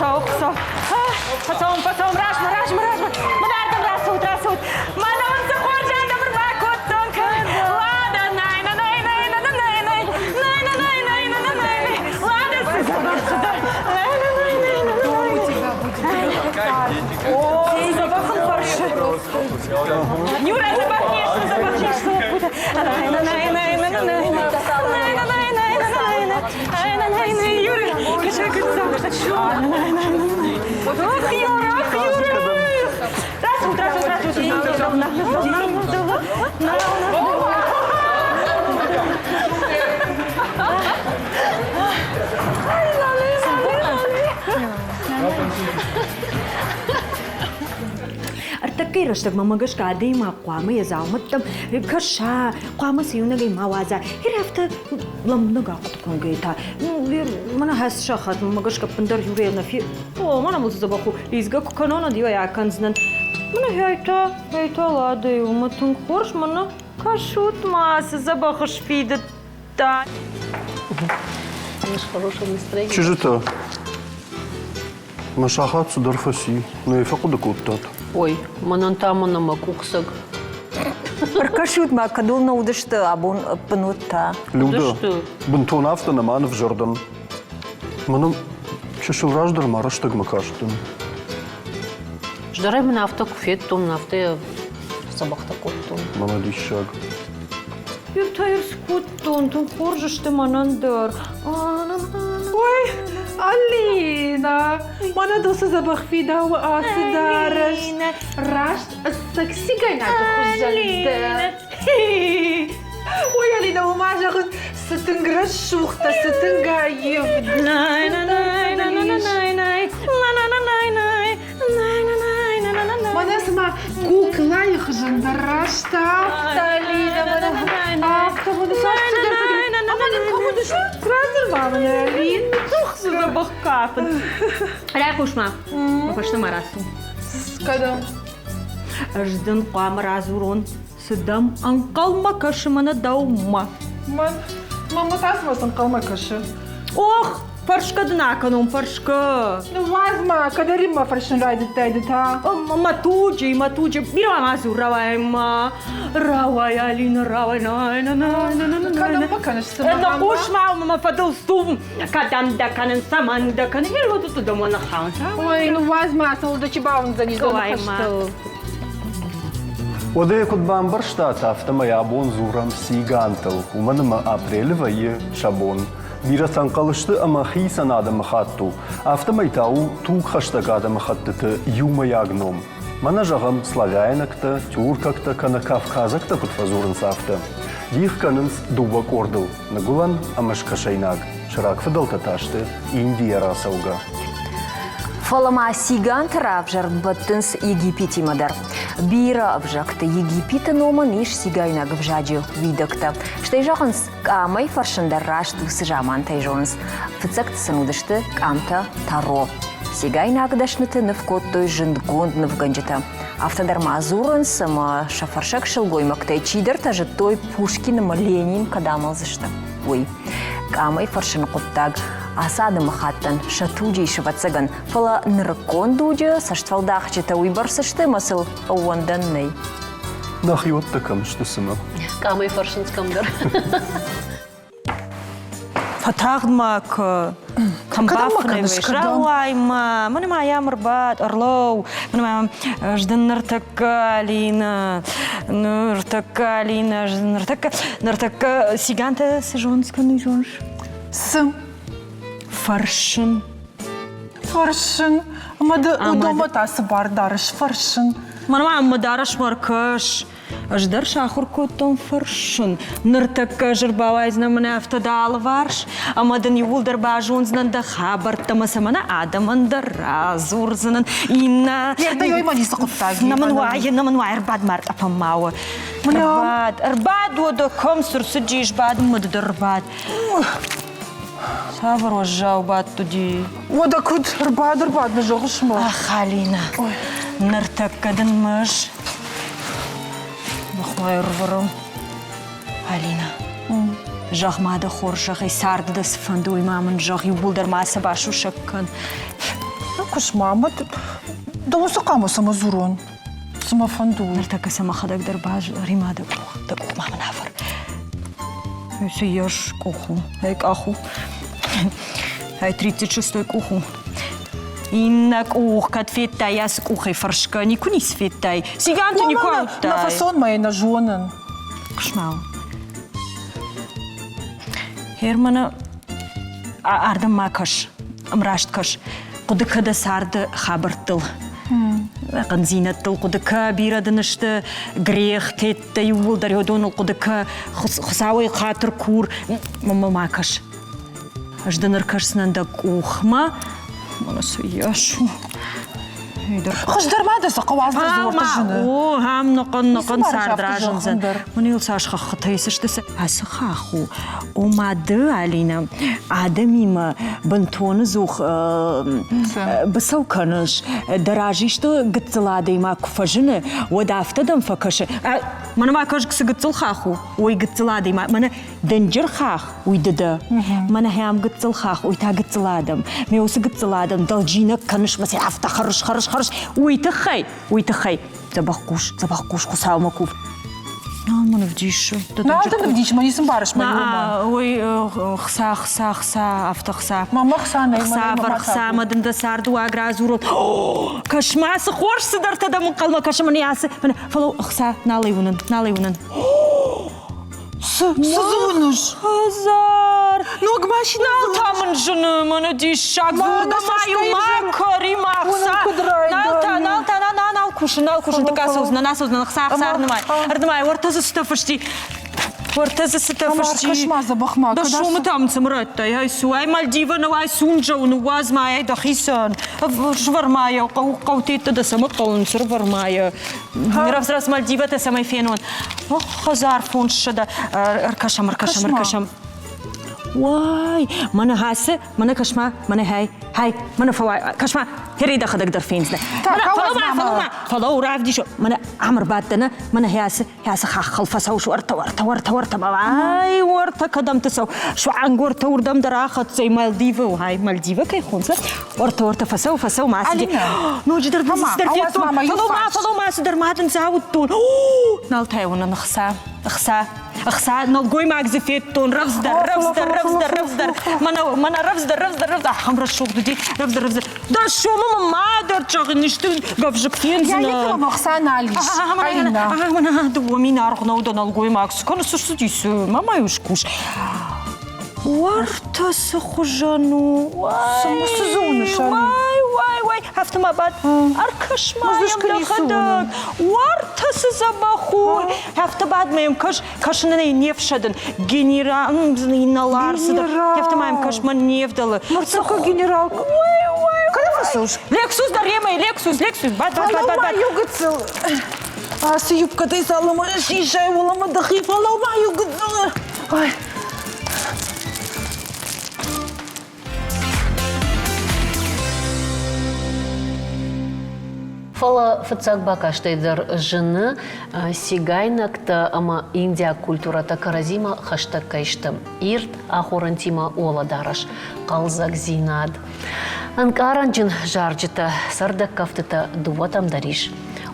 Хуыцау, Хуыцау. Фӕцӕуӕм, фӕцӕуӕм, размӕ, размӕ, размӕ. Мӕн ардӕм рацӕут, рацӕут. Мӕнӕ уын цы хорз адӕм ӕрбакодтон. Лада, най на най най на на най най най на най най на на най най. Лада, цы дзӕбӕх цыдӕр. Най на най най на на най. У тебя будет О, дзӕбӕх ын фӕрсы. Юра, дзӕбӕх не сты, дзӕбӕх не сты лӕппутӕ. Най на най най на на най най. Най на най най на най най. Най на най най. Юра, качай, качай. Най най най най. Ох, Юра, ох, Юра! Рацут, рацут, рацут. Ӕртӕккӕйы рӕстӕгмӕ мӕ гӕсгӕ адӕймаг хъуамӕ йӕ дзаумӕттӕм кӕса, хъуамӕ сӕ иунӕгӕй ма уадза. Гъер афтӕ лӕмбынӕг ахъуыды кӕнгӕйӕ та, мӕнӕ хӕс сахат, мӕ гӕсгӕ ӕппындӕр Юрийӕ нӕ фе... О, мӕнӕ мыл дзӕбӕх у, лидзгӕ куы кӕнон, уӕд иуӕй акӕндзынӕн. Мӕнӕ гъей та, гъей та Ладӕй у, мӕ тынг хорз, мӕнӕ кӕсут-ма, цы дзӕбӕх сфидыдта. Чызджытӕ, Мӕ сахат цыдӕр фӕци, нӕ йӕ фӕхъуыды кодтат? Ой, мӕнӕн та мӕнӕ мӕ къухцӕг. Ӕркӕсут-ма, кӕд уыл нӕ уыдысты абон ӕппын уыдта. Люда, бынтон афтӕ нӕма нывзӕрдӕн. Мӕнӕн чысыл раздӕр ма рӕстӕгмӕ кастӕн. Здӕрӕй мын афтӕ куы федтон, афтӕ йӕ дзӕбӕхтӕ кодтон. Мӕнӕ диссаг. Иртӕ скодтон, тынг хорз сты мӕнӕн дӕр. Ой, Алина, мӕнӕ дыл цы дзӕбӕх фидауы ацы дарӕс. Раст ӕцӕг цигайнаджы хуызӕн дӕ. Ой, Алина, уымӕ зӕгъын, цы тынг рӕсугъдтӕ, цы тынг аив. Мӕнӕ цыма куклайы хуызӕн дӕр раст афтӕ, Алина, мӕнӕ афтӕ мӕнӕ цас цыдӕр Ӕмӕ нын кӕм уыдысты? Радзыр-ма мын, Алин. Цы дзӕбӕх кафын. Райхъус-ма, мӕ фӕстӕмӕ рацу. Кӕдӕм? Ӕз дын хъуамӕ радзурон, цы дӕм ӕнхъӕлмӕ кӕсы мӕнӕ дӕумӕ. Мӕн, мӕнмӕ та цыма цы ӕнхъӕлмӕ кӕсы? Ох, фӕрсгӕ дын акӕнон, фӕрсгӕ. Ныууадз ма, кӕдӕрид мӕ фӕрсын райдыдтай ды та. Мӕ туджы, мӕ туджы, бирӕ ма дзур, рауай ма. Рауай, Алина, рауай, най на най на на на. Кӕдӕм мӕ кӕныс, цымӕ? Ныхъхъус ма мӕ фӕдыл цу. Кӕдӕм дӕ кӕнын, цӕмӕн дӕ кӕнын, йе дӕ мӕ ныххауын. Ой, ныууадз ма, цӕуыл дӕ чи бауындзӕнис дӕ ныхӕстыл. Уӕдӕ йӕ куыд бамбӕрстат, афтӕмӕй абон дзурӕм цигантыл, уымӕн ӕмӕ апрелы вӕййы сӕ бон. Бирӕтӕ ӕнхъӕл сты ӕмӕ хицӕн адӕмыхатт у, афтӕмӕй та у тугхӕстӕг адӕмыхӕттыты иумӕйаг ном. Мӕнӕ зӕгъӕм, славяйнӕгтӕ, тюркӕгтӕ кӕнӕ кавказӕгтӕ куыд фӕдзурынц, афтӕ. Дих кӕнынц дыууӕ къордыл – ныгуылӕн ӕмӕ скӕсӕйнаг. Сӕ рагфыдӕлтӕ та сты Индийӕ рацӕугӕ. Фӕлӕ ма циганты равзӕрд бӕттынц Египетимӕ дӕр. Бирӕ ӕвзӕгты Египеты номӕн ис цигайнаг ӕвзаджы уидӕгтӕ. Стӕй зӕгъынц, къамӕй фӕрсын дӕр раст уыцы замантӕй зонынц. Фыццӕгты сын уыдысты къамтӕ Таро. Цигайнаг дӕсныты ныв кодтой зындгонд нывгӕнджытӕ. Афтӕ дӕр ма дзурынц, ӕмӕ сӕ фӕрсӕг сылгоймӕгтӕй чидӕртӕ зыдтой Пушкин ӕмӕ Ленин кӕд амӕлдзысты, уый. Къамӕй фӕрсыны хъуыддаг ацы адӕмыхаттӕн сӕ туджы ис, ӕвӕццӕгӕн, фӕлӕ нырыккон дуджы цӕстфӕлдахджытӕ уыйбӕрц сты ӕмӕ сыл ӕууӕндӕн нӕй. Нӕхиуӕттӕ кӕм сты цымӕ? Къамӕй фӕрсынц кӕмдӕр. Фӕтагъд ма куы кӕм бафынӕй Рауай ма, мӕнӕ ма йӕм ӕрбад, ӕрлӕуу, мӕнӕ ма ӕз дын ныртӕккӕ, Алина, ныртӕккӕ, Алина, ӕз дын ныртӕккӕ, ныртӕккӕ цигантӕ цы зонынц кӕнын зоныс? Цы? Фӕрсын. Фӕрсын. Ӕмӕ ды уыдонмӕ та цы бар дарыс? Фӕрсын. Мӕнмӕ мӕ дарӕсмӕ ӕркӕс. Ӕз дӕр сахуыр кодтон фӕрсын. Ныртӕккӕ ӕз ӕрбауайдзынӕн мӕнӕ афтӕ дӕ алыварс, ӕмӕ дын иууылдӕр базондзынӕн дӕ хабӕрттӕ ӕмӕ сӕ мӕнӕ адӕмӕн дӕр радзурдзынӕн. Иннӕ... Зӕрдӕйой ма ницы хъуыддаг Нӕ мын уайы, нӕ мын уайы, ӕрбад ма ӕртъӕпӕн ма у. Ӕрбад, ӕрбад уӕдӕ кӕм цы рцыдис, бад мыд дӕр ӕрбад. Цавӕр уӕззау бадт уыди? Уӕдӕ куыд? Ӕрбад, ӕрбад, нӕ зӕгъыс ма? Ах, Алина, ныртӕккӕ дын мӕз ныхмӕ ӕрвыры. Алина, зӕгъ ма дӕ хорзӕхӕй, царды дӕ цы фӕнды, уый ма мын зӕгъ, иууылдӕр ма сӕ басусӕг кӕн. Куыс-ма, ӕмӕ дӕ уыцы хъама цӕмӕ дзурон? Цы мӕ фӕнды уый? Ныртӕккӕ сӕ мӕхӕдӕг дӕр Рима дӕ къух, дӕ къух ма мын авӕр. Цы йӕс къух у, ай къах у. Ай 36-й къух у. Иннӕ къух кӕд федтай ацы къухӕй фӕрсгӕ, никуы ницы федтай. Циганты никуы ауыдтай. Нӕ фӕсонмӕ йӕ нӕ зонын. Хъусмау. Германы ардӕм ма кӕс, ӕмраст кӕс. Хъуыды кӕ дӕ царды хабӕрттыл. Хъӕндзинӕдтыл хъуыды кӕ, бирӕ дын сты грех, теттӕ иууылдӕр уыдоныл хъуыды кӕ, Хуыцауӕй хатыр кур, мӕ ма кӕс. Ӕз дын ӕркӕсдзынӕн дӕ къухмӕ. Мӕнӕ цы йас у. Хуыздӕр ма дӕ цы хъӕуы афтӕ дзорты зыны. О, ам ныкъын ныкъын цард разындзӕн. Мын ил цас хӕххытӕ исысты цы ацы хахх у. Ома ды, Алинӕ, адӕмимӕ бынтон ӕдзух быцӕу кӕныс. Дӕ разы исты гыццыл адӕймаг куы фӕзыны, уӕд афтӕ дӕм фӕкӕсы. Мӕнӕ ма кӕс, цы гыццыл хахх у, уый гыццыл адӕймаг. Мӕнӕ дынджыр хахх, уый ды дӕ. Мӕнӕ ахӕм гыццыл хахх, уый та гыццыл адӕм. Ме уыцы гыццыл адӕм дӕлджинӕг кӕныс мӕ сӕ афтӕ хӕрыс, хӕрыс, хӕрыс. Уый тыххӕй, уый тыххӕй. Дзӕбӕх хъус, дзӕбӕх хъус, Хуыцаумӕ кув. Нал мын ӕвдисы. Нал дын ӕвдисы, мӕ ницы мбарыс мӕ иумӕ. Ой, хца, хца, хца, афтӕ хца. Мама хца нӕй, хца, хца, мӕ дын дӕ цардыуаг радзурон. Кӕс ма, цы хорз цыдӕртӕ дӕм ӕнхъӕлмӕ кӕсы мын ацы. Фӕлӕ хца нал ӕй уынын, нал ӕй уынын. Цы, цы дзы уыныс? Хӕдзар! Ног машинӕ Нал та мын зыны, мӕнӕ диссаг. Дзургӕ ма-иу ма кӕри ма хца. Нал та, нал та, на, на, нал кусын, нал кусын. Тык ацӕудзынӕ, ацӕудзынӕ, хца, хца ӕрнымай. Ӕрнымай, уӕртӕ дзы цытӕ фысти. Уӕртӕ дзы цытӕ фысти. Кӕс-ма дзӕбӕх-ма. Да сомы та мын цӕмӕ радтай? Ай цу, ай Мальдивӕ нӕу, ай Сунжа у, ныууадз ма ай дӕхицӕн. Свӕр ма йӕ, хъӕутеттӕ дӕ цӕмӕ хъӕуынц, ӕрвӕр ма йӕ. Рӕвдз-рӕвдз Мальдивӕтӕ цӕмӕй фенон. Ох, хӕдзар фондссӕдӕ. Ӕркӕсӕм, ӕркӕсӕм, ӕркӕсӕм. Уай, мӕнӕ хӕцы, мӕнӕ кӕс-ма, мӕнӕ хай, хай, мӕнӕ фӕуай, кӕс-ма, херей дӕхӕдӕг дӕр фендзынӕ. Фӕлӕуу-ма, фӕлӕуу-ма, фӕлӕуу, равдис, мӕнӕ ам ӕрбадтӕн, мӕнӕ хӕцы, хӕцы хаххыл фӕцӕуыс уӕртӕ, уӕртӕ, уӕртӕ, уӕртӕ, ай, уӕртӕ кӕдӕмты цӕу, суанг уӕртӕ уырдӕм дӕр ахӕццӕ Мальдивы, ай, Мальдивы кӕй хонынц, Уӕртӕ, уӕртӕ, фӕцӕуы, фӕцӕуы, ма ацыди. Ноджыдӕр цыдӕр федтон. Фӕлӕуу-ма, фӕлӕуу-ма, цыдӕр ма дын дзауыдтон. Нал та уынын ӕхца, ӕхца, ӕхца. Нӕлгоймаг дзы федтон. Рӕвдздӕр, рӕвдздӕр, рӕвдздӕр, рӕвдздӕр. Мӕнӕ, мӕнӕ рӕвдздӕр, рӕвдздӕр, рӕвдздӕр. Ахӕм рӕсугъд уыди. Рӕвдздӕр, рӕвдздӕр. Дӕ сомы мын ма дӕр зӕгъын, исты гӕвзыкк фендзынӕ. Я ӕхца нал ис. Алина. 2000 аргъ нӕу дӕ нӕлгоймаг. Цы кӕны, цы рцыди, цы? Ма ма-иу скус. Уӕртӕ цы хуызӕн у! Цы цы зоныс, Уай, уай, уай! Афтӕ ма бад, ӕркӕс-ма йӕм дӕхӕдӕг! Уӕртӕ цы дзӕбӕх у! Афтӕ бад ма йӕм кӕс, кӕсын ӕй не фсӕдын. Генерал, инӕлар цыдӕр. Афтӕ ма йӕм кӕс, мӕн не вдӕлы. Мыртыкка генерал. Уай, уай, Кӕдӕм фӕцӕуыс? Лексус дӕр емӕ, Лексус, Лексус, бад, бад, бад, бад, бад. Иу гыццыл. Ацы юбкӕтӕй цалынмӕ сисай, уалынмӕ дӕхи фӕлӕуу-ма иу гыццыл. Ай. Фӕлӕ фыццаг бакастӕй дӕр зыны, цигайнӕгтӕ ӕмӕ индиаг культурӕтӕ кӕрӕдзимӕ хӕстӕг кӕй сты. Ирд ахорӕнтимӕ уӕлӕдарӕс, хъӕлдзӕгдзинад. Ӕнкъарӕнджын зарджытӕ, цӕрдӕг кӕфтытӕ дыууӕтӕм дӕр ис.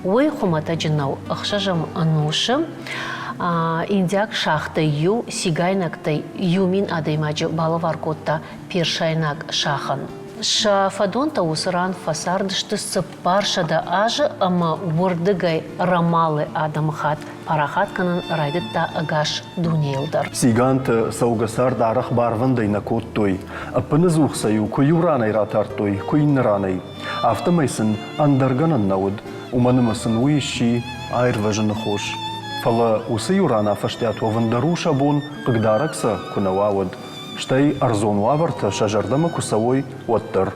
Уый хуымӕтӕджы нӕу ӕхсӕзӕм ӕнусы индиаг шахтӕй иу цигайнӕгтӕй 1000 адӕймаджы балӕвар кодта персайнаг шахӕн. Сӕ фӕдонтӕ уыцы ран фӕцардысты 400 азы ӕмӕ уырдыгӕй Рамалы адӕмыхатт парахат кӕнын райдыдта ӕгас дунейыл дӕр. Циганты цӕугӕцард арӕх барвӕндӕй нӕ кодтой. Ӕппынӕдзух сӕ-иу куы иу ранӕй ратардтой, куы иннӕ ранӕй. Афтӕмӕй сын ӕндӕр гӕнӕн нӕ уыд, уымӕн ӕмӕ сын уый сси аирвӕзыны хос. Фӕлӕ уыцы иу ран афӕстиат уӕвын дӕр у сӕ бон, хъыгдарӕг сӕ куы нӕ уа, уӕд. Стӕй ӕрдзон уавӕртӕ сӕ зӕрдӕмӕ куы цӕуой, уӕддӕр.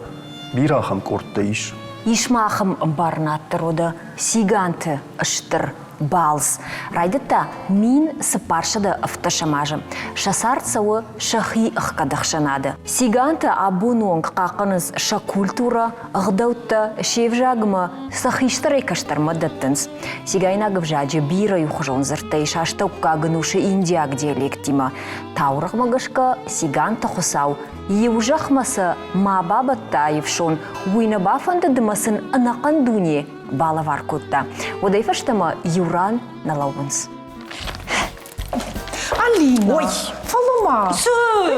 Бирӕ ахӕм къордтӕ ис. Ис ма ахӕм ӕмбарынад дӕр, уӕдӕ. Циганты стыр балц райдыдта 1417 азы. Сӕ цард цӕуы сӕхи ӕхгӕд ӕхсӕнады. Цигантӕ абоны онг хъахъхъӕнынц сӕ культурӕ, ӕгъдӕуттӕ, се взагмӕ сӕ хистӕрӕй кӕстӕрмӕ дӕттынц. Цигайнаг ӕвзаджы бирӕ иухуызон дзырдтӕ ис астӕуккаг ӕнусы индиаг диалектимӕ. Таурӕгъмӕ гӕсгӕ циганты хуыцау иу зӕхмӕ сӕ ма бабӕтта ӕфсон, уый нӕ бафӕндыд ӕмӕ сын ӕнӕхъӕн дуне балӕвар кодта. Уӕдӕй фӕстӕмӕ иу ран нӕ лӕууынц. Алина, Ой! фӕлӕ ма, Цы?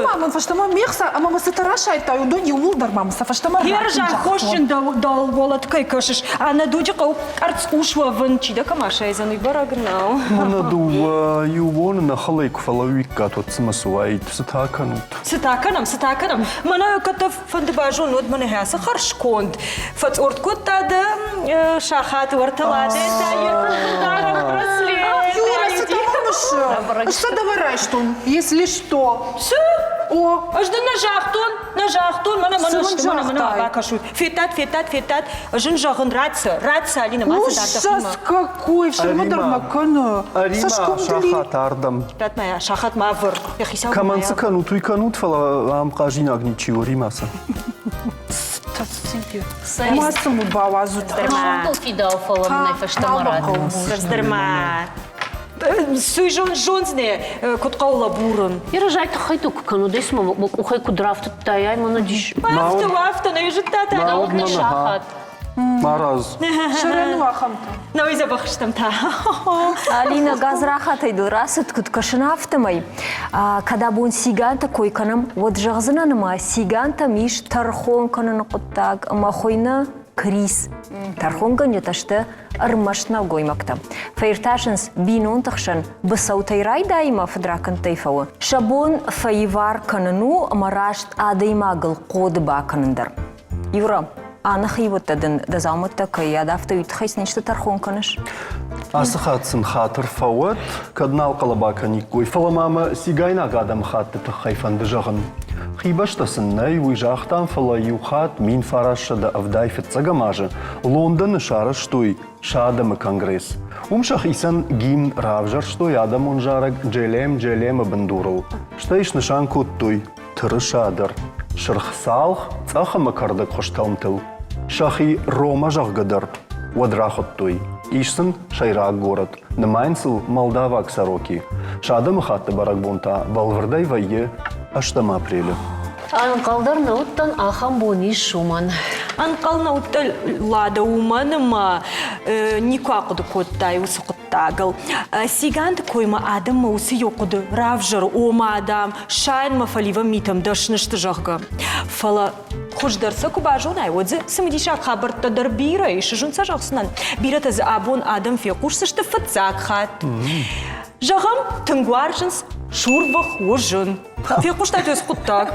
ма мын фӕстӕмӕ ме хца ӕмӕ мӕ цытӕ расайдтай, уыдон иууылдӕр ма мын сӕ фӕстӕмӕ Ерыс аххосджын дӕлволот кӕй кӕсыс, ӕнӕ дуджы хъӕуы къӕрцхъус уӕвын, чи дӕ кӕм асайдзӕн, уый бӕрӕг нӕу. Мӕнӕ дыууӕ иу боны нӕ хылӕй куы фӕлӕууиккат, уӕд цымӕ цы уаид, цы та кӕнут? Цы та кӕнӕм, цы та кӕнӕм? Мӕнӕ кӕд дӕ фӕнды базон, уӕд мӕнӕ ацы хӕрзконд фӕцъорд кодта дӕ сахат уӕртӕ ладетӕ йӕ браслет. Юра, цы та мысы? Цы давай райстон, если что? Цы? О! Ӕз дын нӕ загътон, нӕ загътон, мӕнӕ мӕнӕ Цы мын сты, мӕнӕ мӕнӕ загътай? бакӕсут. Федтат, федтат, федтат. Ӕз ын зӕгъын, ратса, ратса, Алина, ма цы дардӕ Ужас какой! Фсӕрмы дӕр мӕ кӕны. Ӕри-ма Цӕсгом дли. сахат ардӕм. Рат ма йӕ, сахат ма ӕвӕр. Йӕхицау Кӕмӕн цы кӕнут, уый кӕнут, фӕлӕ ам хъазинаг ничи у, ӕри-ма цы. Ма цы мын бауадзут. Зондыл фидау, фӕлӕ мын ӕй фӕстӕмӕ рат. Раздӕр ма Суй зондзынӕ, куыд хъӕуы лӕбурын. Ирызӕй тыххӕй куы кӕнут, ис мӕ мӕ къухӕй куыд рафтыдтай, ай мӕнӕ дис. Афтӕ, афтӕ, нӕ зыдта та. Науӕд нӕ сахат. Марадз. Сӕрӕн у ахӕмтӕ. Науи дзӕбӕх стӕм та. Алина гадзрахатӕй дыл рацыд, куыд кӕсын, афтӕмӕй. Кӕд абон циганты кой кӕнӕм, уӕд зӕгъдзынӕн ӕмӕ цигантӕм ис тӕрхон кӕныны хъуыддаг ӕмӕ хуыйны Крис. Тӕрхонгӕнджытӕ сты ӕрмӕст нӕлгоймӕгтӕ. Фӕиртасынц бинонты хсӕн быцӕутӕй райдайы ӕмӕ фыдракӕндтӕй фӕуы. Сӕ бон фӕивар кӕнын у ӕмӕ раст адӕймагыл хъоды бакӕнын дӕр. Юра, ӕнӕхиуӕттӕ дын дӕ дзаумӕттӕ кӕй адавтой, уый тыххӕй сын исты тӕрхон кӕныс? Ацы хатт сын хатыр фӕуӕд, кӕд нал хъӕлӕба кӕниккой, фӕлӕ ма мӕ цигайнаг адӕмыхатты тыххӕй фӕнды зӕгъын. Хибӕстӕ сын нӕй, уый загътам, фӕлӕ иу хатт 1975 фыццӕгӕм азы Лондоны сарӕзтой сӕ адӕмы конгресс. Уым сӕхицӕн гимн равзӕрстой адӕмон зарӕг «Джелем, Джелем-ы бындурыл, стӕй снысан кодтой тырыса дӕр, сырх цалх, цъӕх ӕмӕ кӕрдӕгхуыз тӕлмтыл. Сӕхи Рома зӕгъгӕ дӕр уӕд рахуыдтой. Ис сын сӕйраг горӕт, нымайынц ыл молдаваг Сороки. Сӕ адӕмыхатты бӕрӕгбон та бӕлвырдӕй вӕййы ӕстӕм апрелы. Ӕнхъӕл дӕр нӕ уыдтӕн, ахӕм бон ис уымӕн. Ӕнхъӕл нӕ уыдтӕн, Лада, уымӕн ӕмӕ никуы ахъуыды кодтай уыцы хъуыддагыл. Циганты коймӕ адӕммӕ уыцы иу хъуыды равзӕры, ома, дам, сайынмӕ фӕливӕн митӕм дӕсны сты, зӕгъгӕ. Фӕлӕ хуыздӕр сӕ куы базонай, уӕд дзы цымыдисаг хабӕрттӕ дӕр бирӕ ис, зын сӕ зӕгъдзынӕн. Бирӕтӕ дзы абон адӕм фехъусдзысты фыццаг хатт. Зӕгъӕм, тынг уарзынц сурвых уызын. Фехъуыстат уыцы хъуыддаг?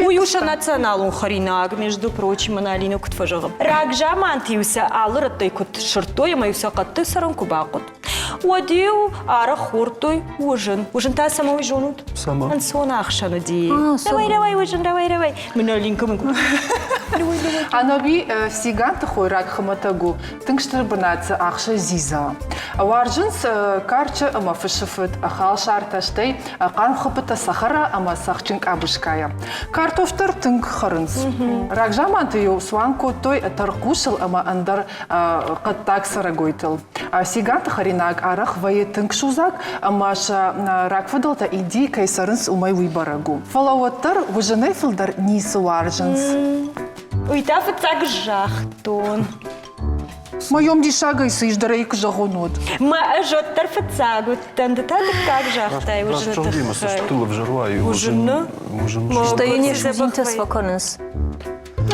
Уый у сӕ националон хӕринаг, между прочим, мӕнӕ Алинӕ куыд фӕзӕгъы. Рагзаманты-иу сӕ алы рӕттӕй куыд сырдтой ӕмӕ-иу сӕ хъӕдты цӕрын куы бахъуыд, уӕд-иу арӕх хордтой уызын. Уызын та цӕмӕ уый зонут? Цӕмӕ? Ӕнцон ӕхсӕн уыди. Давай, давай, уызын, давай, давай. Мӕнӕ Алинка мын Ӕнӕуи Циганты хойраг хуымӕтӕг у, тынг стыр бынат дзы ахсы дзидза. Уарзынц карчы ӕмӕ фысы фыд, халсартӕ, стӕй хъармхуыппытӕ цӕхӕра ӕмӕ цӕхджын къабускайӕ. Картоф дӕр тынг хӕрынц. Рагзаманты-иу цуан кодтой тӕрхъусыл ӕмӕ ӕндӕр хъӕддаг цӕрӕгойтыл. Циганты хӕринаг арӕх вӕййы тынг судзаг ӕмӕ сӕ рагфыдӕлтӕ Индийы кӕй цӕрынц, уымӕй уый бӕрӕг у. Фӕлӕ уӕддӕр уызынӕй фылдӕр ницы уарзынц. Уый та фыццаг загътон. Моем диссагӕй цы ис дӕр ӕй куы зӕгъон, уӕд. Мӕ ӕз уӕддӕр фыццаг уыдтӕн, ды та дыккаг загътай уызыны тыххӕй. Уызыны? Стӕй йын йӕ судзинтӕ сфӕкӕнынц.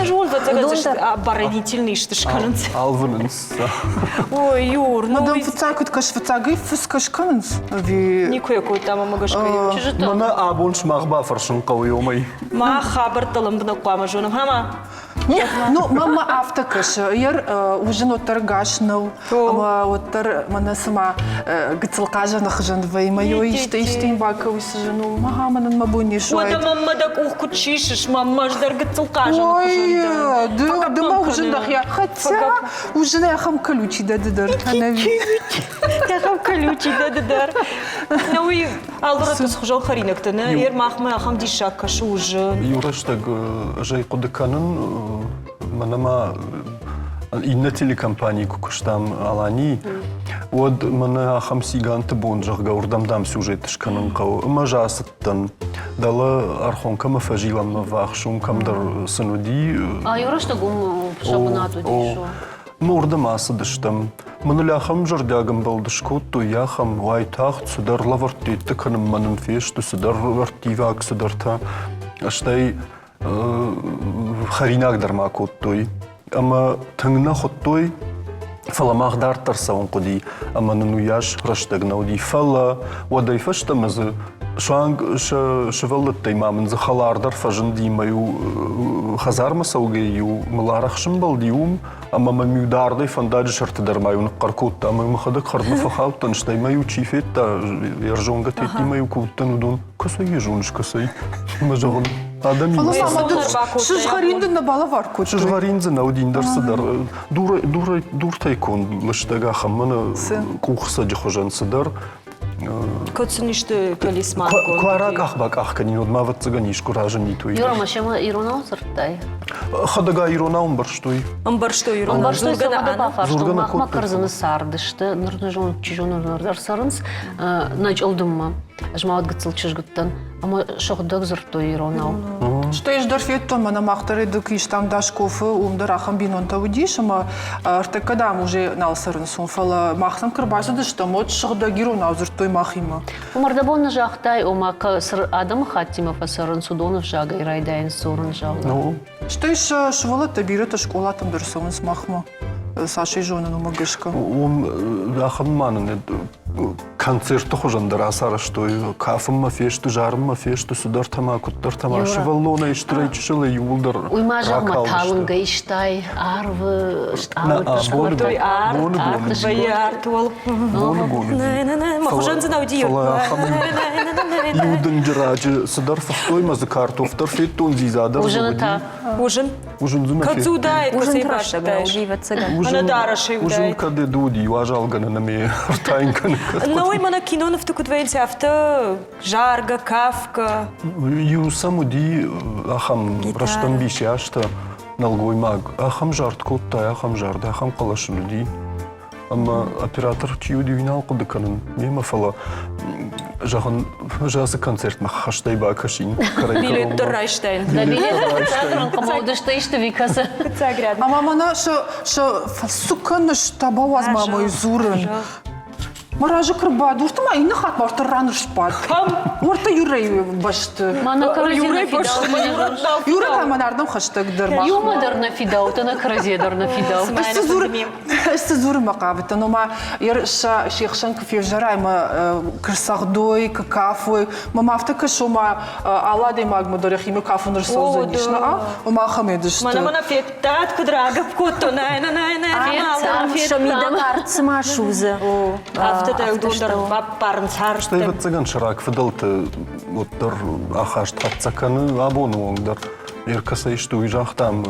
Зон, ӕвӕццӕгӕн оборонительный исты скӕнынц. Алвынынц. Ой, Юр, ну... Мадам фыццаг куыд кӕс, фыццагӕй фыс кӕс кӕнынц? Ӕви... Никуы йӕ кодта мӕ гӕсгӕ. Мӕнӕ абон сымах бафӕрсын хъӕуы уымӕй. Мах хабӕрттӕ лӕмбынӕг хъуамӕ зонӕм, ӕмӕ Ну, мӕнмӕ афтӕ кӕсы, ер уызын уӕддӕр гас нӕу, ӕмӕ уӕддӕр мӕнӕ цыма гыццыл хъазӕны хызӕн вӕййы, мӕ йо исты исты йын бакӕуы цы зын у, мӕ мӕнӕн мӕ бон не суайд. Уӕдӕ мӕнмӕ дӕ къух куыд сисыс, мӕнмӕ ӕз дӕр гыццыл хъазӕны Ой, хызӕн. Ды ды ма уызын дӕхи хотя уызын ахӕм колючий дӕ ды дӕр. Ахӕм колючий дӕ ды дӕр. Ну уый алы рӕтты хуызӕн хӕринӕгтӕ нӕ ер махмӕ ахӕм диссаг кӕсы уызын. Иу рӕстӕг ӕз ӕй хъуыды кӕнын, мӕнӕ ма иннӕ телекомпанийы куы куыстам Аланийы, уӕд мӕнӕ ахӕм циганты бон, зӕгъгӕ, уырдӕм дам сюжет скӕнын хъӕуы. Ӕмӕ ӕз ацыдтӕн. Дӕлӕ Архонкӕмӕ фӕзилӕнмӕ ввахс уым кӕмдӕр сын уыди. А иу рӕстӕг уым сӕ бынат уыдис. Ӕмӕ уырдӕм ацыдыстӕм. Мӕныл ахӕм зӕрдиаг ӕмбӕлд скодтой, ахӕм уайтагъд цыдӕр лӕвӕрттӕ кӕнынмӕ нын фесты, цыдӕр ӕрттиваг цыдӕртӕ. Стӕй хӕринаг дӕр ма кодтой. Ӕмӕ тынг нӕ хуыдтой, фӕлӕ мах дарддӕр цӕуын хъуыди, ӕмӕ нын уыйас рӕстӕг нӕ уыди. Фӕлӕ уӕдӕй фӕстӕмӕ дзы суанг сӕ сывӕллӕттӕй ма мын дзы хӕлар дӕр фӕзынди мӕ-иу хӕдзармӕ цӕугӕ-иу мыл арӕх сымбӕлди уым, ӕмӕ мӕм-иу дардӕй фӕндаджы сӕрты дӕр ма-иу ныхъхъӕр кодта, ӕмӕ мӕхӕдӕг хӕрдмӕ фӕхаудтӕн, стӕй мӕ-иу чи федта, йе рзонгӕ теттимӕ-иу куы уыдтӕн, уыдон кӕцӕй йӕ зоныс, кӕцӕй? Ӕмӕ зӕгъын, адӕмимӕ. Фӕлӕ ма дын сызгъӕрин дын нӕ балӕвар кодтой? Сызгъӕрин дзы нӕ уыди ӕндӕр цыдӕр. Дуртӕй конд лыстӕг ахӕм мӕнӕ къухцӕджы хуызӕн цыдӕр. Кӕд сын исты талисман Куы аракъах-бакъах кӕнин, уӕд ма ӕвӕццӕгӕн искуы разынид уый. Юра, ма семӕ иронау дзырдтай? Хӕдӕгай иронау ӕмбӕрстой. Ӕмбӕрстой иронау. Ӕмбӕрстой, цӕмӕ бафарстон, махмӕ кӕрдзыны цардысты, ныр нӕ зон, чи зоны, ныр дӕр цӕрынц, нӕ чъылдыммӕ. Ӕз ма уӕд гыццыл чызг уыдтӕн ӕмӕ сыгъдӕг дзырдтой иронау. Стӕй ӕз дӕр федтон, мӕнӕ мах дӕр куы истам Дашкофы, уым дӕр ахӕм бинонтӕ уыдис, ӕмӕ ӕртӕккӕ дам уже нал цӕрынц уым, фӕлӕ мах сӕм куы ӕрбацыдыстӕм, уӕд сыгъдӕг иронау дзырдтой махимӕ. Мӕрдӕбон нӕ загътай, ома цы адӕмыхаттимӕ фӕцӕрынц, уыдоны ӕвзагӕй райдайынц дзурын, зӕгъгӕ. Стӕй сӕ сывӕллӕттӕ бирӕтӕ скъолатӕм дӕр цӕуынц махмӕ. Цас ӕй зонын, уымӕ гӕсгӕ. Уым ахӕм ма нын концертты хуызӕн дӕр ацарӕзтой. Кафынмӕ фесты, зарынмӕ фесты, цыдӕртӕ ма, куыддӕртӕ ма. Сывӕллонӕй стырӕй чысылӕй иууылдӕр Уый ма зӕгъ, ма талынгӕй истай арвы стъалыты скодтой. Арт, арт вӕййы арт уал. Боныгон. Мӕ хуызӕн дзы нӕ уыди. Фӕлӕ ахӕм иу дынджыраджы цыдӕр фыхтой мӕ дзы картоф дӕр федтон, дзидза дӕр дзы Ужины та? Ужин. Ужин дзы нӕ Кӕд дзы уыдаид, кӕцӕй Ужин рӕстӕг нӕ уыди, ӕвӕццӕгӕн. Ӕнӕ дарӕсӕй Ужин уыдаид. кӕд уыди, уазалгӕнӕн ӕмӕ ӕртайын кӕны. Науӕй мӕнӕ кинонывты куыд вӕййынц, афтӕ заргӕ, кафгӕ. Иу сӕм уыди ахӕм рӕстӕмбис азтӕ нӕлгоймаг. Ахӕм зард кодта, ахӕм зард, ахӕм хъӕлӕс ын уыди. Ӕмӕ оператор чи уыди, уый нал хъуыды кӕнын мемӕ, фӕлӕ зӕгъын, ӕз ацы концертмӕ хӕстӕй бакӕсин. Билет дӕр райстаин. Да билет рӕнхъмӕ уыдысты исты викӕсы. Фыццаг ряд. Ӕмӕ мӕнӕ сӕ сӕ цы кӕныс, та бауадз ма мӕ дзурын. Мӕ разы куы рбад, уырты ма иннӕ хатт ма уырты ран сбад. Кӕм? Уырты Юрӕйы бӕсты. Мӕнӕ кӕрӕдзи нӕ фидауы. Юрӕ та мӕн ардӕм хӕстӕгдӕр. Иумӕ дӕр нӕ фидаут, ӕнӕ кӕрӕдзийӕ дӕр нӕ фидаут. Цы дзурынмӕ хъавыдтӕн, ома сӕ се хсӕн куы февзӕрай ӕмӕ куы рцӕгъдой, куы кафой, мӕм афтӕ кӕсы, ома алы адӕймагмӕ дӕр йӕхимӕ кафын ӕрцӕудзӕнис, нӕ? Ома ахӕм едысты. Мӕнӕ мӕнӕ федтат, куыд рагӕпп кодтон, нӕ нӕ нӕ нӕ. Сӕ мидӕг арт цыма судзы. Афтӕ дӕ уыдон дӕр баппарынц арт. Стӕй, ӕвӕццӕгӕн, сӕрак фыдӕлты уӕддӕр ахаст хӕццӕ кӕны абоны онг дӕр. Ӕркӕсӕй сты, уый загътам,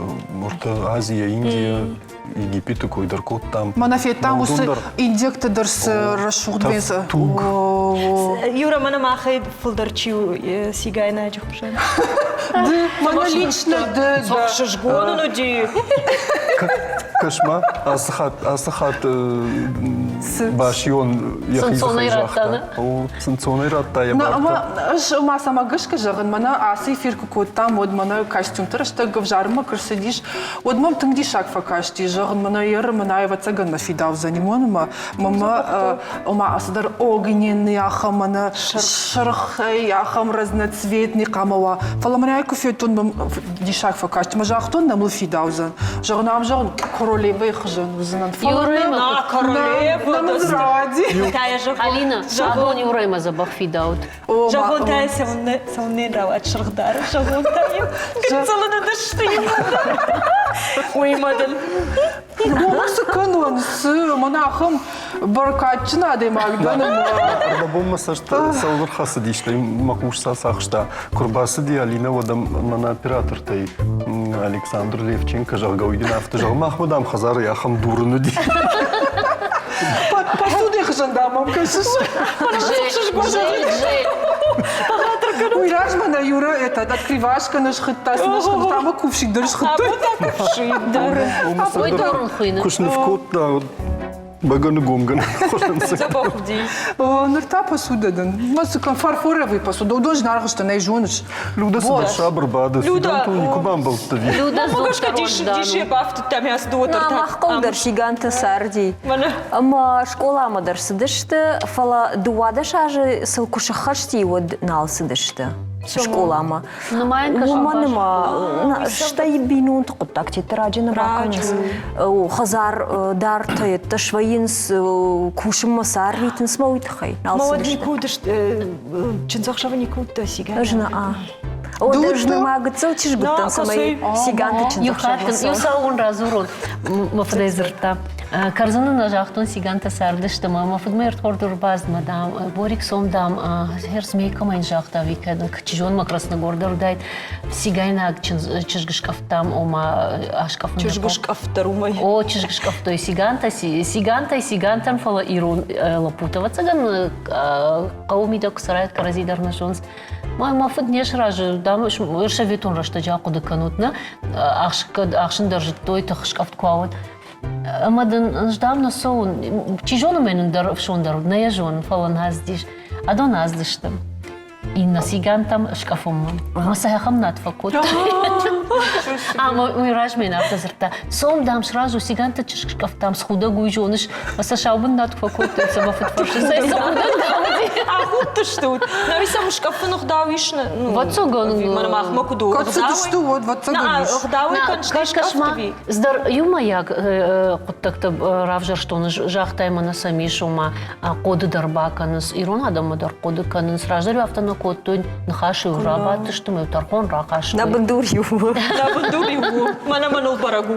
Орта Азийӕ, Индийӕ, Египеты кой дӕр кодтам. Мӕнӕ федтам уыцы индиӕгты дӕр цы рӕсугъд туг. Юра, мӕнӕ махӕй фылдӕр чи у цигайнаджы хуызӕн? Ды, мӕнӕ лично ды. Ӕхсызгон ын уыди. Кӕс-ма, ацы хатт, ацы хатт Басион йӕхи дзыхӕй загъта. О, сынцонӕй радта йӕ бартӕ. Ӕмӕ ӕз ма цӕмӕ гӕсгӕ зӕгъын, мӕнӕ ацы эфир куы кодтам, уӕд мӕнӕ костюмты рӕстӕг ӕвзарынмӕ куы рцыдис, уӕд мӕм тынг диссаг фӕкасти, зӕгъын, мӕнӕ еры мын ӕвӕццӕгӕн нӕ фидаудзӕни уымӕн ӕмӕ мӕмӕ ома цыдӕр огненный ахӕм мӕнӕ сырхӕй ахӕм разноцветный хъама уа. Фӕлӕ мӕнӕ ай куы федтон, мӕм диссаг фӕкасти. Мӕ загътон, нӕ мыл фидаудзӕн. Зӕгъын, ам зӕгъын, королевайы хуызӕн уыдзынӕн. Юрӕмӕ королева нӕ мын рауади. Алина, абон Юрӕмӕ дзӕбӕх фидаут. Зӕгъонтӕ цӕуылнӕ рауад сырхдар? Зӕгъонтӕ гыццыл ын уыдысты иууылдӕр. Уый мӕ дын. Гомӕ цы кӕнон, цы, мӕнӕ ахӕм бӕркадджын адӕймаг дӕн ӕмӕ... Ӕрдӕбон мӕ цӕст цӕуыл ӕрхӕцыди, стӕй мӕ хъус цахста. Куы рбацыди Алинӕ, уӕд ӕм мӕнӕ оператортӕй Александр Левченко, зӕгъгӕ, уый дын афтӕ зӕгъы, махмӕ, дам, хӕдзары ахӕм дурын уыди. Посуды хсӕн, дам, мӕм кӕсыс. Уый размӕ нӕ Юра этот открывашка нӕ схуыдта, цы нӕ схуыдта, ӕмӕ кувшик дӕр схуыдтой. Ой, дурын хуыйны. Куы сныв кодта, бӕгӕны гомгӕнӕн хуызӕн цы. Дзӕбӕх уыди. Ныр та посуда дын. Ма фарфоровый посуда, уыдон зынаргъ сты, нӕ зоныс. Люда цыдӕр сабыр бады, Сиганты никуы бамбӕлдта. Люда Мӕ дисы бафтыдта мӕ На, мах хъӕу дӕр Сиганты царди. Ӕмӕ скъоламӕ дӕр цыдысты, фӕлӕ 12 азы сыл куы сыххӕсти, уӕд нал цыдысты скъоламӕ. Уымӕн ӕмӕ стӕй бинонты хъуыддаг тетраджы нӕ бакӕнынц. Хӕдзар дӕртӕ йедтӕ свӕййынц, кусынмӕ сӕ арвитынц мӕ уый тыххӕй. Нал цыдысты. Никуы уыдысты, чындзӕхсӕвы никуы уыдтӕ Сиган? Ӕз нӕ. О, ӕз нырма гыццыл чызг уыдтӕн, цӕмӕй Сиганты чындзӕхсӕвмӕ Иу цауон радзурон, мӕ фыдӕй дзырдта. Кӕрдзыны нӕ загътон, Сигантӕ цардысты ӕмӕ мӕ фыдмӕ ӕрдхорд ӕрбацыдмӕ, дам, Борик сом, дам, херцмей кӕмӕн загъта, Викӕ, чи зоны ма Красногор дӕр уыдаид, цигайнаг чызг скъӕфтам, ома аскъӕфын. Чызг скъӕфт дӕр уымӕй. О, чызг скъӕфтой цигантӕ, цигантӕй цигантӕн, фӕлӕ ирон лӕппутӕ, ӕвӕццӕгӕн, хъӕуы мидӕг куы цӕрайт, кӕрӕдзи дӕр нӕ зонынц. Мӕ фыд не сразы, дам, советон рӕстӕджы ахъуыды кӕнут, нӕ? Кӕд ӕхсын дӕр зыдтой, тых скъӕфт куы ауад. Ӕмӕ дын ӕз дам нӕ цӕуын, чи зоны мӕ нын дӕр ӕфсон дӕр нӕ йӕ зонын, фӕлӕ нӕ аздис. Адон аздысты. Иннӕ цигантӕм скъӕфынмӕ. Ӕмӕ сӕ ахӕм над фӕкодтой. Ӕмӕ уый размӕ йын афтӕ дзырдта, цом, дам, сразу циганты чызг скъӕфтам, схудӕг уый зоныс, ӕмӕ сӕ саубын над куы фӕкодтой, сӕ мӕ фыдфӕрсы, цӕй цы худӕг дам уыди. Ахудтыстут. Нӕ сӕм скъӕфын ӕгъдау ис? Вӕццӕгӕн. Мӕнӕ махмӕ куыд у? Кӕд цыдысты, уӕд вӕццӕгӕн ис. Ӕгъдауӕй кӕн Кӕс-ма, Здӕр иумӕйаг хъуыддӕгтӕ равзӕрстон, загътай мӕнӕ сӕм ис, ома хъоды дӕр бакӕнынц, ирон адӕммӕ дӕр хъуыды кӕнынц. Раздӕр афтӕ нӕ кодтой, ныхасы-иу рабадтысты, мӕ тӕрхон рахастой. Нӕ бындур иу у. Нӕ бындур иу у. Мӕнӕ мӕныл бӕрӕг у.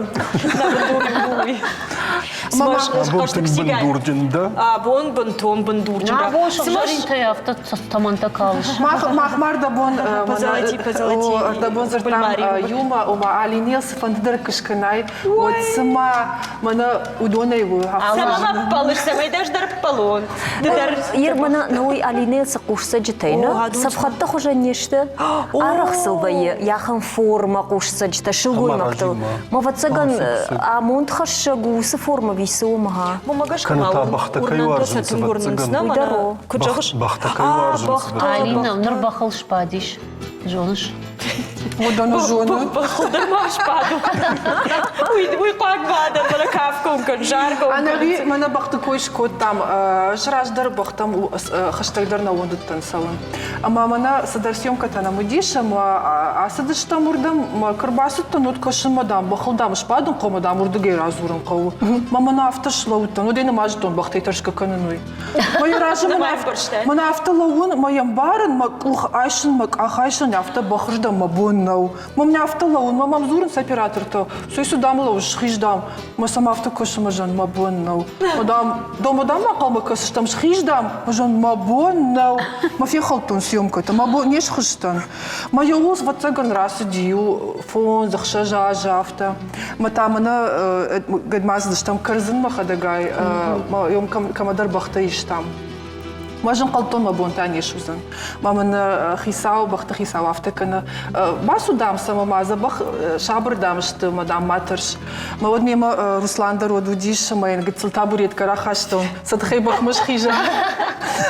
Нӕ бындур иу у уый. Абон тынг бындурджын дӕ? Абон бынтон бындурджын дӕ. Абон сыгъзӕринтӕй афтӕ тӕмӕнтӕ калыс. Мах ма ӕрдӕбон ӕрдӕбон дзырдтам иумӕ, ома Алинел цыфӕнды дӕр куы скӕнай, уӕд цыма мӕнӕ уыдонӕй у. Цӕмӕ ма ппӕлыс, цӕмӕй дӕ ӕз дӕр ппӕлон. Ды дӕр. Ир мӕнӕ науи Алинел цы хъусцӕджытӕй, нӕ? Цӕфхӕдты хуызӕн не сты? Арӕх сыл вӕййы йӕхӕн формӕ хъусцӕджытӕ сылгоймӕгтыл. Мӕ ӕвӕццӕгӕн амондхӕссӕг у уыцы формӕ висы уым, ха. Мӕ гӕсгӕ Кӕнӕ та бӕхтӕ кӕй уарзынц, ӕвӕццӕгӕн. Куыд зӕгъыс? Бӕхтӕ кӕй уарзынц. Алина, ныр бӕхыл сбадис, зоныс? Уыдоны зоны. Бӕхыл дӕр ма сбадон. Уый хъуаг бадӕн, фӕлӕ кафгон кӕн, заргон кӕн. Ӕнӕуи мӕнӕ бӕхты кой скодтам. Ӕз раздӕр бӕхтӕм хӕстӕгдӕр нӕ уӕндыдтӕн цӕуын. Ӕмӕ мӕнӕ цыдӕр съемкӕтӕ нӕм уыдис, ӕмӕ ацыдыстӕм уырдӕм, мӕ куы рбацыдтӕн, уӕд кӕсынмӕ, дам, бӕхыл, дам, сбадын хъӕуы, дам, уырдыгӕй радзурын хъӕуы. Мӕ мӕнӕ афтӕ слӕууыдтӕн, уӕд ӕй нӕма зыдтон бӕхтӕй тӕрсгӕ кӕнын, уый. Мӕ йӕ разы мӕнӕ афтӕ лӕууын, мӕ йӕ мбарын, мӕ къух айсын, мӕ къах айсын, афтӕ бӕхырдӕм мӕ бон нӕу. Мӕ мӕ афтӕ лӕууын, мӕ мӕм дзурынц оператортӕ, цой цы дам лӕууыс, схиз, дам. Мӕ сӕм афтӕ кӕсы, мӕ зӕн, мӕ бон нӕу. Мӕ дам, дома дам ма хъӕумӕ кӕсыстӕм, схиз, дам, мӕ зӕн, мӕ бон нӕу. Мӕ фехӕлдтон съемкӕтӕ, мӕ бон не схызтӕн. Мӕ еуыл ӕвӕццӕгӕн рацыди иу фондз-ӕхсӕз азы афтӕ. Мӕ та мӕнӕ гӕдмӕ цыдыстӕм кӕрдзынмӕ хӕдӕгай, кӕмӕдӕр бӕхтӕ истам. Мӕ зынхъӕлдтон мӕ бонтӕ не суыдзӕн. Мӕ мын хицау, бӕхты хицау афтӕ кӕны, бацу, дам, сӕ мӕ ма дзӕбӕх сабыр, дам, сты, мӕ, дам, ма тӕрс. Мӕ уӕд мемӕ Руслан дӕр уӕд уыдис, ӕмӕ йын гыццыл табуреткӕ рахастон, сӕ тыхӕй бӕхмӕ схиза.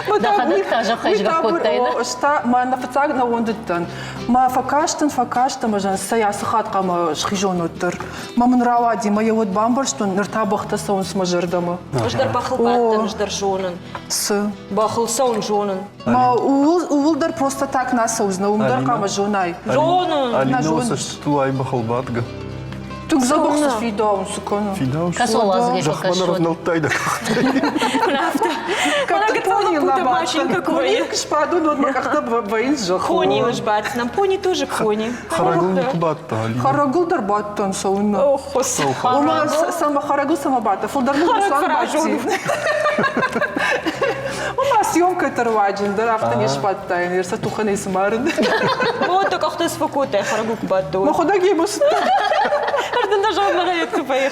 Дӕхӕдӕг та зӕххӕй згӕ кодтай, нӕ? Ӕз та мӕ нӕ фыццаг нӕ уӕндыдтӕн. Мӕ фӕкастӕн, фӕкастӕн, ӕмӕ зӕгъын, цӕй ацы хатт хъуамӕ схизон уӕддӕр. Мӕ мын рауади, мӕ йӕ уӕд бамбӕрстон, ныр та бӕхтӕ цӕуынц мӕ зӕрдӕмӕ. Ӕз дӕр бӕхыл бадтӕн, ӕз дӕр зонын. Цы? Бӕхыл цӕуын зонын. Ма ууыл, ууыл дӕр просто так нӕ цӕудзынӕ, уым дӕр хъуамӕ зонай. Зонын. Алина, цӕстытыл ай бӕхыл бадгӕ. Тынг дзӕбӕх цы фидауын, цы кӕны. Фидауын. Кӕсоладзгӕй Зӕхмӕ нӕрвнӕлдтай дӕ къӕхтӕй. Афтӕ. Кӕд пони машинка куы сбадон, уӕд мӕ къӕхтӕ вӕййынц зӕххыл. Понийыл сбаддзынӕн. Пони тоже пони. Хӕрӕгыл никуы бадтӕ, Алина? Хӕрӕгыл дӕр бадтӕн, цӕуыннӕ? О, Хуыцау. Ома, цӕмӕ хӕрӕгыл цӕмӕ бадтӕ? Фылдӕр мын Руслан бадти. Ома, съемкӕты руаджы дӕр афтӕ не сбадтаин, сӕ тухӕнӕй цы марын. Вот так къӕхтӕ сфӕкодтай, хӕрӕгыл куы бадтӕ. Мӕ худӕг йемӕ цыдтӕн. Ӕз дын дӕ зӕгъын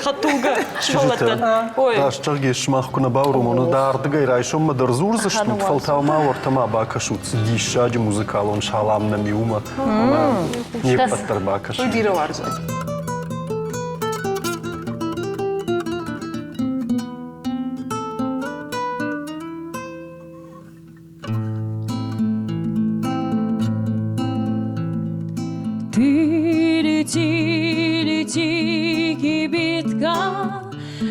хӕдтулгӕ сывӕллӕттӕн. Ой. Раст зӕгъгӕ, сымах куы нӕ бауромон, уӕд ардыгӕй райсоммӕ дӕр дзурдзыстут, фӕлтау ма уӕртӕ ма бакӕсут, цы диссаджы музыкалон салам нӕм и, уымӕ. Ӕмӕ не ппӕт дӕр бакӕсӕм. Уый бирӕ уарзын. Ты лети, лети, кибитка,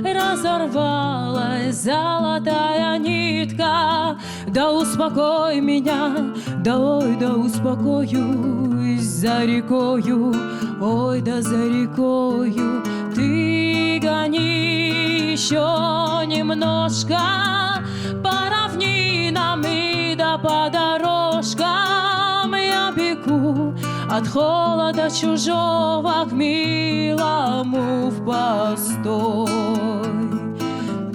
Разорвалась золотая нитка. Да успокой меня, да ой, да успокоюсь за рекою, ой, да за рекою. Ты гони еще немножко по равнинам и да по дорожкам я бегу от холода чужого к милому в постой.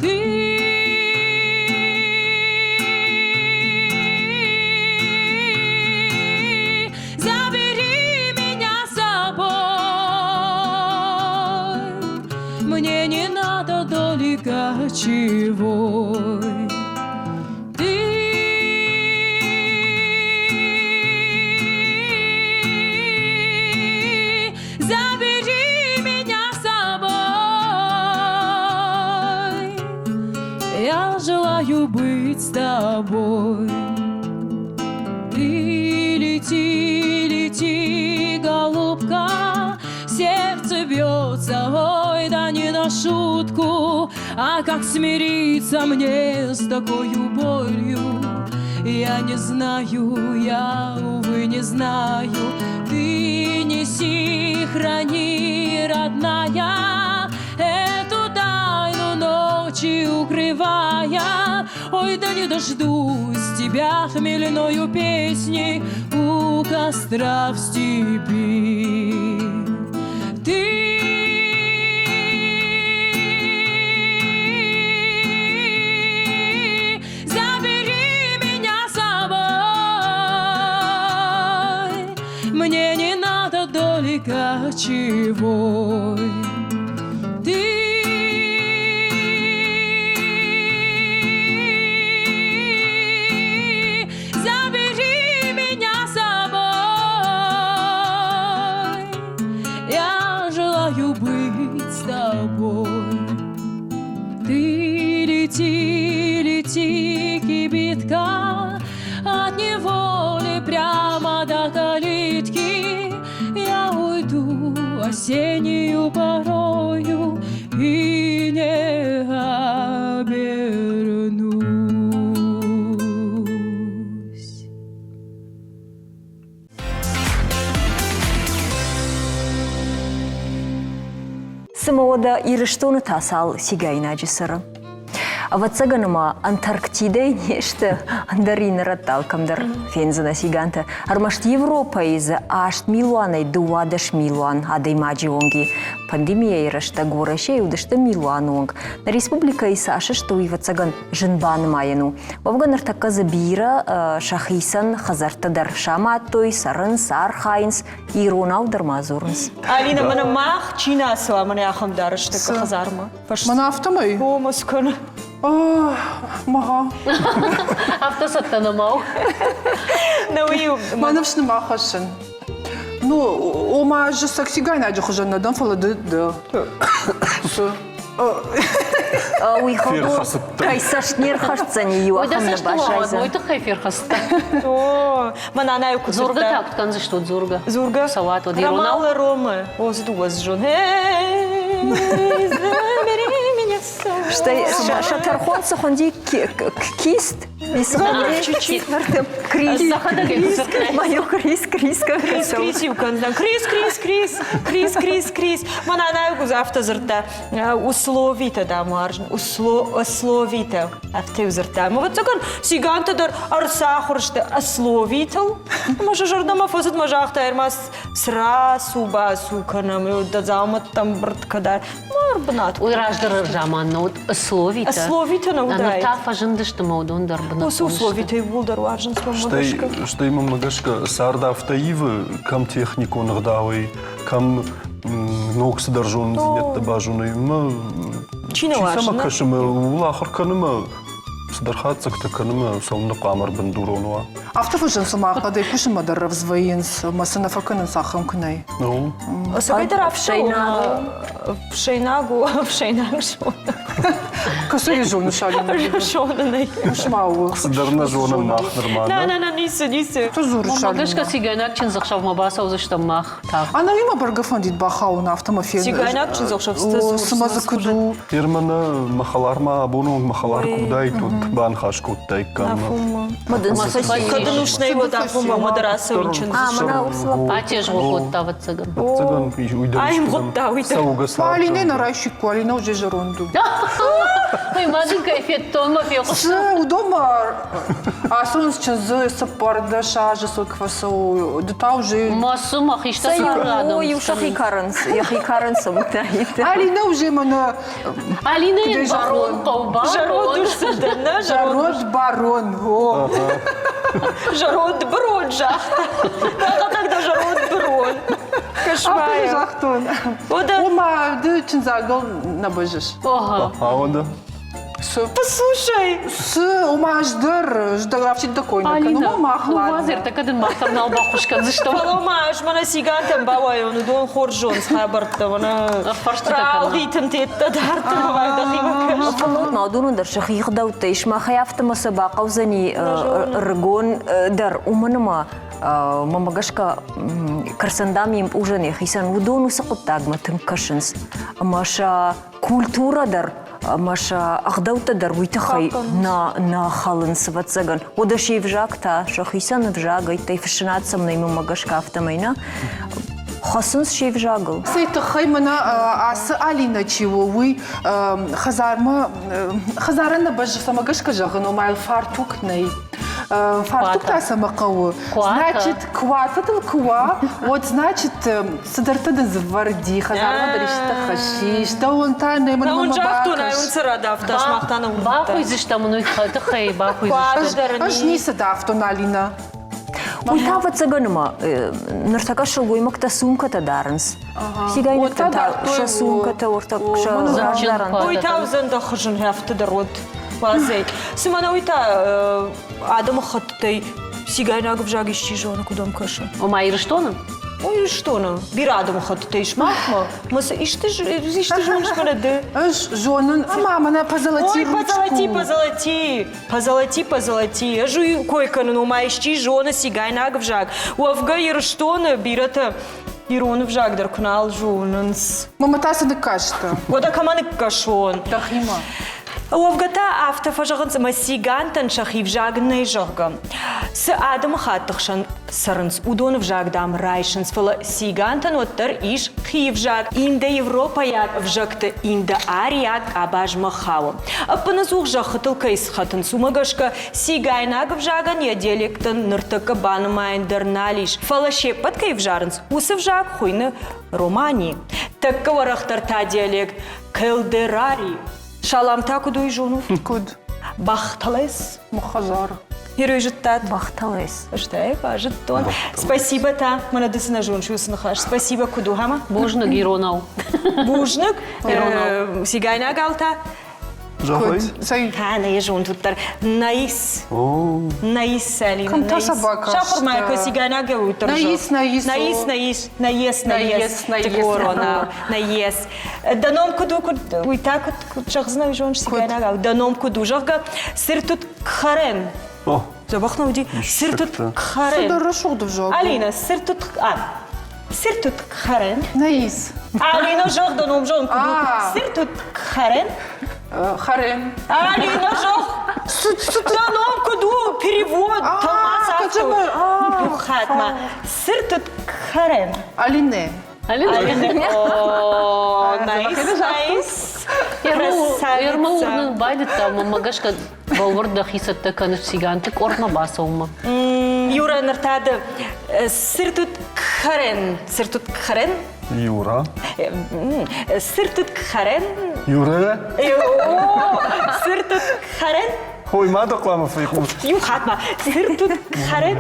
Ты забери меня с собой. Мне не надо доли кочевой. Ты забери меня с собой. Я желаю быть с тобой. Ты лети, лети, голубка, сердце бьется, ой, да не на шутку, а как смириться мне с такой болью? Я не знаю, я, увы, не знаю. Ты неси, храни, родная, эту тайну ночи укрывая. Ой, да не дождусь тебя хмельною песни у костра в степи. Ты забери меня с собой, мне не надо доли кочевой. Ты забери меня с собой, я желаю быть с тобой. Ты лети, лети, кибитка, от неволи прямо до калитки. Я уйду осеннюю порою и не обернусь. Цымӕ уӕдӕ Ирыстоны та цал цигайнаджы цӕры? Ӕвӕццӕгӕн ӕмӕ Антарктидӕйы не сты, ӕндӕр иннӕ рӕтты алкӕмдӕр фендзынӕ цигантӕ. Ӕрмӕст Европӕйы дзы 8 милуанӕй 12 милуан адӕймаджы онг и. Пандемийӕйы рӕстӕг Уӕрӕсейы уыдысты милуаны онг. Нӕ республикӕйы цас сты, уый, ӕвӕццӕгӕн, зын банымайӕн у. Уӕвгӕ ныртӕккӕ дзы бирӕ сӕхицӕн хӕдзӕрттӕ дӕр самадтой, цӕрынц, архайынц, иронау дӕр ма дзурынц. Алина, мӕнӕ мах чи нӕ ацӕуа, мӕнӕ ахӕм дарӕсты хӕдзармӕ. Мӕнӕ афтӕмӕй? О, ма скӕн. Мага. Афтӕ цӕттӕ нӕма у. Нӕ уый Мӕ ныфс нӕма хӕссын. Ну, ома ӕз саксигайнаджы хуызӕн нӕ дӕн, фӕлӕ ды ды. Цы? Уый кӕй цӕст не рхӕсдзӕни, иу ахӕм нӕ баззайдзӕн. Уый тыххӕй ферхӕцыдтӕ. О, мӕ нанайы куы Дзургӕ та куыд кӕндзыстут, дзургӕ? Дзургӕ? Цӕуат уӕд иронау? Ромалы Ромы. О, дыууӕззон. Забери меня с собой. Стӕй сӕ тӕрхон цы хуынди? Кист? Чуть-чуть. Крис. Мое Крис, Крис, Крис, Крис иу кӕндзӕн. Крис, Крис, Крис, Крис, Крис, Крис. Мӕнӕ нӕ афтӕ дзырдта. Условитӕ, дам, уарзын. Условитӕ. Афтӕ дзырдта. Ӕвӕццӕгӕн, цигантӕ дӕр ӕрцахуыр сты условитыл. Ӕмӕ сӕ зӕрдӕмӕ фӕцыд, мӕ загъта, ӕрмӕст срацу-бацу кӕнӕм, дӕ дзаумӕттӕм бырд кӕдӕр. Ма ӕрбынат. Уый раздӕры заман нӕ уыд условитӕ. Условитӕ нӕ Ныр уыдаид. та фӕзындысты мӕ уыдон дӕр бынӕттон Уыцы условитӕ иууылдӕр уарзынц мӕнмӕ Стӕй, гӕсгӕ. стӕй мӕнмӕ гӕсгӕ цард афтӕ ивы, кӕм техникон ӕгъдауӕй, кӕм ног цыдӕр зонындзинӕдтӕ базоны. Мӕ Чи нӕ чи уарзы, цӕмӕ нӕ? кӕсы, мӕ ууыл ахуыр кӕны мӕ цыдӕр хатдзӕгтӕ кӕны мӕ цӕуылнӕ хъуамӕ ӕрбындурон уа. Афтӕ фыссын, цыма хъӕдӕй кусынмӕ дӕр рӕвдз вӕййынц, ӕмӕ цы нӕ фӕкӕнынц, ахӕм куы нӕй. Ну, Цӕмӕйдӕр ӕфсӕйнаг у, ӕфсӕйнаг зоны. Кӕцӕй зоныс, Алина? Зонын ӕй. Ма у. Цыдӕр нӕ зонӕм мах нырма. Нӕ, нӕ, нӕ, ницы, ницы. Ты дзурыс, Мӕ гӕсгӕ цигайнаг чындзӕхсӕвмӕ бацӕудзыстӕм мах тагъд. Ӕнӕуи мӕ бӕргӕ фӕндид бахауын, афтӕ мӕ фен. Цигайнаг чындзӕхсӕв Цымӕ дзы куыд у? Германы мӕ хӕлар ма абоны онг мӕ хӕлар куы уыдаид, уӕд баныхас кодтаиккам. Кӕд ын ус нӕй, уӕд афонмӕ уӕд рацӕуин чындзы. Атезгъо кодта, ӕвӕццӕгӕн. Ӕвӕццӕгӕн, уый дӕр Аивгъуыдта, уый дӕр. Цӕугӕ цард. Алинӕ нӕ райсиккой, Алинӕ уже зӕронд у. Ой, ма дын кӕй федтон, мӕ фехъуыстон. Цы, уыдон ма ацӕуынц чындзы 14 азы сыл куы фӕцӕуы, ды та уже... Ма цы, мӕ хистӕр адӕм. Иу сӕхи карынц, йӕхи карынц уыдаид. Алинӕ уже мӕнӕ... Алинӕйӕн барон хъӕу, барон. Зӕронд ус дӕн, нӕ? Зӕронд барон, о. Зӕронд барон загъта. Мӕхӕдӕг дӕ зӕронд барон. Афтӕ загътон. Ома, ды чындзагыл нӕ бӕззыс. Ага. Ауӕнды. Цы? Послушай! Цы? Ома ӕз дӕр, ӕз дӕр афтид дӕ кой нӕ кӕнын. Ома мах Ну, уадз, ӕртӕккӕ дын мах дӕр нал баххуыс кӕндзыстӕм. Фӕлӕ ма ӕз мӕнӕ цигантӕм бауайон, уыдон хорз зонынц хабӕрттӕ, мӕнӕ ралгъитын теттӕ дарддӕр дӕхимӕ кӕс. Фӕлӕ ма уыдонӕн дӕр сӕхи гъдӕуттӕ ис. Махӕй афтӕ сӕ бахъӕудзӕни ӕрыгон дӕр, уымӕн ӕмӕ мӕмӕ гӕсгӕ Кӕрцӕндам йе мпъузӕн йӕхицӕн уыдон уыцы хъуыддагмӕ тынг кӕсынц. Ӕмӕ сӕ культурӕ дӕр ӕмӕ сӕ ӕгъдӕуттӕ дӕр уый тыххӕй нӕ, нӕ хӕлынц, ӕвӕццӕгӕн. Уӕдӕ се взаг та сӕхицӕн ӕвзаг, ӕйттӕй фыссынад сӕм нӕй мӕмӕ гӕсгӕ афтӕмӕй нӕ хӕцынц се взагыл. Цӕй тыххӕй мӕнӕ ацы Алинӕ чи у, уый хӕдзармӕ хӕдзарӕн нӕ бӕззы, цӕмӕ гӕсгӕ зӕгъын, ома йыл фартук нӕй. Фартук та цӕмӕ хъӕуы? Значит, куатӕ дыл куы уа, уӕд, значит, цыдӕртӕ дын дзы вӕрди, хӕдзармӕ дӕр истытӕ хӕссис, дӕуӕн та нӕ мын Нӕ мӕ загътон, ай бакӕс. уын цы радавта, сымах та нӕ уырныдта. Бахуыйдзыстӕм ын уый тыххӕй, бахуыйдзыстӕм. Ӕз ницы давтон, Алинӕ. Уый та ӕвӕццӕгӕн ӕмӕ ныртӕккӕ сылгоймӕгтӕ сумкӕтӕ дарынц. Цигайнӕгтӕ та сӕ сумкӕтӕ ортӕ сӕ раздарӕн. Уый та уыдзӕн дӕ хызын рӕфты дӕр уӕд. Уадзӕй. Цымӕ нӕ уый та адӕмы хӕттытӕй цигайнаг ӕвзаг исчи зоны, куыд ӕм кӕсы? Ома Ирыстоны? О, Ирыстоны. Бирӕ адӕмы хӕттытӕ ис махмӕ. Ма цы исты исты зоныс мӕнӕ ды? Ӕз зонын, ӕмӕ мӕнӕ позолоти Ой, позолоти, позолоти, позолоти, позолоти. Ӕз уый кой кӕнын, ома исчи зоны цигайнаг ӕвзаг. Уӕвгӕ Ирыстоны бирӕтӕ ирон ӕвзаг дӕр куы нал зонынц. Мама та цы ныккастӕ? Уӕдӕ кӕмӕ ныккӕсон? Дӕхимӕ. Уӕвгӕ та афтӕ фӕзӕгъынц, ӕмӕ цигантӕн сӕхи взаг нӕй, зӕгъгӕ. Цы адӕмыхатты хсӕн цӕрынц, уыдоны взаг, дам, райсынц, фӕлӕ цигантӕн уӕддӕр ис хи взаг. Индоевропӕйаг ӕвзӕгты индоариаг къабазмӕ хауы. Ӕппынӕдзух зӕххытыл кӕй схӕтынц, уымӕ гӕсгӕ цигайнаг ӕвзагӕн йӕ диалектӕн ныртӕккӕ банымайӕн дӕр нал ис. Фӕлӕ се ппӕт кӕй ӕвзарынц, уыцы взаг хуыйны романи. Тӕккӕ уӕрӕхдӕр та диалект Келдерари. Салам та куыд уый зонут? Куыд? Бахталес. Мухазар. Герой зыдтат? Бахталес. Стӕй базыдтон. Спасибо та. Мӕнӕ ды цы нӕ зоныс уыцы ныхас. Спасибо куыд у, хама? Бузныг иронау. Бузныг? Иронау. Цигайнаг алта? Зӕгъай? Цӕй? Та, нӕ зонд уыддӕр. Наис. Наис, Алина. Кӕм та собака? Сахуыр ма кӕ цигайнаг уыддӕр. Наис, наис. Наис, наис. Наес, наес. Наес, Наес. Дӕ ном куыд у, куыд, уый та куыд, куыд зӕгъдзынӕ, уый зоныс цигайнагау. Дӕ ном куыд у, зӕгъгӕ, сыртут кхарен. Дзӕбӕх нӕ уыди? Сыртут кхарен. Цыдӕр рӕсугъд ӕвзаг. Алина, сыртут а. Сыртут кхарен. Наис. Алина, зӕгъ, дӕ ном зон куыд у. Сыртут кхарен. Харен. Алина, зӕгъ. Дӕ ном куыд у? перевод, тӕлмац афтӕ у. Хатт ма. Сыртут Карен. Алине. Алине. О, nice, nice. Ерма уырнын байдыдта, мӕнмӕ гӕсгӕ бӕлвырд дӕхи цӕттӕ кӕныс циганты къордмӕ бацӕуынмӕ. Юра, ныр та ды Сыртут Карен. Сыртут Карен? Юра. Сыртут Карен? Юра? Сыртут Карен? Ой, ма дӕ хъуамӕ фехъус. Иу хатт ма. Сыртут Карен?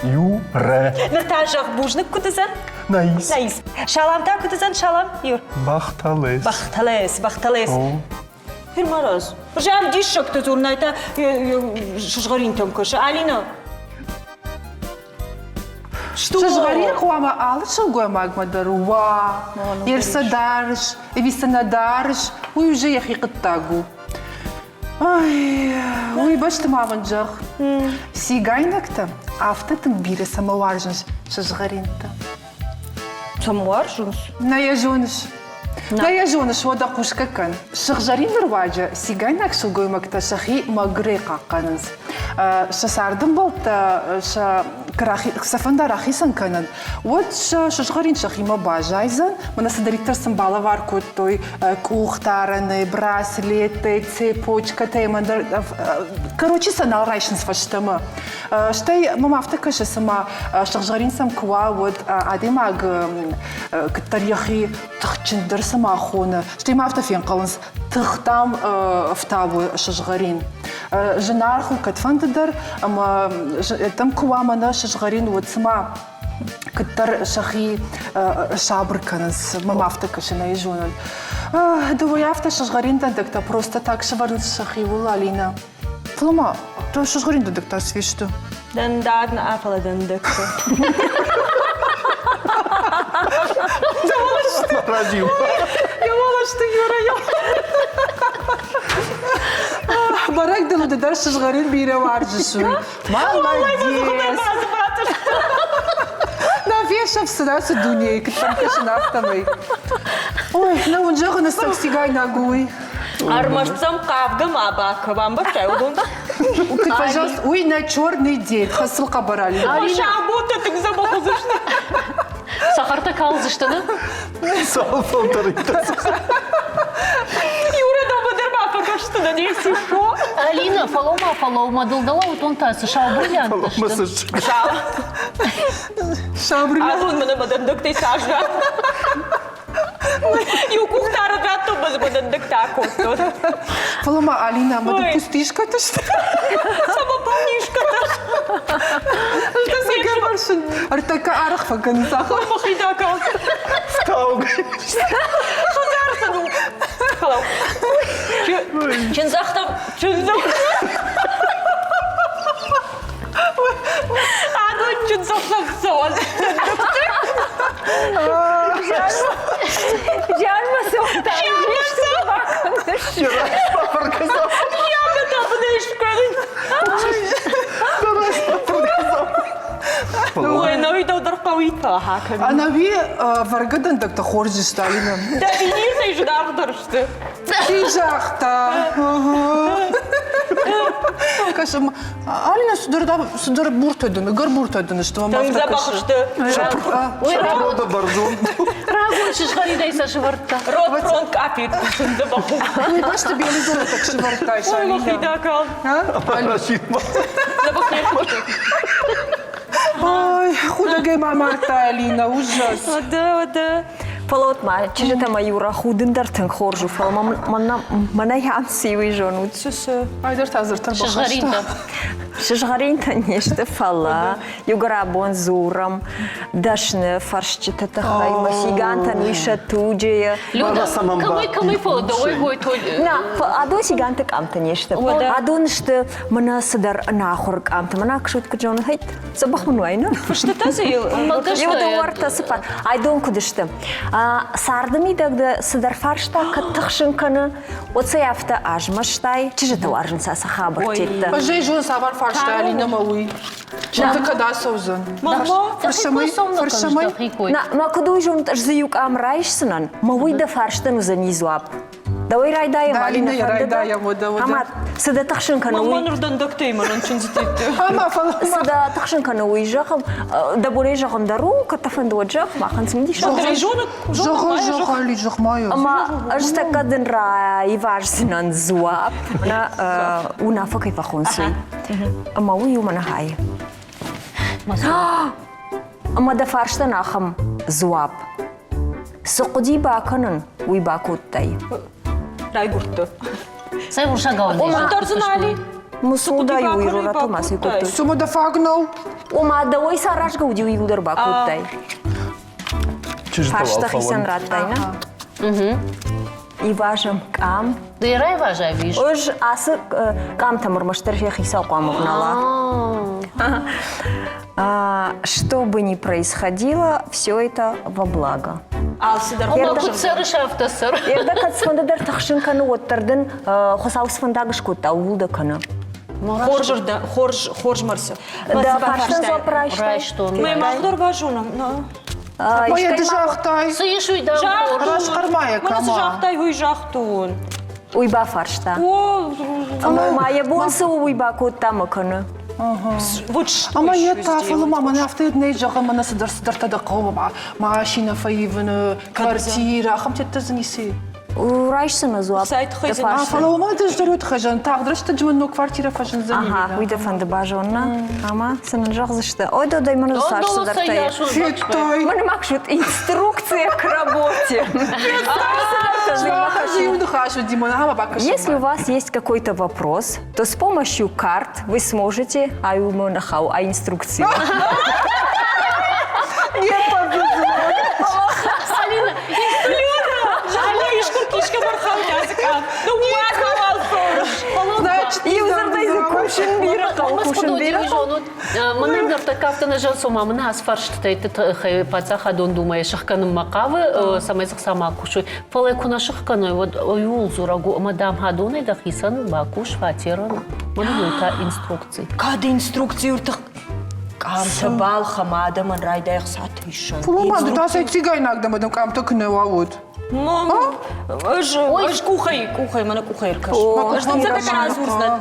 Юрӕ. Ныр та зӕгъ бузныг куыд уыдзӕн? Наис. Наис. Салам та куыд уыдзӕн, салам, Юр? Бахталес. Бахталес, бахталес. Фирмараз. Зӕм диссӕгты дзурнай та сызгъӕринтӕм кӕсы. Алина, Сызгъӕрин хъуамӕ алы сылгоймагмӕ дӕр уа. Йе цы дарыс, ӕви цы нӕ дарыс, уый уже йӕхи хъуыддаг у. Ай, уый бӕсты ма мын зӕгъ, цигайнӕгтӕ афтӕ тынг бирӕ цӕмӕ уарзынц сызгъӕринтӕ? Цӕмӕ уарзынц? Нӕ йӕ зоныс. Нӕ йӕ зоныс, уӕдӕ хъусгӕ кӕн. Сыгъзӕрины руаджы цигайнаг сылгоймӕгтӕ сӕхи мӕгуырӕй хъахъхъӕнынц. Сӕ цардӕмбӕлттӕ сӕ сӕ фӕнда рахицӕн кӕнын, уӕд сӕ сызгъӕрин сӕхимӕ баззайдзӕн, мӕнӕ цыдӕриддӕр сын балӕвар кодтой къухдарӕны, браслеттӕ, цепочкӕтӕ ӕмӕ ӕндӕр. Короче, сӕ нал райсынц фӕстӕмӕ. Стӕй мӕм афтӕ кӕсы, цыма сыгъзӕрин сӕм куы уа, уӕд адӕймаг куыддӕр йӕхи тыхджындӕр цыма хоны, стӕй ма афтӕ фенхъӕлынц, тых, дам, ӕфтауы сызгъӕрин. Зынаргъ у кӕдфӕнды дӕр, ӕмӕ дӕм куы уа мӕнӕ сызгъӕрин, уӕд цыма куыддӕр сӕхи сабыр кӕнынц, мӕм афтӕ кӕсы, нӕ зонын. Дыууӕ афтӕ сызгъӕрин дӕндӕгтӕ просто так сӕвӕрынц сӕхиуыл, Алинӕ. Фӕлӕ ма сызгъӕрин дӕндӕгтӕ свисты. Дӕндаг нӕ, фӕлӕ дӕндӕгтӕ. Разил. Йӕ Юра, Бӕрӕг дыл ды дӕр сызгъӕрин бирӕ уарзыс уый. Молодец! Нӕ фесӕфдзынӕ ацы дунейы, куыддӕр кӕсын афтӕмӕй. Ой, нӕ уын зӕгъын, ӕцӕг цигайнаг у уый. Ӕрмӕст сӕм хъавгӕ ма бакӕ, бамбӕрстай уыдон? Ты, пожалуйста, уый нӕ черный день, хӕсыл хъӕбӕрали. Саботы тынг дзӕбӕх уыдзысты. Сахартӕ калдзысты, нӕ? Цал фӕлтӕры Юра дома дӕр ма фӕкӕсдзынӕ, не сишо. Алина, фӕлӕуу-ма, фӕлӕуу-ма, дыл-дӕлӕ уыдон та цы сау бриллианттӕ сты? Сау. Сау бриллиант. Абон мын ӕмӕ дӕндӕгтӕй цас Иу къухтары радтон мӕ дӕндӕгтӕ акодтон. Фӕлӕ ма Алина, ма дын пустишкӕтӕ сты? Сама полнишкӕтӕ. Ӕртӕ сӕгӕвӕрсын. Ӕртӕккӕ арӕх фӕкӕнынц ахӕм. Мӕхи дакал. Фтаугӕ. Хӕдзар сын у. Фӕлӕ. Чындзӕхтӕм. Чындзӕхтӕм. Адон чындзӕхсӕв цӕуӕн. Зианмӕ цӕуын Ӕнӕуи вӕргӕ дӕндӕгтӕ хорз сты, Алина. Дӕ виниртӕй зынаргъдӕр сты. Чи загъта? Кӕсӕм, Алина цыдӕр цыдӕр буртӕ дын, ӕгӕр буртӕ дын сты. Тынг дзӕбӕх сты. Рода бӕрзонд. Рагон сызгъӕринӕй сӕ сывӕрдта. Рот фронт къафет дзӕбӕх. Уый бӕсты белый золоток сывӕрдтай, Алина. Ой, худӕгӕй ма мардта Алина, ужас. Уӕдӕ, уӕдӕ. Фӕлӕ вот ма чызджытӕ ма иу рахудын дӕр тынг хорз у, фӕлӕ мӕнӕ ам цы уый зонут? Цы цы? Айдӕр та дзырдтӕ Сызгъӕринтӕ. Сызгъӕринтӕ не сты, фӕлӕ иугӕр абон дзурӕм дӕсны фӕрсджыты тыххӕй, мӕ сигантӕн уый сӕ туджы. Люда, кӕмӕй кӕмӕй фӕлӕ дӕуӕй гойтой? На, адон сиганты къамтӕ не сты. Адон сты мӕнӕ цыдӕр ӕнахуыр къамтӕ. Мӕнӕ кшут куыд зоны, хейт, дзӕбӕх мын уай, ну? Фыстытӕ дзы Иу дыууӕртӕ цыппар. Айдон куыд сты? Царды мидӕг дӕ цыдӕр фарста кӕд тыхсын кӕны, уӕд сӕ афтӕ азмӕстай, чызджытӕ уарзынц ацы хабӕрттӕ. Ӕз ӕй зонын, цавӕр фарста Алинӕмӕ уый. Чындзы кӕд ацӕудзӕн? Фӕрсӕмӕй? Фӕрсӕмӕй? На, мӕ куыд уый зонут, ӕз дзы иу къам райсдзынӕн, мӕ уый дӕ фарстӕн уыдзӕни дзуапп. Дӕуӕй райдайӕм, Алинӕ райдайӕм, уӕдӕ, уӕдӕ. Ӕмӕ цы дӕ тыхсын кӕны уый? Мӕн рдӕндӕгтӕй мӕнӕн чындзытӕ. Ӕмӕ фӕлӕ Цы дӕ тыхсын кӕны уый зӕгъ, дӕ бонӕй зӕгъын дӕр у, кӕд дӕ фӕнды, уӕд зӕгъ, махӕн цымыдисаг. Зӕгъы, зӕгъ, Али, зӕгъ ма йӕ. Ӕмӕ ӕз тӕккӕ дын раиваздзынӕн дзуапп, нӕ уынаффӕ кӕй фӕхоныс, уый. Ӕмӕ уый у мӕнӕ хай. Ӕмӕ дӕ фарстӕн ахӕм дзуапп. Цы хъуыди бакӕнын, уый бакодтай. Райгуырдты. Цӕй урсагау Ома дӕр дзы нали. Мусулдай уый роратомӕ кодтой. Цума дӕ фаг нӕу? Ома дӕуӕй цы аразгӕ уыди, уый дӕр бакодтай. Фарста хицӕн радтай, нӕ? Ивазӕм къам. Ды райвазай виж. Ӕз ацы къамтӕм ӕрмӕстдӕр йӕ хицау хъуамӕ внала. Что бы ни происходило, все это во благо. Алцыдӕр Ома куыд цӕрыс, афтӕ цӕр. Ердӕ кӕд цыфӕнды дӕр тыхсын кӕны, уӕддӕр дын Хуыцау цы фӕндаг скодта, ууыл дӕ кӕны. Хорз, хорз, хорз мӕрцы. Дӕ фарстӕн дзуапп райстай? Райстон. Мӕ мах дӕр базонӕм. Ма ды загътай. Цы ис уый дӕм хорз? Расхъӕрмайӕ Мӕнӕ цы кӕма? загътай, уый загътон. Уый бафарста. О, Ӕмӕ ма йӕ бон цы у, уый бакодта мӕ кӕны. Вот что Ӕмӕ йӕ еще та фӕлӕ ма сделать? мӕнӕ афтӕ нӕй зӕгъӕм, мӕнӕ цыдӕр цыдӕртӕ дӕ хъӕуы, машинӕ фӕивыны, квартирӕ, ахӕм теттӕ дзы ницы и. Райсдзынӕ дзуапп. Цӕй тыххӕй дзы А, фӕлӕ уымӕн ды здӕр тыххӕй тагъд рӕстӕджы мын ног квартирӕ фӕзындзӕн. Ага, уый дӕ фӕнды базонна. Ӕмӕ цы нын зӕгъдзысты? Ой, додой, мӕн цас цыдӕртӕ Федтай. Мӕн максут инструкция к работе. Если у вас есть какой-то вопрос, то с помощью карт вы сможете, а нахау, а инструкции. Не повезло. Алина, Мӕнӕн ныртӕккӕ афтӕ нӕ зӕгъ, цома мын ацы фарстытӕй тыххӕй паддзахадон думӕйы сыхгӕнынмӕ хъавы, цӕмӕй дзы хца ма кусой. Фӕлӕ куы нӕ сыхгӕной, уӕд ууыл дзурӕг у, ӕмӕ дам хӕдонӕй дӕхицӕн бакус фатерӕн. Мӕнӕн уый та инструкци. Кӕд инструкци ӕртых къамтӕ балхӕм адӕмӕн райдай ӕхцатӕ исын. Фӕлӕ ма ды та цӕй цигайнаг дӕ ӕмӕ дӕм къамтӕ куы нӕ уа, уӕд. Мам, ӕз ӕз къухӕй къухӕй мӕнӕ къухӕй ӕркӕс. Ӕз дын цӕттӕ радзурдзынӕн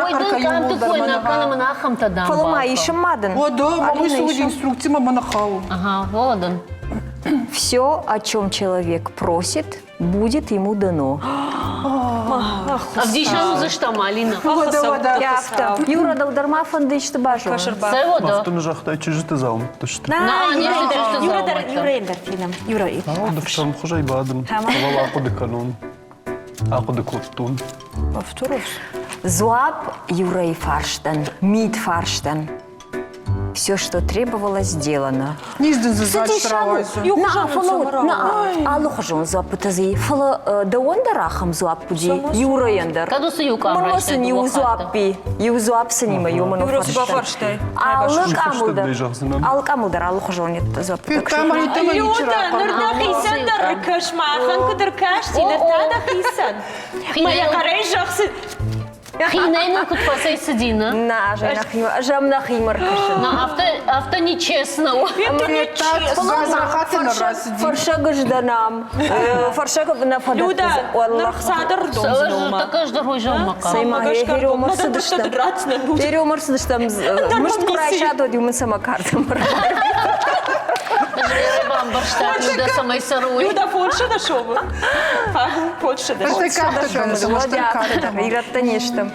Ой, дын къамты кой нӕ кӕны, мын ахӕмтӕ дам Фӕлӕ ма исын ма дын. Уӕдӕ, ма уый цы уыди инструкцимӕ мӕ нӕ хъӕуы. Ага, Володын. Все, о чем человек просит, будет ему дано. Ӕвдисӕн уыдзыстӕм, Алина. Уӕдӕ, уӕдӕ. Афтӕ. Иу рӕдау дӕр ма фӕнды исты базонын. Цӕй уӕдӕ? Афтӕ нӕ загътай, чызджыты дзаумӕттӕ сты. Юра дӕр Юрӕйӕн дӕр фенӕм. Юра. Ау, ӕфсӕрмхуызӕй бадын. Фӕлӕ ахъуыды кӕнон. Ахъуыды кодтон. Дзуапп Юрӕйы фарстӕн, мидфарстӕн. Все, что требовалось, сделано. Низ дын дзы дзаст рауайдзӕн. На, алыхуызон дзуаппытӕ дзы фӕлӕ дӕуӕн дӕр ахӕм дзуапп уыди, Юрӕйӕн дӕр. Кӕд уыцы иу къам Мӕнмӕ сын иу дзуапп и, иу дзуапп сын имӕ иу мӕн фарстай. Алы къамыл дӕр, алы къамыл дӕр алыхуызон дзуаппытӕ. Люда, ныр дӕхицӕн дӕр ркӕс, махӕн куыд ӕркасти, ныр та дӕхицӕн. Мӕ йӕ хъӕрӕй зӕгъ, Хинӕй нын куыд фӕцӕйцыди, нӕ? Нӕ, ӕз ӕм нӕхимӕ ркӕсын. На, афтӕ, афтӕ нечестно у. Фӕрсӕг ыздӕн ам. Фӕрсӕг нӕ фӕдӕтты. Люда, ныр цадӕр домдзынӕ. Такая ж дорожа мака. Цӕй ма, ереумӕ рцыдыстӕм. Ереумӕ рцыдыстӕм. Мызд куы райсат, уӕд-иу мын сӕ мӕ картӕм Бамбӕрста, Люда, цӕмӕй цӕрой. Люда, Польша дӕ Польша дӕ. Ирӕттӕ не стӕм.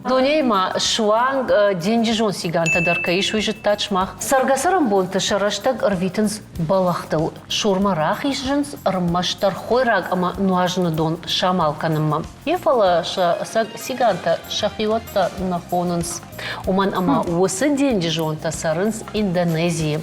Дунейы ма суанг денджызон цигантӕ дӕр кӕй ис, уый зыдтат сымах. Цӕргӕ-цӕрӕнбонты сӕ рӕстӕг ӕрвитынц бӕлӕгътыл, сурмӕ рахизынц ӕрмӕстдӕр хойраг ӕмӕ нуазыны дон самал кӕнынмӕ. Йе фӕлӕ сӕ ӕцӕг цигантӕ сӕхиуӕттӕ нӕ хонынц. Уымӕн ӕмӕ уыцы денджызонтӕ цӕрынц Индонезийы,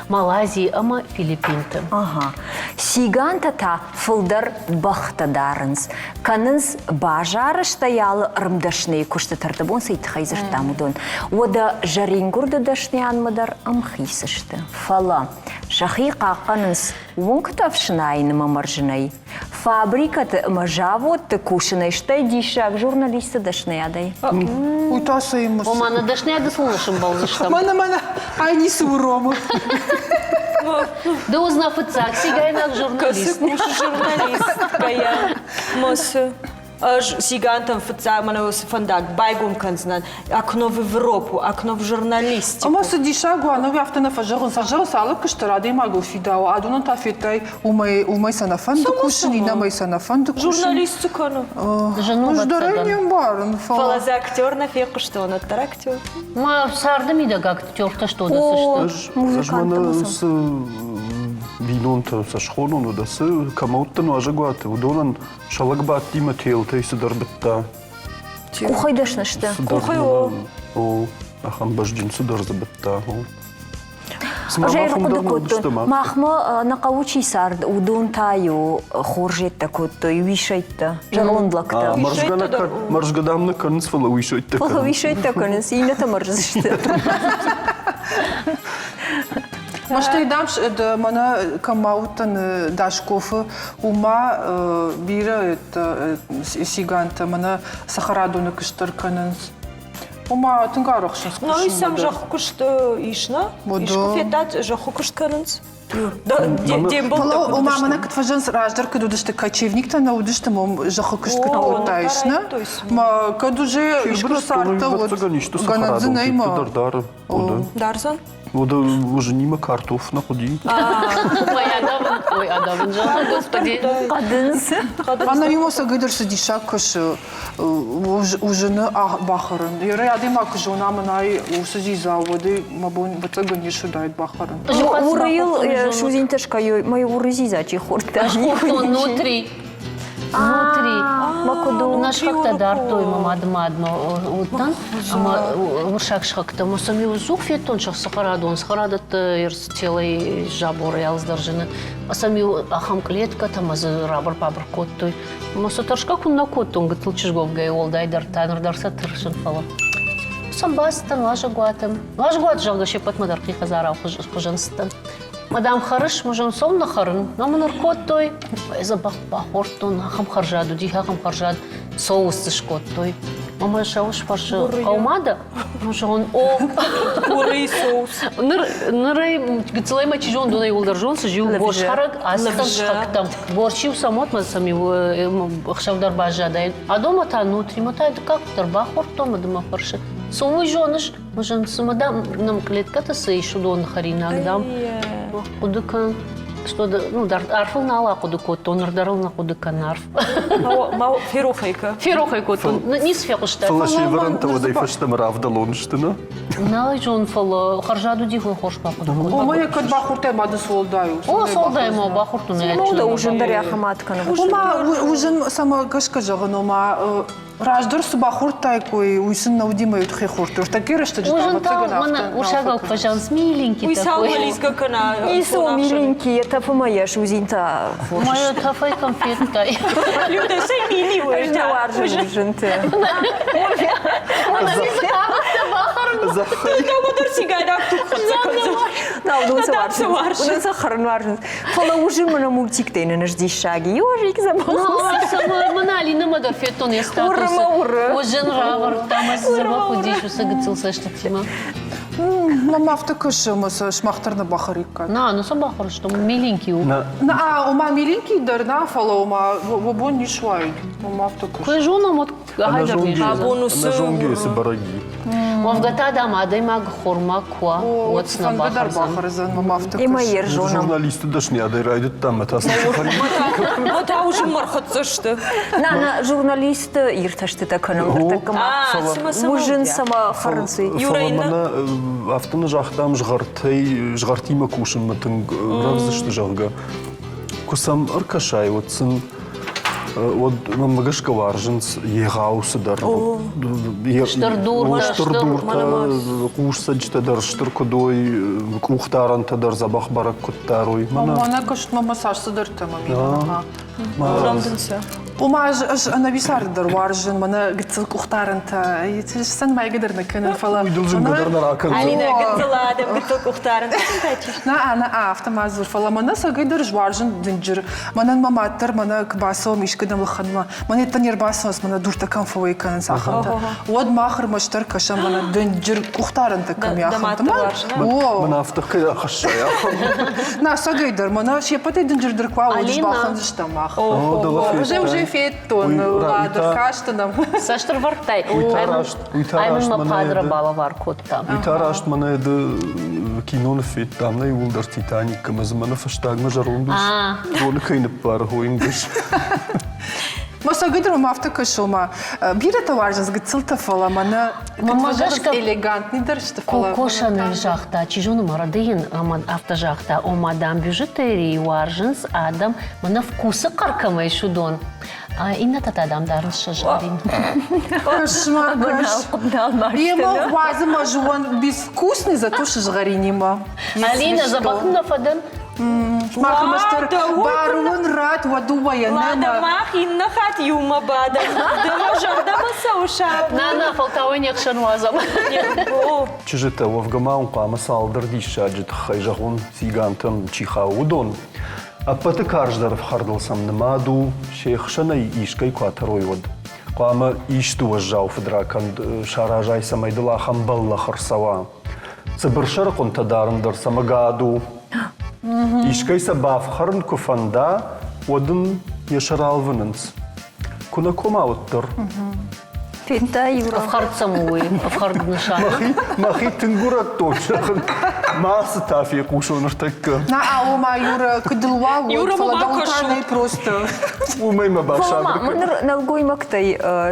Малайзийы ӕмӕ Филиппинты. Ага. Цигантӕ та фылдӕр бӕхтӕ дарынц. Кӕнынц базары стӕй алы ӕрмдӕсныйы куыстыты ӕрдӕбон цӕй тыххӕй дзырдтам, уыдон. Уӕдӕ зӕрингуырды дӕсныйадмӕ дӕр ӕмхиц сты. Фӕлӕ сӕхи хъахъхъӕнынц уынгты ӕфснайынмӕ мӕрзынӕй, фабрикӕты ӕмӕ заводты кусынӕй, стӕй диссаг журналисты дӕсныйадӕй. Уый та цы Ома, нӕ дӕсныйады цы сымбӕлдзыстӕм? Мӕнӕ, мӕнӕ, ай ницы уромы. Ды уыдзынӕ фыццаг цигайнаг журналист. Кӕсы кусы журналисткӕйӕ. Мысы. Ӕз цигантӕн фыццаг мӕнӕ уыцы фӕндаг байгом кӕндзынӕн. Окно в Европу, окно в журналистику. Ӕмӕ цы диссаг уа, ныр афтӕ нӕ фӕзӕгъынц, фӕзӕгъынц алы куыст дӕр адӕймагыл фидауы. Адонӕн та федтай, уымӕй, уымӕй сӕ нӕ фӕнды кусын, иннӕмӕй сӕ нӕ фӕнды кусын. Журналист цы кӕны? Зын у Ӕз дӕр ӕй не мбарын, фӕлӕ... Фӕлӕ дзы актер нӕ фехъуыстон, уӕддӕр актер. Ма царды мидӕг актертӕ сты цы сты? Ӕз мӕнӕ цы бинонтӕ сӕ схонон, уӕдӕ цы кӕмӕ уыдтӕн уазӕгуаты, уыдонӕн сӕ лӕгбадтимӕ телтӕй цыдӕр быдта. Къухӕй дӕсны сты. Къухӕй о. О, ахӕм бӕзджын цыдӕр дзы быдта. Ӕз ӕй ӕрхъуыды кодтон, махмӕ нӕ хъӕуы чи цард, уыдон та-иу хорзӕттӕ кодтой, уисӕйттӕ, зӕронд лӕгтӕ. Мӕрзгӕ дам нӕ кӕнынц, фӕлӕ уисӕйттӕ кӕнынц. Фӕлӕ уисӕйттӕ кӕнынц, иннӕтӕ мӕрздзысты. Мӕстӕй дам, мӕнӕ кӕм ма уыдтӕн Дашкофы, уымӕ бирӕ сигантӕ мӕнӕ цӕхӕрадоны куыст дӕр кӕнынц. Ома тынг арӕхсынц Ну, и сам зӕххы куыст ис, на? Искуы федтат, зӕххы куыст кӕнынц? Фӕлӕ ома мӕнӕ куыд фӕзӕгъынц, раздӕр куыд уыдысты кочевниктӕ нӕ уыдысты, мом зӕххы куыст куыд кодтаис, нӕ? Ма кӕд уже искуы цардтӕ, уӕд гӕнӕн дзы нӕй ма. Дардзӕн? Уӕдӕ уызынимӕ картоф нӕ хъуыди. Ой, адавын, ой, адавын, зӕгъы, господи. Хъӕдындз. Ӕнӕ иумӕ сӕгыдӕр цы диссаг кӕсы уызыны бахӕрын. Ерӕй адӕймаг куы зона, мӕнӕй уыцы дзидза, уӕд ӕй мӕ бон ӕвӕццӕгӕн не суыдаид бахӕрын. Уырыйыл судзинтӕ скайой, мӕ уыры дзидза чи хордта. Ӕз хордтон нутри. Внутри. Нӕ сыхӕгтӕ дардтой мӕ мады мадмӕ уыдтӕн ӕмӕ уырыссаг сыхӕгтӕ. Ӕмӕ сӕм иу дзух федтон сӕ цӕхӕрадон, цӕхӕрадӕтты телӕй заборӕй алцыдӕр зыны. Сӕм иу ахӕм кълеткӕтӕ ӕмӕ дзы рабыр-бабыр кодтой. Ӕмӕ сӕ тӕрсгӕ куыннӕ кодтон, гыццыл чызг уӕвгӕйӕ уӕлдайдӕр та ныр дӕр сӕ тӕрсын, фӕлӕ сӕм бацыдтӕн уазӕгуаты. Уазӕгуат, зӕгъгӕ, се ппӕтмӕ дӕр хи хӕдзарау хуызӕн цыдтӕн. Мадам хӕрыс, мӕ цом нӕ хӕрын. Нӕ мын ӕркодтой, дзӕбӕх бахордтон, ахӕм хӕрзад уыди, ахӕм хӕрзад соус дзы скодтой. Мӕ соус фӕрсы, хъӕумӕ дӕ? Ну, зӕгъын, о. Уырый соус. Ныр, ныр ӕй гыццылӕй мӕ чи зон, донӕй уӕлдӕр зон, цы зиу борщ хӕрӕг, ацыдтӕн сыхӕгтӕм. Борщ-иу сӕм уӕд, сӕм-иу ӕхсӕв дӕр баззадаид. Адонмӕ та нутримӕ та дыккаг дӕр бахордтон, мӕ дымӕ фӕрсы. Цы уый зоныс? Мызын, цымӕ дам нӕм кълеткӕты цы ис, уыдоны хӕринаг, дам, хъуыды кӕн, что ну, арфыл нал ахъуыды кодтон, ныр дӕр ыл нӕ хъуыды кӕн арф. Ма ферох ӕй кӕ. Ферох ӕй кодтон, ницы фехъуыстай. Фӕлӕ се вӕрӕнтӕ уӕдӕй фӕстӕмӕ равдӕлон сты, нӕ? Нал зон, фӕлӕ хӕрзад уыди, хуын хорз бахъуыды кодтон. Ома йӕ кӕд бахордтай, ма ды солдай у. О, солдай ма бахордтон. Ома ужин дӕр йӕхимӕ кӕны. Ома ужин цӕмӕ гӕсгӕ зӕгъын, ома Раздӕр цы бахордтаиккой, уый сын нӕ уыди мӕ уд хихордтой. Ӕртӕккӕ рӕстӕджы та ӕвӕццӕгӕн афтӕ Урсагау фӕзӕгъынц миленький Уый такой. цал лизгӕ кӕна? Ницы у миленький, йӕ тӕфы мӕ йӕ судзинтӕ хорз. Мӕ тӕфӕй конфеттӕй. Люда, цӕй мили у? Ӕз нӕ уарзын узынты. Дӕр цигайнаг туг хӕццӕ кӕндзӕн. Нал уыдон сӕ уарзынц. Уыдон сӕ хӕрын уарзынц. Фӕлӕ ужин мын мультиктӕй нын диссаги. Ёжик забыл. Мын Алинӕмӕ дӕр федтон йӕ статусы. Уыры мӕ уыры. Ужин равӕрдта мӕ дзӕбӕх уыдис уыцы гыццыл цӕстытимӕ. Мӕм афтӕ кӕсы, ӕмӕ сӕ сымах дӕр нӕ бахӕриккат. На, ну сӕ бахӕрстам. Миленький у. На, ома миленький дӕр на, фӕлӕ ома уӕ бон не суаид. Ома афтӕ кӕсы. Куы зонӕм, уӕд Ӕнӕзонгӕ цы бӕрӕг и. Уӕвгӕ та, дам, адӕймаг хормаг куы уа, уӕд цы нӕ бахӕрдзӕн. Ӕмӕ йе рзонӕм. Журналисты дӕсныйадӕй райдыдтам, ӕмӕ та цы Мӕ та ужинмӕ рхӕццӕ сты. На, на, журналисты иртӕстытӕ кӕнӕм ныртӕккӕ ма. Ужин цӕмӕ хӕрынц уый. Фӕлӕ мӕнӕ афтӕ нӕ загътам, згъӕртӕй, згъӕртимӕ кусынмӕ тынг рӕвдз сты, зӕгъгӕ. Куы сӕм ӕркӕсай, уӕд сын уӕд мӕнмӕ гӕсгӕ уарзынц егъау цыдӕр. Стыр дуртӕ, стыр дуртӕ, хъусцӕджытӕ дӕр стыр куыд уой, къухдарӕнтӕ дӕр дзӕбӕх бӕрӕг куыд дарой. Мӕнӕ куыстмӕ мӕ цас цыдӕртӕ мӕ Ома ӕз ӕз ӕнӕвисарды дӕр уарзын, мӕнӕ гыццыл къухдарӕнтӕ, сӕн мӕйгӕ дӕр нӕ кӕнын, фӕлӕ Уый дыл зынгӕ дӕр нӕ ракӕндзӕн. Алинӕ, гыццыл адӕм, Гыццыл къухдарӕн. На, на, афтӕ ма дзур, фӕлӕ мӕнӕ сӕгӕй дӕр уарзын дынджыр. Мӕнӕн мӕ мад дӕр мӕнӕ куы бацӕуӕм искуыдӕм лыхӕнмӕ, мӕн йедтӕ не рбацӕуынц, мӕнӕ дуртӕ кӕм фӕуӕй кӕнынц, ахӕмтӕ. Уӕд мах ӕрмӕстдӕр кӕсӕм, мӕнӕ дынджыр къухдарӕнтӕ кӕм и, ахӕмтӕ. О! Мӕн афтӕ кӕй ахӕссай, ахӕм. На, сӕгӕй дӕр, мӕнӕ се ппӕтӕй дынджырдӕр куы уа, уӕд сбалхӕндзыстӕм мах. Уже уже федтон, ладыр кастынӕм. Цӕстырвӕрдтӕй. Ай мын мӕ падра балӕвар кодта. Уый та раст мӕнӕ ды киноныв федтам, нӕ иууылдӕр Титаник ӕмӕ дзы мӕнӕ фӕстагмӕ зӕронд ус доны кӕй ныппары хойынгӕс. Мӕ сӕгыдр мӕм афтӕ кӕсы, ома бирӕтӕ уарзынц гыццылтӕ, фӕлӕ мӕнӕ элегантный дӕр сты, фӕлӕ Коко Шанель загъта, чи зоны мӕ рӕдыйын, ӕмӕ афтӕ загъта, ома дам бижутерийы уарзынц адӕм, мӕнӕ вкусы хъӕр кӕмӕй ис, уыдон. Иннӕтӕ та дам дарынц сызгъӕрин. Кошмар, Ема уадзы мӕ жуан безвкусный, зато сызгъӕринимӕ. Алина, дзӕбӕх нӕ фӕдӕн? Мах мастер баруын рад уӕ дыууӕйӕ. Лада, мах иннӕ хатт иумӕ бадӕм. Ды мӕ зӕрдӕмӕ цӕуыс На, на, фӕлтау не хсӕн уадзӕм. Чызджытӕ, уӕвгӕ ма уын хъуамӕ цалдӕр диссаджы тыххӕй зӕгъон, цигантӕм чи хауы, уыдон. Ӕппӕты карздӕр ӕфхӕрдыл сӕм нымад у, се хсӕнӕй искӕй куы атӕрой, уӕд. Хъуамӕ исты уӕззау фыдракӕнд саразай, цӕмӕй дыл ахӕм бӕллӕх ӕрцӕуа. Цыбыр сӕрыхъуынтӕ дарын дӕр сӕм ӕгад у. Искӕй сӕ бафхӕрын куы фӕнда, уӕд ын йӕ сӕр алвынынц. Куы нӕ кома, уӕддӕр. Федтай, Юра? Ӕфхӕрд сӕм у уый, ӕфхӕрд нысан. Мӕхи тынг урӕдтон, зӕгъын, мацы та фехъусон ныртӕккӕ. На, ома, Юра, куыд дыл уа, уӕд, фӕлӕ дӕу та нӕй просто. Уымӕй мӕ басабыр кӕн. Ныр нӕлгоймӕгтӕй,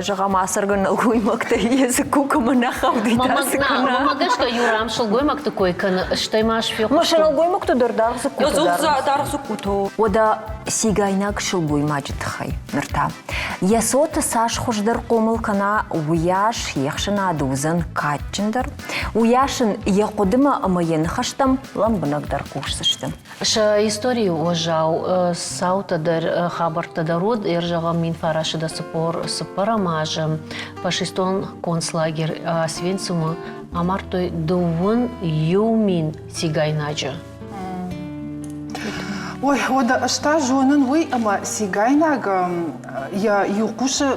зӕгъӕм, ацӕргӕ нӕлгоймӕгтӕй йӕ дзыкку кӕмӕ нӕ хауди, та цы кӕна? Мӕнмӕ гӕсгӕ, Юра ам сылгоймӕгты кой кӕны, стӕй ма сфехъуыстон. Ма сӕ нӕлгоймӕгты дӕр даргъ дзыккутӕ дарынц. Даргъ дзыккутӕ. Уӕдӕ цигайнаг сылгоймаджы тыххӕй ныр та. Йӕ цоты цас хуыздӕр хъомыл кӕна, уыйас йе хсӕнады уыдзӕн кадджындӕр, уыйас ын йӕ хъуыдымӕ ӕмӕ йӕ ныхӕстӕм лӕмбынӕгдӕр хъусдзысты. Сӕ историйы уӕззау цаутӕ дӕр, хабӕрттӕ дӕр уыд. Ӕрзӕгъӕм 1944 азы фашистон концлагерь Освенцимы амардтой 21 000 цигайнаджы. Ой, уӕдӕ ӕз та зонын уый, ӕмӕ цигайнаг йӕ иу хъусы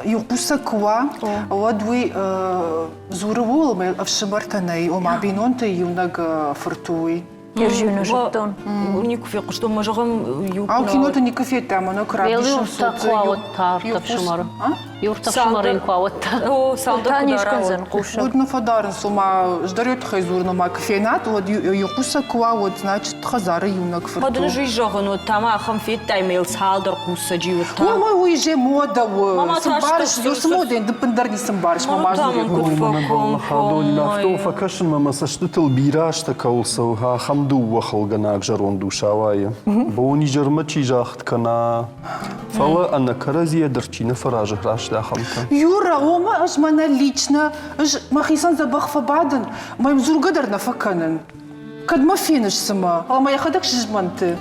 иу хъусӕг куы уа, уӕд уый дзуры ууыл, ӕмӕ ӕфсымӕртӕ нӕй, ома бинонты иунӕг фырт у уый. Ержину зыдтон. Никуы фехъуыстон, мӕ зӕгъӕм, иу Ау, киноты никуы федтам, мӕнӕ куы равдисынц. Куы ауыдта ӕфсымӕры. Юрта ӕфсымӕры куы ауыдта. О, цалдӕр Та куы не дара, скӕндзӕн хъусӕг. Уӕд нӕ фӕдарынц, ома ӕз дӕр йӕ тыххӕй дзурын, ома куы фенат, уӕд иу хъусӕг куы уа, уӕд, значит, хӕдзары иунӕг фырт Уӕд у. ын ӕз зӕгъын, уӕд та ма ахӕм федтай мӕ йыл цалдӕр хъусӕджы уыд та. Ой, уый же мода у. Мама, Цы мбарыс, цы модӕ, дыппындӕр ницы мбарыс, мама Мама, та мын куыд Хадонимӕ афтӕ фӕкӕсынмӕ мӕ цӕстытыл бирӕ азтӕ кӕуыл цӕуы, ахӕм дыууӕ хылгӕнаг зӕронд ус ауайы. Бон-изӕрмӕ чи загъд кӕна, фӕлӕ ӕнӕ кӕрӕдзийӕ дӕр чи нӕ фӕразы раст ахӕмтӕ. Юра, ома ӕз мӕнӕ лично, ӕз мӕхицӕн дзӕбӕх фӕбадын, мӕм дзургӕ дӕр нӕ фӕкӕнын. Кӕд мӕ феныс цымӕ? Фӕлӕ мӕ йӕхӕдӕг сызмӕнты.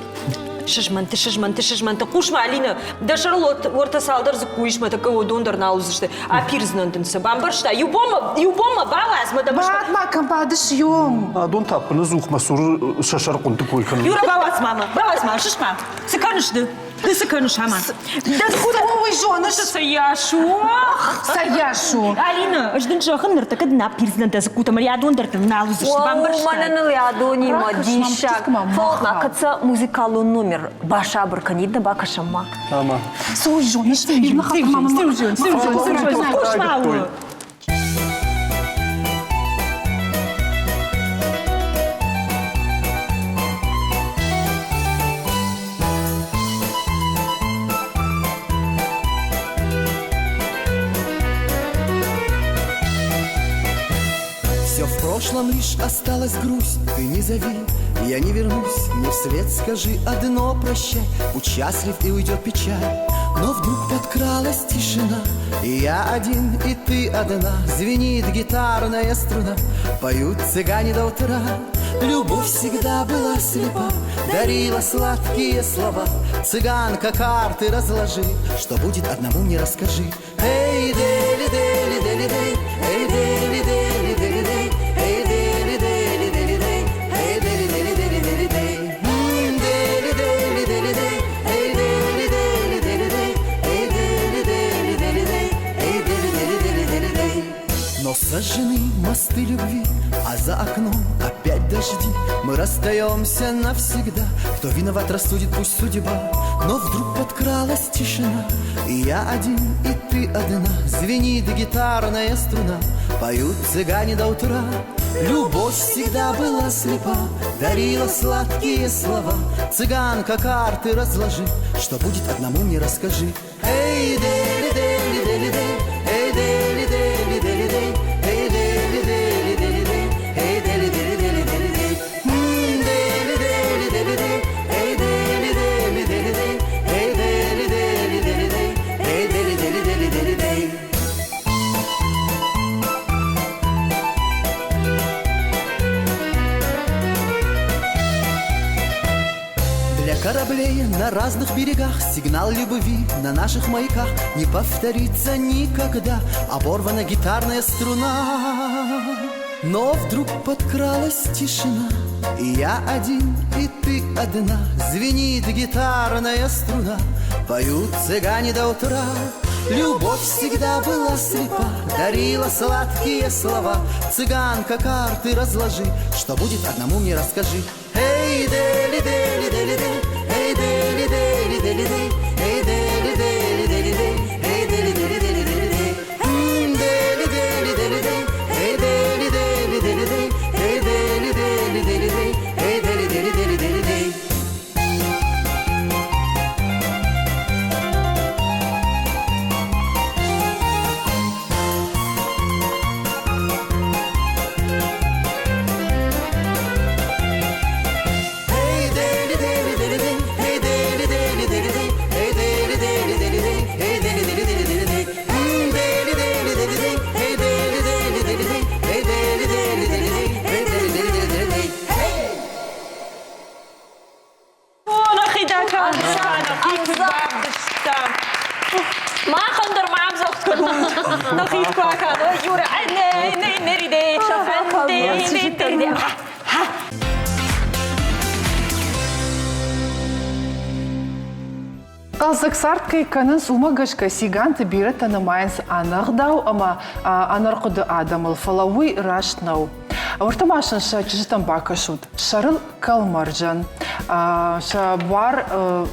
Сызмӕнты, сызмӕнты, сызмӕнты. Хъус-ма, Алина, дӕ сӕрыл уӕртӕ цалдӕр дзыкку ис, мӕ тӕккӕ уыдон дӕр нал уыдзысты. Апирдзынӕн дын сӕ, бамбӕрста? Иу бонмӕ, иу бонмӕ бауадз мӕ дӕ Бад ма, кӕм бадыс, ём? Адон та ӕппынӕдзух мӕ цуры сӕ сӕрхъуынты кой кӕнынц. Юра, бауадз ма мӕ, бауадз ма, сыс ма. Цы кӕныс ды? Ды цы кӕныс, ама? Дӕ Цы уый зоныс? Цӕйас у? Цӕйас у? Алина, ӕз дын зӕгъын, ныртӕккӕ дын апирдзынӕн дӕ дзыккутӕ, мӕ адон дӕр дын нал уыдзысты, бамбӕрстай? Мӕнӕ ныл адонимӕ диссаг. Фӕлӕ кӕд сӕ музыкалон номер басабыр кӕнид, нӕ бакӕсӕм ма. Ама. Цы уый зоныс? Хъус ма у. Все в прошлом лишь осталась грусть, ты не зови, я не вернусь, мне вслед скажи одно прощай, будь счастлив и уйдет печаль. Но вдруг подкралась тишина, и я один, и ты одна, звенит гитарная струна, поют цыгане до утра. Любовь всегда была слепа, дарила сладкие слова. Цыганка карты разложи, что будет одному мне расскажи. Эй, дели, дели, дели, дей, эй, дели, дели, дели, дей, эй, дели, дели, дели, дей. за окном опять дожди Мы расстаемся навсегда Кто виноват, рассудит пусть судьба Но вдруг подкралась тишина И я один, и ты одна Звенит гитарная струна Поют цыгане до утра Любовь всегда была слепа Дарила сладкие слова Цыганка, карты разложи Что будет одному мне расскажи Эй, дели, дели, дели, дей Эй, дели, дели, дели, дей Эй, дели, дели, дели, дей Эй, дели, дели, дели, дели, дей Дели, дели, дели, дей Эй, дели, дели, дели, дей Эй, дели, дели, дели, дей Эй, дели, дели, дели, дели, дей Для кораблей на разных берегах Сигнал любви на наших маяках Не повторится никогда Оборвана гитарная струна Но вдруг подкралась тишина И я один, и ты одна Звенит гитарная струна Поют цыгане до утра Любовь всегда была слепа Дарила сладкие слова Цыганка, карты разложи Что будет, одному мне расскажи Эй, дели, дели, дели, дей Эй, дели, дели, дели, дей Эй, дели, дели, дели, дей Эй, дели, дели, дели, дели, дей Дели, дели, дели, дей Эй, дели, дели, дели, дей Эй, дели, дели, дели, дей Эй, дели, дели, дели, дели, дей Махӕн дӕр ма ӕмдзӕгъд кӕнун. Нӕхи ку акӕнуй, Юра, Хъӕлдзӕг цард кӕй кӕнынц, уымӕ гӕсгӕ циганты бирӕтӕ нымайынц ӕнӕгъдау ӕмӕ ӕнӕрхъуыды адӕмыл, фӕлӕ уый раст нӕу. Уӕртӕ ма сын сӕ чызджытӕм бакӕсут. Сӕрыл кӕлмӕрзӕн, сӕ буар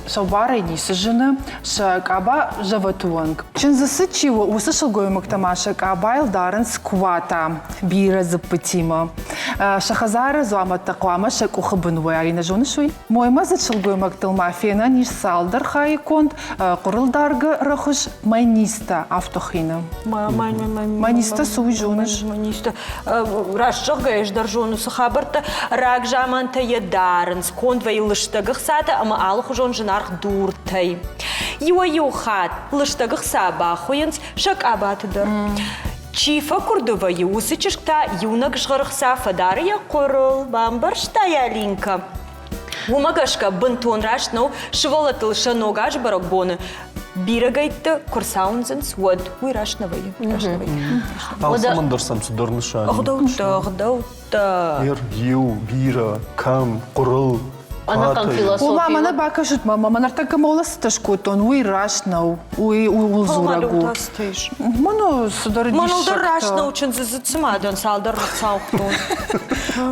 сӕ буарӕй ницы зыны, сӕ къаба зӕвӕты онг. Чындзы цыд чи у, уыцы сылгоймӕгтӕ ма сӕ къабайыл дарынц куатӕ бирӕ дзыппытимӕ. Сӕ хӕдзары дзуамӕттӕ хъуамӕ сӕ къухы бын уой, Аринӕ, зоныс уый? Моймӕдзыд сылгоймӕгтыл ма фенӕн ис цалдӕр хайы конд хъуырылдаргӕ рӕхыс майнистӕ автохины. Майнистӕ цы уый зоныс? Майнистӕ. Раст зӕгъгӕйӕ, ӕз дӕр зонын цы хабӕрттӕ. Рагзамантӕ йӕ дарынц, конд вӕййы лыстӕг ӕхцатӕ ӕмӕ алыхуызон зынаргъ дуртӕй. Иуӕй-иу хатт лыстӕг ӕхца бахуыйынц сӕ къабаты дӕр. Чи фӕкуырды вӕййы, уыцы чызг та иунӕг згъӕрхца фӕдары йӕ хъуырыл, бамбӕрста йӕ Алинкӕ. Уымӕ гӕсгӕ бынтон раст нӕу сывӕллӕттыл сӕ ног азы бӕрӕгбоны бирӕгӕйтты куы рцауындзынц, уӕд уый раст нӕ вӕййы. Раст нӕ вӕййы. Алцӕмӕн дӕр сӕм цыдӕр нысан. Ӕгъдӕуттӕ, ӕгъдӕуттӕ. Иу, бирӕ, кӕм, хъуырыл, Ӕнӕхъӕн философи. Ома, мӕнӕ бакӕсут ма, мӕ ныртӕккӕ молло цытӕ скодтон, уый раст нӕу. Уый ууыл дзурӕг у. Мӕнӕ цыдӕр Мӕныл дӕр раст нӕу чындзы цыма дӕн цалдӕр рцаугътон.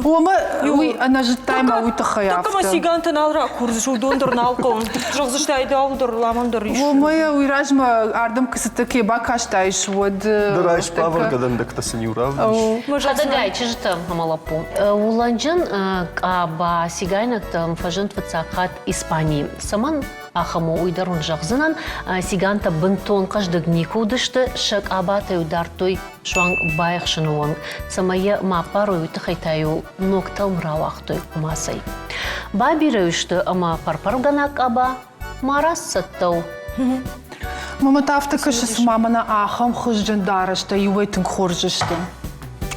Уымӕ уый ӕнӕзыдтай ма уый тыххӕй афтӕ. Тӕккӕ ма циганты нал ракурдзыс, уыдон дӕр нал хъӕуынц. Зӕгъдзысты, айдау дӕр, ламан дӕр ис. Уымӕ уый размӕ ардӕм куы ке бакастаис, уӕд Ды райс бавӕргӕ дӕндӕгтӕ сын иу равдис. Хӕдӕгай чызджытӕ ӕмӕ лӕппу. Улӕнджын къаба цигайнӕгтӕм фӕзынд фыццаг хатт Испанийы. Цӕмӕн ахӕм у, уый дӕр уын зӕгъдзынӕн. Цигантӕ бынтон хъӕздыг никуы уыдысты, сӕ къабатӕ-иу дардтой суанг байхсыны онг. Цӕмӕй йӕ ма аппарой, уый тыххӕй та-иу ног тӕлм рауагътой хъуымацӕй. Бабирӕ сты ӕмӕ пӕрпӕргӕнаг къаба марадз цӕттӕ у. Мамӕ та афтӕ кӕсы, цыма мӕнӕ ахӕм хуызджын дарӕстӕ иуӕй тынг хорз сты.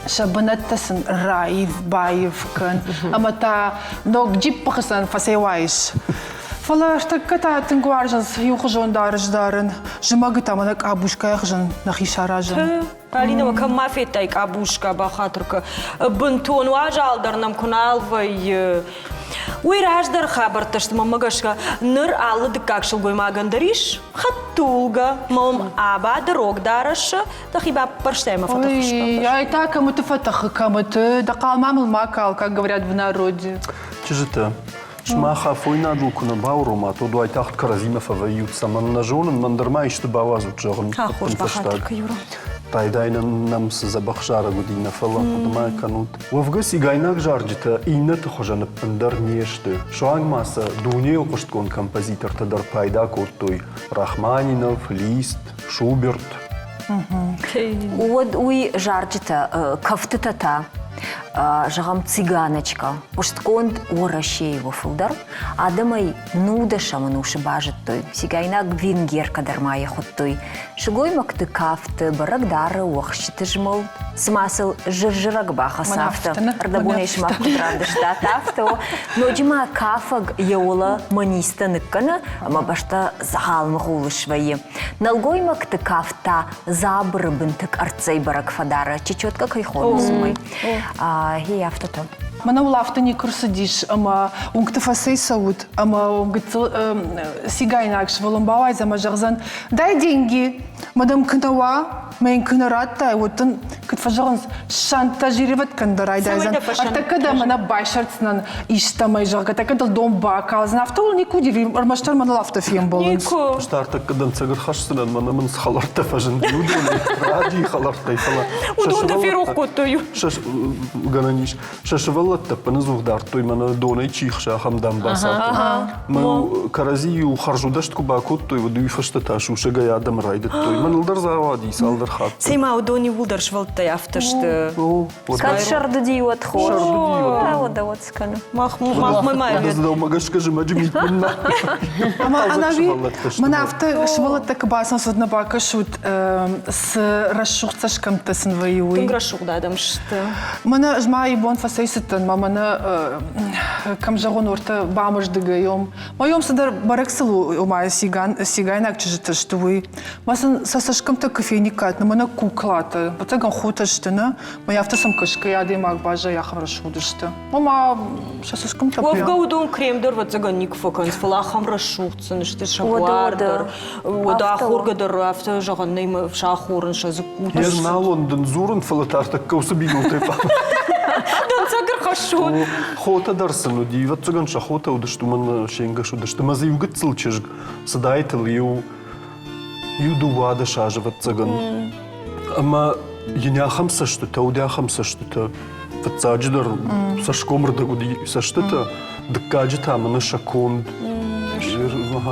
Сӕ бынӕттӕ сын раив-баив кӕн, ӕмӕ та ног джиппы хсӕн фӕцӕйуайыс. Фӕлӕ ӕртӕккӕ та тынг уарзынц иухуызон дарӕс дарын. Зымӕгы та мӕнӕ къабускайы хуызӕн нӕхи саразӕм. Алина, кӕм ма федтай къабуска, бахатыр кӕ. Бынтон уазал дӕр нӕм куы нал вӕййы. Уый раздӕр хабӕрттӕ сты, мӕнмӕ гӕсгӕ. Ныр алы дыккаг сылгоймагӕн дӕр ис хӕдтулгӕ. Мӕм абады рог дарӕсы, дӕхи баппӕрстай ӕмӕ фӕтӕхыс. Ой, ай та кӕмыты фӕтӕхы, кӕмыты. Дӕ хъал ма мыл ма кал, как говорят в народе. Чызджытӕ, сымах афойнадыл куы нӕ бауромат, уӕд уайтагъд кӕрӕдзимӕ фӕвӕййут. Цӕмӕн нӕ зонын, мӕн дӕр ма исты бауадзут зӕгъын. Хорз, бахатыр кӕ, Юра. Райдайӕнӕн нӕм цы дзӕбӕх зарӕг уыди, нӕ фӕлӕ хъуыды ма кӕнут. Уӕвгӕ цигайнаг зарджытӕ иннӕты хуызӕн ӕппындӕр не сты. Суанг ма сӕ дунейыл хъуыстгонд композитортӕ дӕр пайда кодтой Рахманинов, Лист, Шуберт. Уӕд уый зарджытӕ, кӕфтытӕ та, зӕгъӕм, цыганочка, хъуыстгонд Уӕрӕсейы у фылдӕр, адӕмӕй нудӕсӕм ӕнусы базыдтой. Цигайнаг венгеркӕ дӕр ма йӕ хуыдтой. Сылгоймӕгты кафты бӕрӕг дары уӕхсчыты змӕлд, цыма сыл зыр-зырӕг бахӕцы, афтӕ. Ӕрдӕбонӕй сымах куыд равдыстат, афтӕ. Ноджы ма кафӕг йӕ уӕлӕ манистӕ ныккӕны ӕмӕ бӕстӕ дзыгъал-мыгъул свӕййы. Нӕлгоймӕгты кафт та дзабыры бынты къӕрццӕй бӕрӕг фӕдары, чечеткӕ кӕй хонынц, уымӕй. Гъе, афтӕтӕ. Мӕнӕ уыл афтӕ никуы рцыдис, ӕмӕ уынгты фӕцӕйцӕут, ӕмӕ гыццыл цигайнаг сывӕллон бауайдзӕн ӕмӕ зӕгъдзӕн, дай деньги, мадам куы нӕ уа, мӕ йын куы нӕ радтай, уӕд дын, куыд фӕзӕгъынц, шантажировать кӕн дӕр райдайдзӕн. Ӕртӕккӕ дӕ мӕнӕ байсӕрддзынӕн истӕмӕй, зӕгъгӕ, тӕккӕ дыл дон бакалдзӕн. Афтӕ уыл никуы уыди, ӕрмӕстдӕр мӕныл афтӕ фембӕлынц. Никуы. Ӕз та ӕртӕккӕ дӕнцӕг ӕрхӕсдзынӕн, мӕнӕ мын цы хӕлӕрттӕ фӕзынди, уыдонӕй, раджыйы хӕлӕрттӕй, фӕлӕ Уыдон дӕ ферох кодтой. Гӕнӕн ис. Сӕ сывӕллӕттӕ ӕппынӕдзух дардтой, мӕнӕ донӕй чи хсы, ахӕм дамбацатӕ. Мӕ кӕрӕдзи-иу хӕрзудӕст куы бакодтой, уӕд уый фӕстӕ та сусӕгӕй адӕмы райдыдтой. Мӕныл дӕр дзы цалдӕр хатты. Цӕй ма уыдон иууылдӕр сывӕллӕттӕй афтӕ сты. Кӕд сӕрдыди, уӕд хорз. Уӕдӕ уӕд скӕны. Махмӕ ма Дӕумӕ гӕсгӕ зымӕджы мит мын Ӕмӕ ӕнӕуи мӕн афтӕ сывӕллӕттӕ куы бацӕуынц, уӕд нӕ бакӕсут, цы рӕсугъд цӕсгӕмттӕ сын вӕййы, уый. Тынг рӕсугъд адӕм сты. Мӕнӕ ӕз ма ибон фӕцӕйцыдтӕн, ма мӕнӕ кӕм зӕгъон, уӕртӕ бамыздыгӕй ом. Ма йом цыдӕр бӕрӕг сыл у, ома цигайнаг чызджытӕ сты, уый. Ма сын сӕ цӕсгӕмттӕ куы фениккат, ну мӕнӕ куклатӕ, ӕцӕгӕн хотӕ сты, нӕ? Ма афтӕ сӕм кӕсгӕйӕ адӕймаг баззайы, ахӕм рӕсугъд сты. Ома сӕ цӕсгӕмттӕ Уӕвгӕ уыдон крем дӕр ӕвӕццӕгӕн никуы фӕкӕнынц, фӕлӕ ахӕм рӕсугъд сын сты сӕ буар дӕр. Уӕдӕ ахоргӕ дӕр афтӕ зӕгъӕн нӕй, сӕ ахорын, сӕ дзыккутӕ. Ӕз нал уӕндын дзурын, фӕлӕ та ӕртӕккӕ уыцы бинонтӕй хъуамӕ. Дӕнцӕг ӕрхӕссон. Хотӕ дӕр сын уыди, ӕвӕццӕгӕн сӕ хотӕ уыдысты, уымӕн се нгӕс уыдысты. Мӕ дзы иу гыццыл чызг цыдаид ыл иу иу 12 азы, ӕвӕццӕгӕн. Ӕмӕ йын ахӕм цӕстытӕ уыди, ахӕм цӕстытӕ. Фыццаджыдӕр цӕсгомырдыг уыди цӕстытӕ, дыккаджы та мӕнӕ сӕ конд.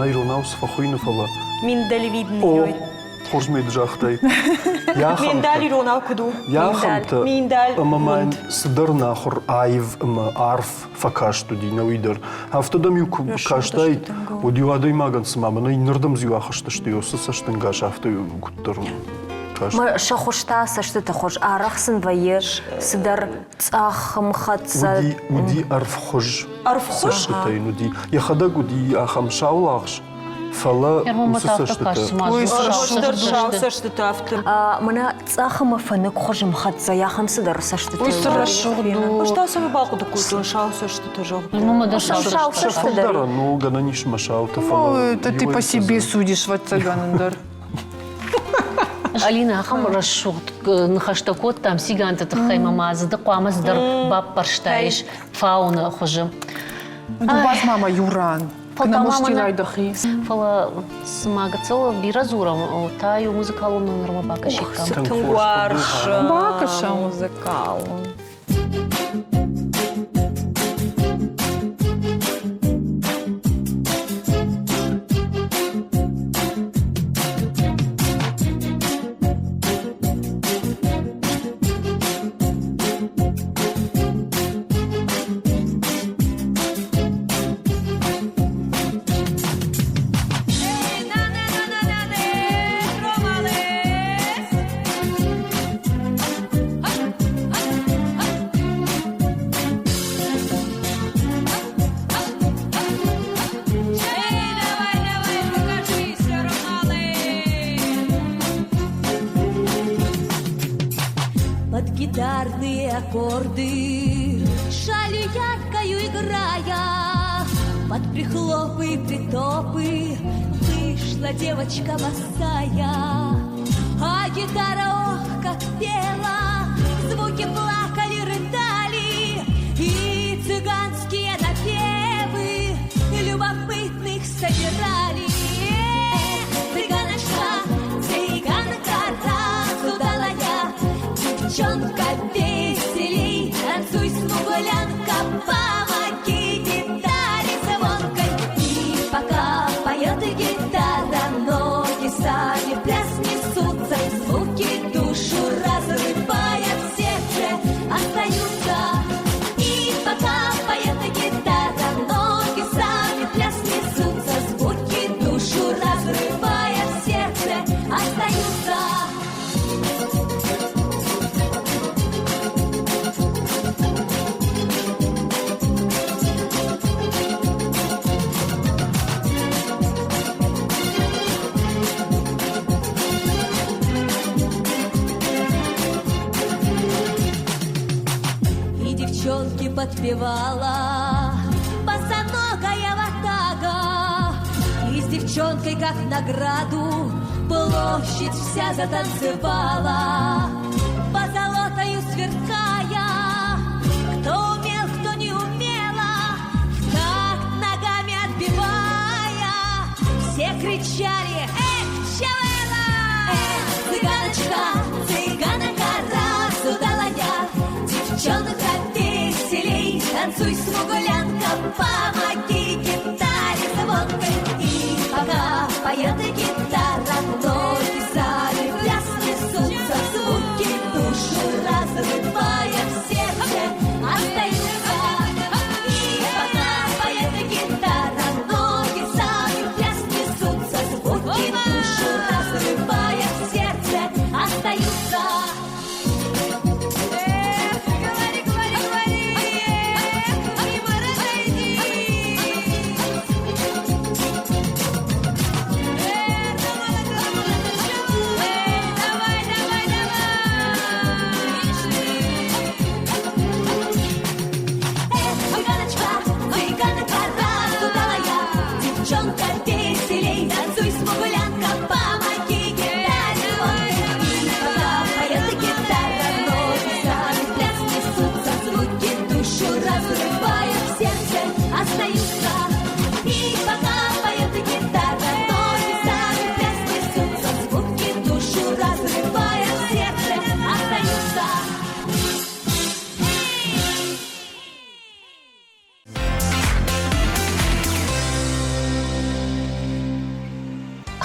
Иронау цы фӕхуыйны, фӕлӕ. Миндалевидный. О, хорз мед загътай. Миндаль иронау куыд у? Йӕ ахӕмтӕ. Миндаль. Ӕмӕ ма цыдӕр нахуыр аив ӕмӕ арф фӕкаст уыди, нӕуи дӕр. Афтӕ дӕм-иу куы кастаид, уӕд-иу адӕймагӕн цыма мӕнӕ иннӕрдӕм зиу ахызтысты, уыцы цӕстӕнгас афтӕ куыддӕр каст. Сӕ хуыз та цӕстыты хуыз арӕх сын вӕййы цыдӕр цъӕх мхӕццӕ. Уыди, уыди ӕрвхуыз. Ӕрвхуыз? Цӕстытӕ йын уыди. Йӕхӕдӕг уыди ахӕм саулагъз, фӕлӕ уыцы цӕстытӕ. Сау цӕстытӕ афтӕ. Мӕнӕ цъӕх ӕмӕ фӕныкхуыз мхӕццӕ ахӕм цыдӕр цӕстытӕ. Уый цы рӕсугъд у. Ӕз та цӕмӕ бахъуыды кодтон сау цӕстытӕ, зӕгъгӕ. Ну, мы дӕр сау Сау цӕстытӕ дӕр. Ну, гӕнӕн ис мӕ саутӕ, фӕлӕ. Это ты по себе судишь, ӕвӕццӕгӕн дӕр. Алина, ахӕм рӕсугъд ныхӕстӕ кодтам циганты тыххӕй мӕ ма дзы ды хъуамӕ цыдӕр баппӕрстаис фауны хуызы. Ду бацма ма иу ран. Фӕлӕ цыма гыццыл бирӕ дзурӕм, та иу музыкалон номермӕ бакӕсиккам. Тынг уарзын Бакӕсӕм. музыкалон. Гитарные аккорды, шалью яркою играя, Под прихлопы и притопы вышла девочка босая. А гитара, ох, как пела, звуки плакали, рыдали, И цыганские напевы любопытных собирали. Эх, цыганочка, цыганка разудалая, Девчонка веселей, танцуй, смуглянка, помоги гитаре звонкой. И пока поет гитара, ноги сами в пляс несутся, звуки душу разрывая в сердце остаются. И пока поет гитара, ноги сами в пляс несутся, звуки душу разрывая в сердце остаются. И девчонки подпевала босоногая ватага. И с девчонкой, как награду, площадь вся затанцевала, позолотою сверкая. Кто умел, кто не умела, в такт ногами отбивая, все кричали: Эх, чавела! Эх, цыганочка, цыганка разудалая, девчонка веселей, танцуй, смуглянка, помоги гитаре звонкой. И пока поет гитара, ноги сами в пляс несутся, звуки душу разрывая в сердце остаются. И пока поет гитара, ноги сами в пляс несутся, звуки душу разрывая в сердце остаются. Эх, говори, говори, говори, эх, мимо разойдись. Эх, давай, давай, давай, ишь ты. Эх, цыганочка, цыганка разудалая, девчонка веселей, танцуй, смуглянка, помоги гитаре звонкой. И пока поет гитара, ноги сами в пляс несутся, звуки душу разрывая в сердце остаются. И пока поет гитара, ноги сами в пляс несутся, звуки душу разрывая в сердце остаются.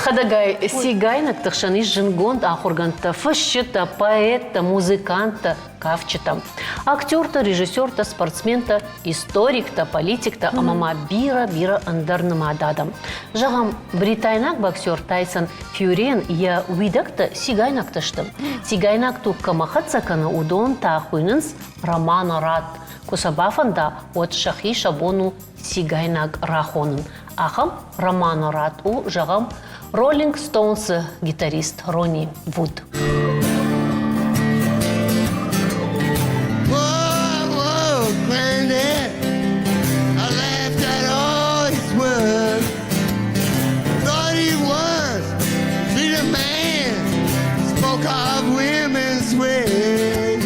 Хӕдӕгай, цигайнӕгты хсӕн ис зындгонд ахуыргӕндтӕ, фысджытӕ, поэттӕ, музыканттӕ, кафджытӕ, актертӕ, режиссертӕ, спортсментӕ, историктӕ, политиктӕ ӕмӕ ма бирӕ-бирӕ ӕндӕр нымад адӕм. Зӕгъӕм, бритайнаг боксер Тайсон Фьюрийӕн йӕ уидӕгтӕ цигайнӕгтӕ сты. Цигайнаг туг кӕмӕ хӕццӕ кӕны, уыдон та хуыйнынц Романо Рат. Куы сӕ бафӕнда, уӕд сӕхи сӕ бон у цигайнаг рахонын. Ахӕм Романо Рат у, зӕгъӕм, Rolling Stones-ы гитарист Ронни Вуд. Whoa, whoa, granddad. I laughed at all his words. Thought he was be the man. Spoke of women's ways.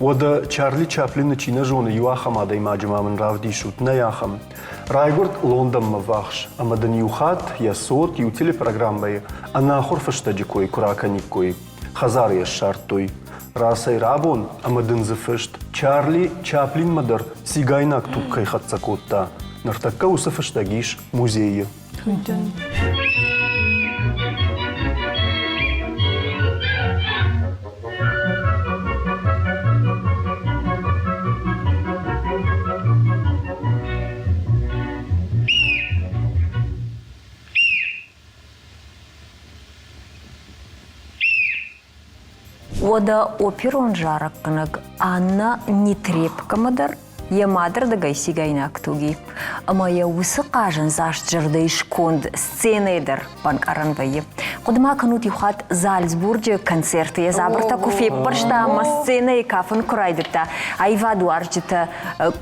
Уӕдӕ Чарли Чаплины чи нӕ зоны, иу ахӕм адӕймаджы ма мын равдисут, нӕй ахӕм. Райгуырд Лондонмӕ ввахс, ӕмӕ дын иу хатт йӕ цот иу телепрограммӕйы ӕнахуыр фыстӕджы кой куы ракӕниккой. Хӕдзары йӕ ссардтой. Рацӕй-рабон ӕмӕ дын дзы фыст, Чарли Чаплинмӕ дӕр цигайнаг туг кӕй хӕццӕ кодта. Ныртӕккӕ уыцы фыстӕг ис музейы. Уӕдӕ оперон зарӕггӕнӕг Анна Нетребкомӕ дӕр Йӕ мадырдыгӕй цигайнаг туги. Ӕмӕ йӕ уыцы хъазӕндзаст зӕрдӕйы сконд сценӕйы дӕр банкъарӕн вӕййы. Хъуыды ма кӕнут иу хатт Зальцбурджы концерты йӕ дзабыртӕ куы феппӕрста ӕмӕ сценӕйы кафын куы райдыдта, аивадуарзджытӕ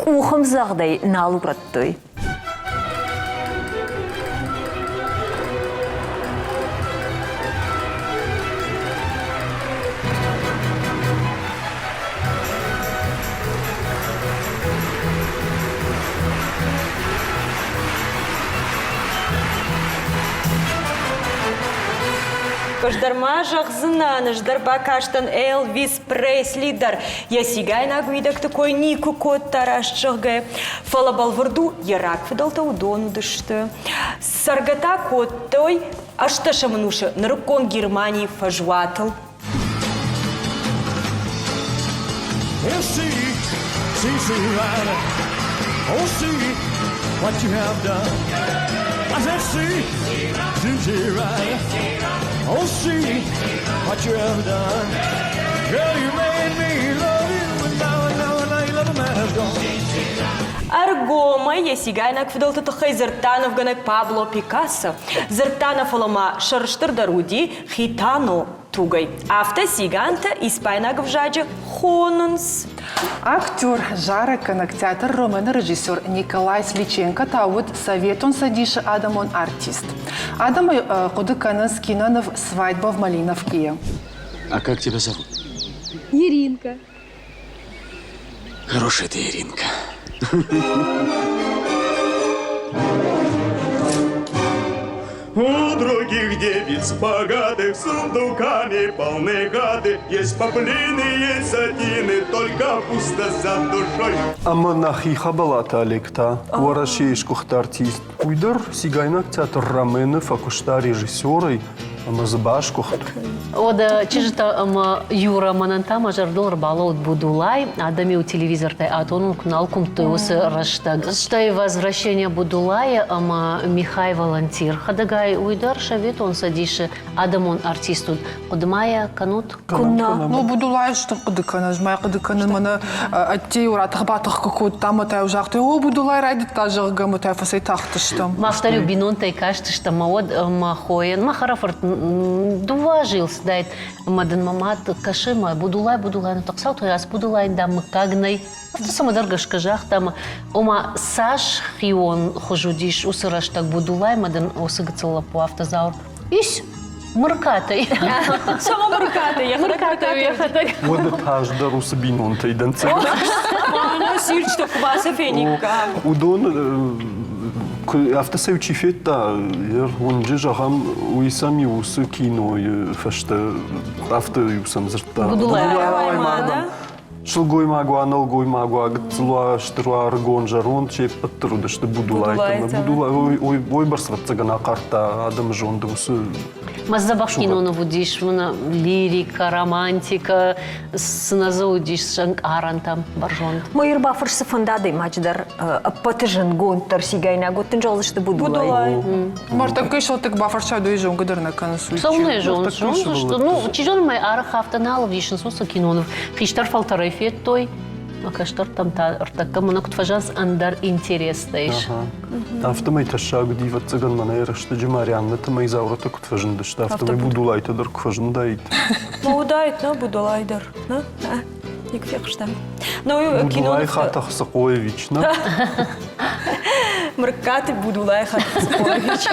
къухымдзӕгъдӕй нал урӕдтой. Ӕз ма зӕгъдзынӕн, ӕз дӕр бакастӕн Элвис Пресли дӕр йӕ цигайнаг уидӕгты кой никуы кодта, раст зӕгъгӕ. Фӕлӕ бӕлвырд у, йӕ рагфыдӕлтӕ уыдон уыдысты. Цӕргӕ та кодтой ӕстдӕсӕм ӕнусы нырыккон Германийы фӕзуатыл. Oh, see, see, see, right. Oh, see what you have done. I said, see, see, see, right. Oh, see what you have done. Girl, you made me love you, and now, and now, and now your love man has gone. Ӕргомӕй йӕ цигайнаг фыдӕлты тыххӕй дзырдта нывгӕнӕг Пабло Пикассо. Дзырдта нӕ, фӕлӕ ма сӕрыстыр дӕр уыди Хитано тугӕй. Афтӕ цигантӕ испайнаг ӕвзаджы хонынц. Актер, зарӕггӕнӕг, театр Романы режиссер Николай Сличенко та уыд Советон Цӕдисы адӕмон артист. Адӕмӕй хъуыды кӕнынц киноныв «Свадьба в Малиновке». А как тебя зовут? Иринка. Хорошая ты, Иринка. У других девиц богатых сундуками полны хаты. Есть поплины, есть сатины, только пусто за душой. Ӕмӕ нӕхи Хӕбӕлаты Олег та, Уӕрӕсейы сгуыхт артист, уый дӕр цигайнаг театр Рамен-ы фӕкуыста режиссерӕй ӕмӕ дзы басгуыхт. Уӕдӕ чызджытӕ ӕмӕ Юра мӕнӕн та мӕ зӕрдыл ӕрбалӕууыд Будулай, адӕм-иу телевизортӕй атонын куы нал куымдтой уыцы рӕстӕг. Стӕй «Возвращение Будулая» ӕмӕ Михай Волонтир. Хӕдӕгай уый дӕр Советон Цӕдисы адӕмон артист уыд. Хъуыды ма йӕ кӕнут? Куыннӕ. Ну, Будулай стыр хъуыды кӕны, ӕз ма хъуыды кӕнын, мӕнӕ ӕдде-иу ратых-батых куы кодта ӕмӕ та-иу загътой, о, Будулай райдыдта, зӕгъгӕ, ӕмӕ та фӕцӕйтахтыстӕм. Мах дӕр-иу бинонтӕй кастыстӕм, ӕмӕ уӕд мӕ хойӕн, мӕ хӕрӕфырт дыууӕ азы йыл цыдаид, ӕмӕ дын мӕ мад кӕсы, мӕ Будулай, Будулай, ну тӕхсау тойас Будулайӕн дам мыггаг нӕй. Афтӕ цӕмӕдӕр гӕсгӕ загъта, ӕмӕ ома цас хион хуыз уыдис уыцы рӕстӕг Будулай, ӕмӕ дын уыцы гыццыл лӕппу афтӕ Зауыр, ис Мыркатӕй. Сама Мыркатӕй, йӕхӕдӕг Мыркатӕй йӕхӕдӕг. Уӕдӕ тас дӕр уыцы бинонтӕй дӕнцӕг. Мӕнӕ сирчытӕ куы бацӕфениккам. Уыдон афтӕ сӕ чи федта, уынджы зӕгъӕм, уый сӕм-иу уыцы кинойы фӕстӕ афтӕ-иу сӕм дзырдта. Будулай мадӕм. Сылгоймаг уа, нӕлгоймаг уа, гыццыл уа, стыр уа, ӕрыгон, зӕронд, се ппӕт дӕр уыдысты Будулайтӕ. Будулай уый бӕрц ӕвӕццӕгӕн ахъардта адӕмы зонды уыцы Мӕ дзӕбӕх киноныв уыдис, мӕнӕ лирика, романтика, цы нӕ дзы уыдис, сӕ ӕнкъарӕнтӕ бӕрзонд. Мӕ ӕрбафӕрсы фӕнды адӕймаджы дӕр ӕппӕты зындгонддӕр цигайнаг уыд дын зӕгъдзысты Будулай. Мартаккӕй сылтӕг бафӕрсад, уый зонгӕ дӕр нӕ кӕныс. Уый Цӕуылнӕ зоныс? Зондзысты. Ну, чи зоны, мӕ арӕх афтӕ нал ӕвдисынц уыцы киноныв. Хистӕр фӕлтӕрӕй федтой, а кӕстӕртӕм та ӕртӕккӕ мӕнӕ куыд фӕзӕгъынц, ӕндӕр интерестӕ ис. Афтӕмӕй тӕссаг уыди, ӕвӕццӕгӕн, мӕнӕ рӕстӕджы Марианнӕтӕ ӕмӕ Изауратӕ куыд фӕзындысты, афтӕмӕй Будулайтӕ дӕр куы фӕзындаид. Ну, уыдаид, нӕ, Будулай дӕр, нӕ? Никуы фехъуыстам. Будулай Хатахсыхъоевич, нӕ? Мырккаты Будулай Хатахсыхъоевич.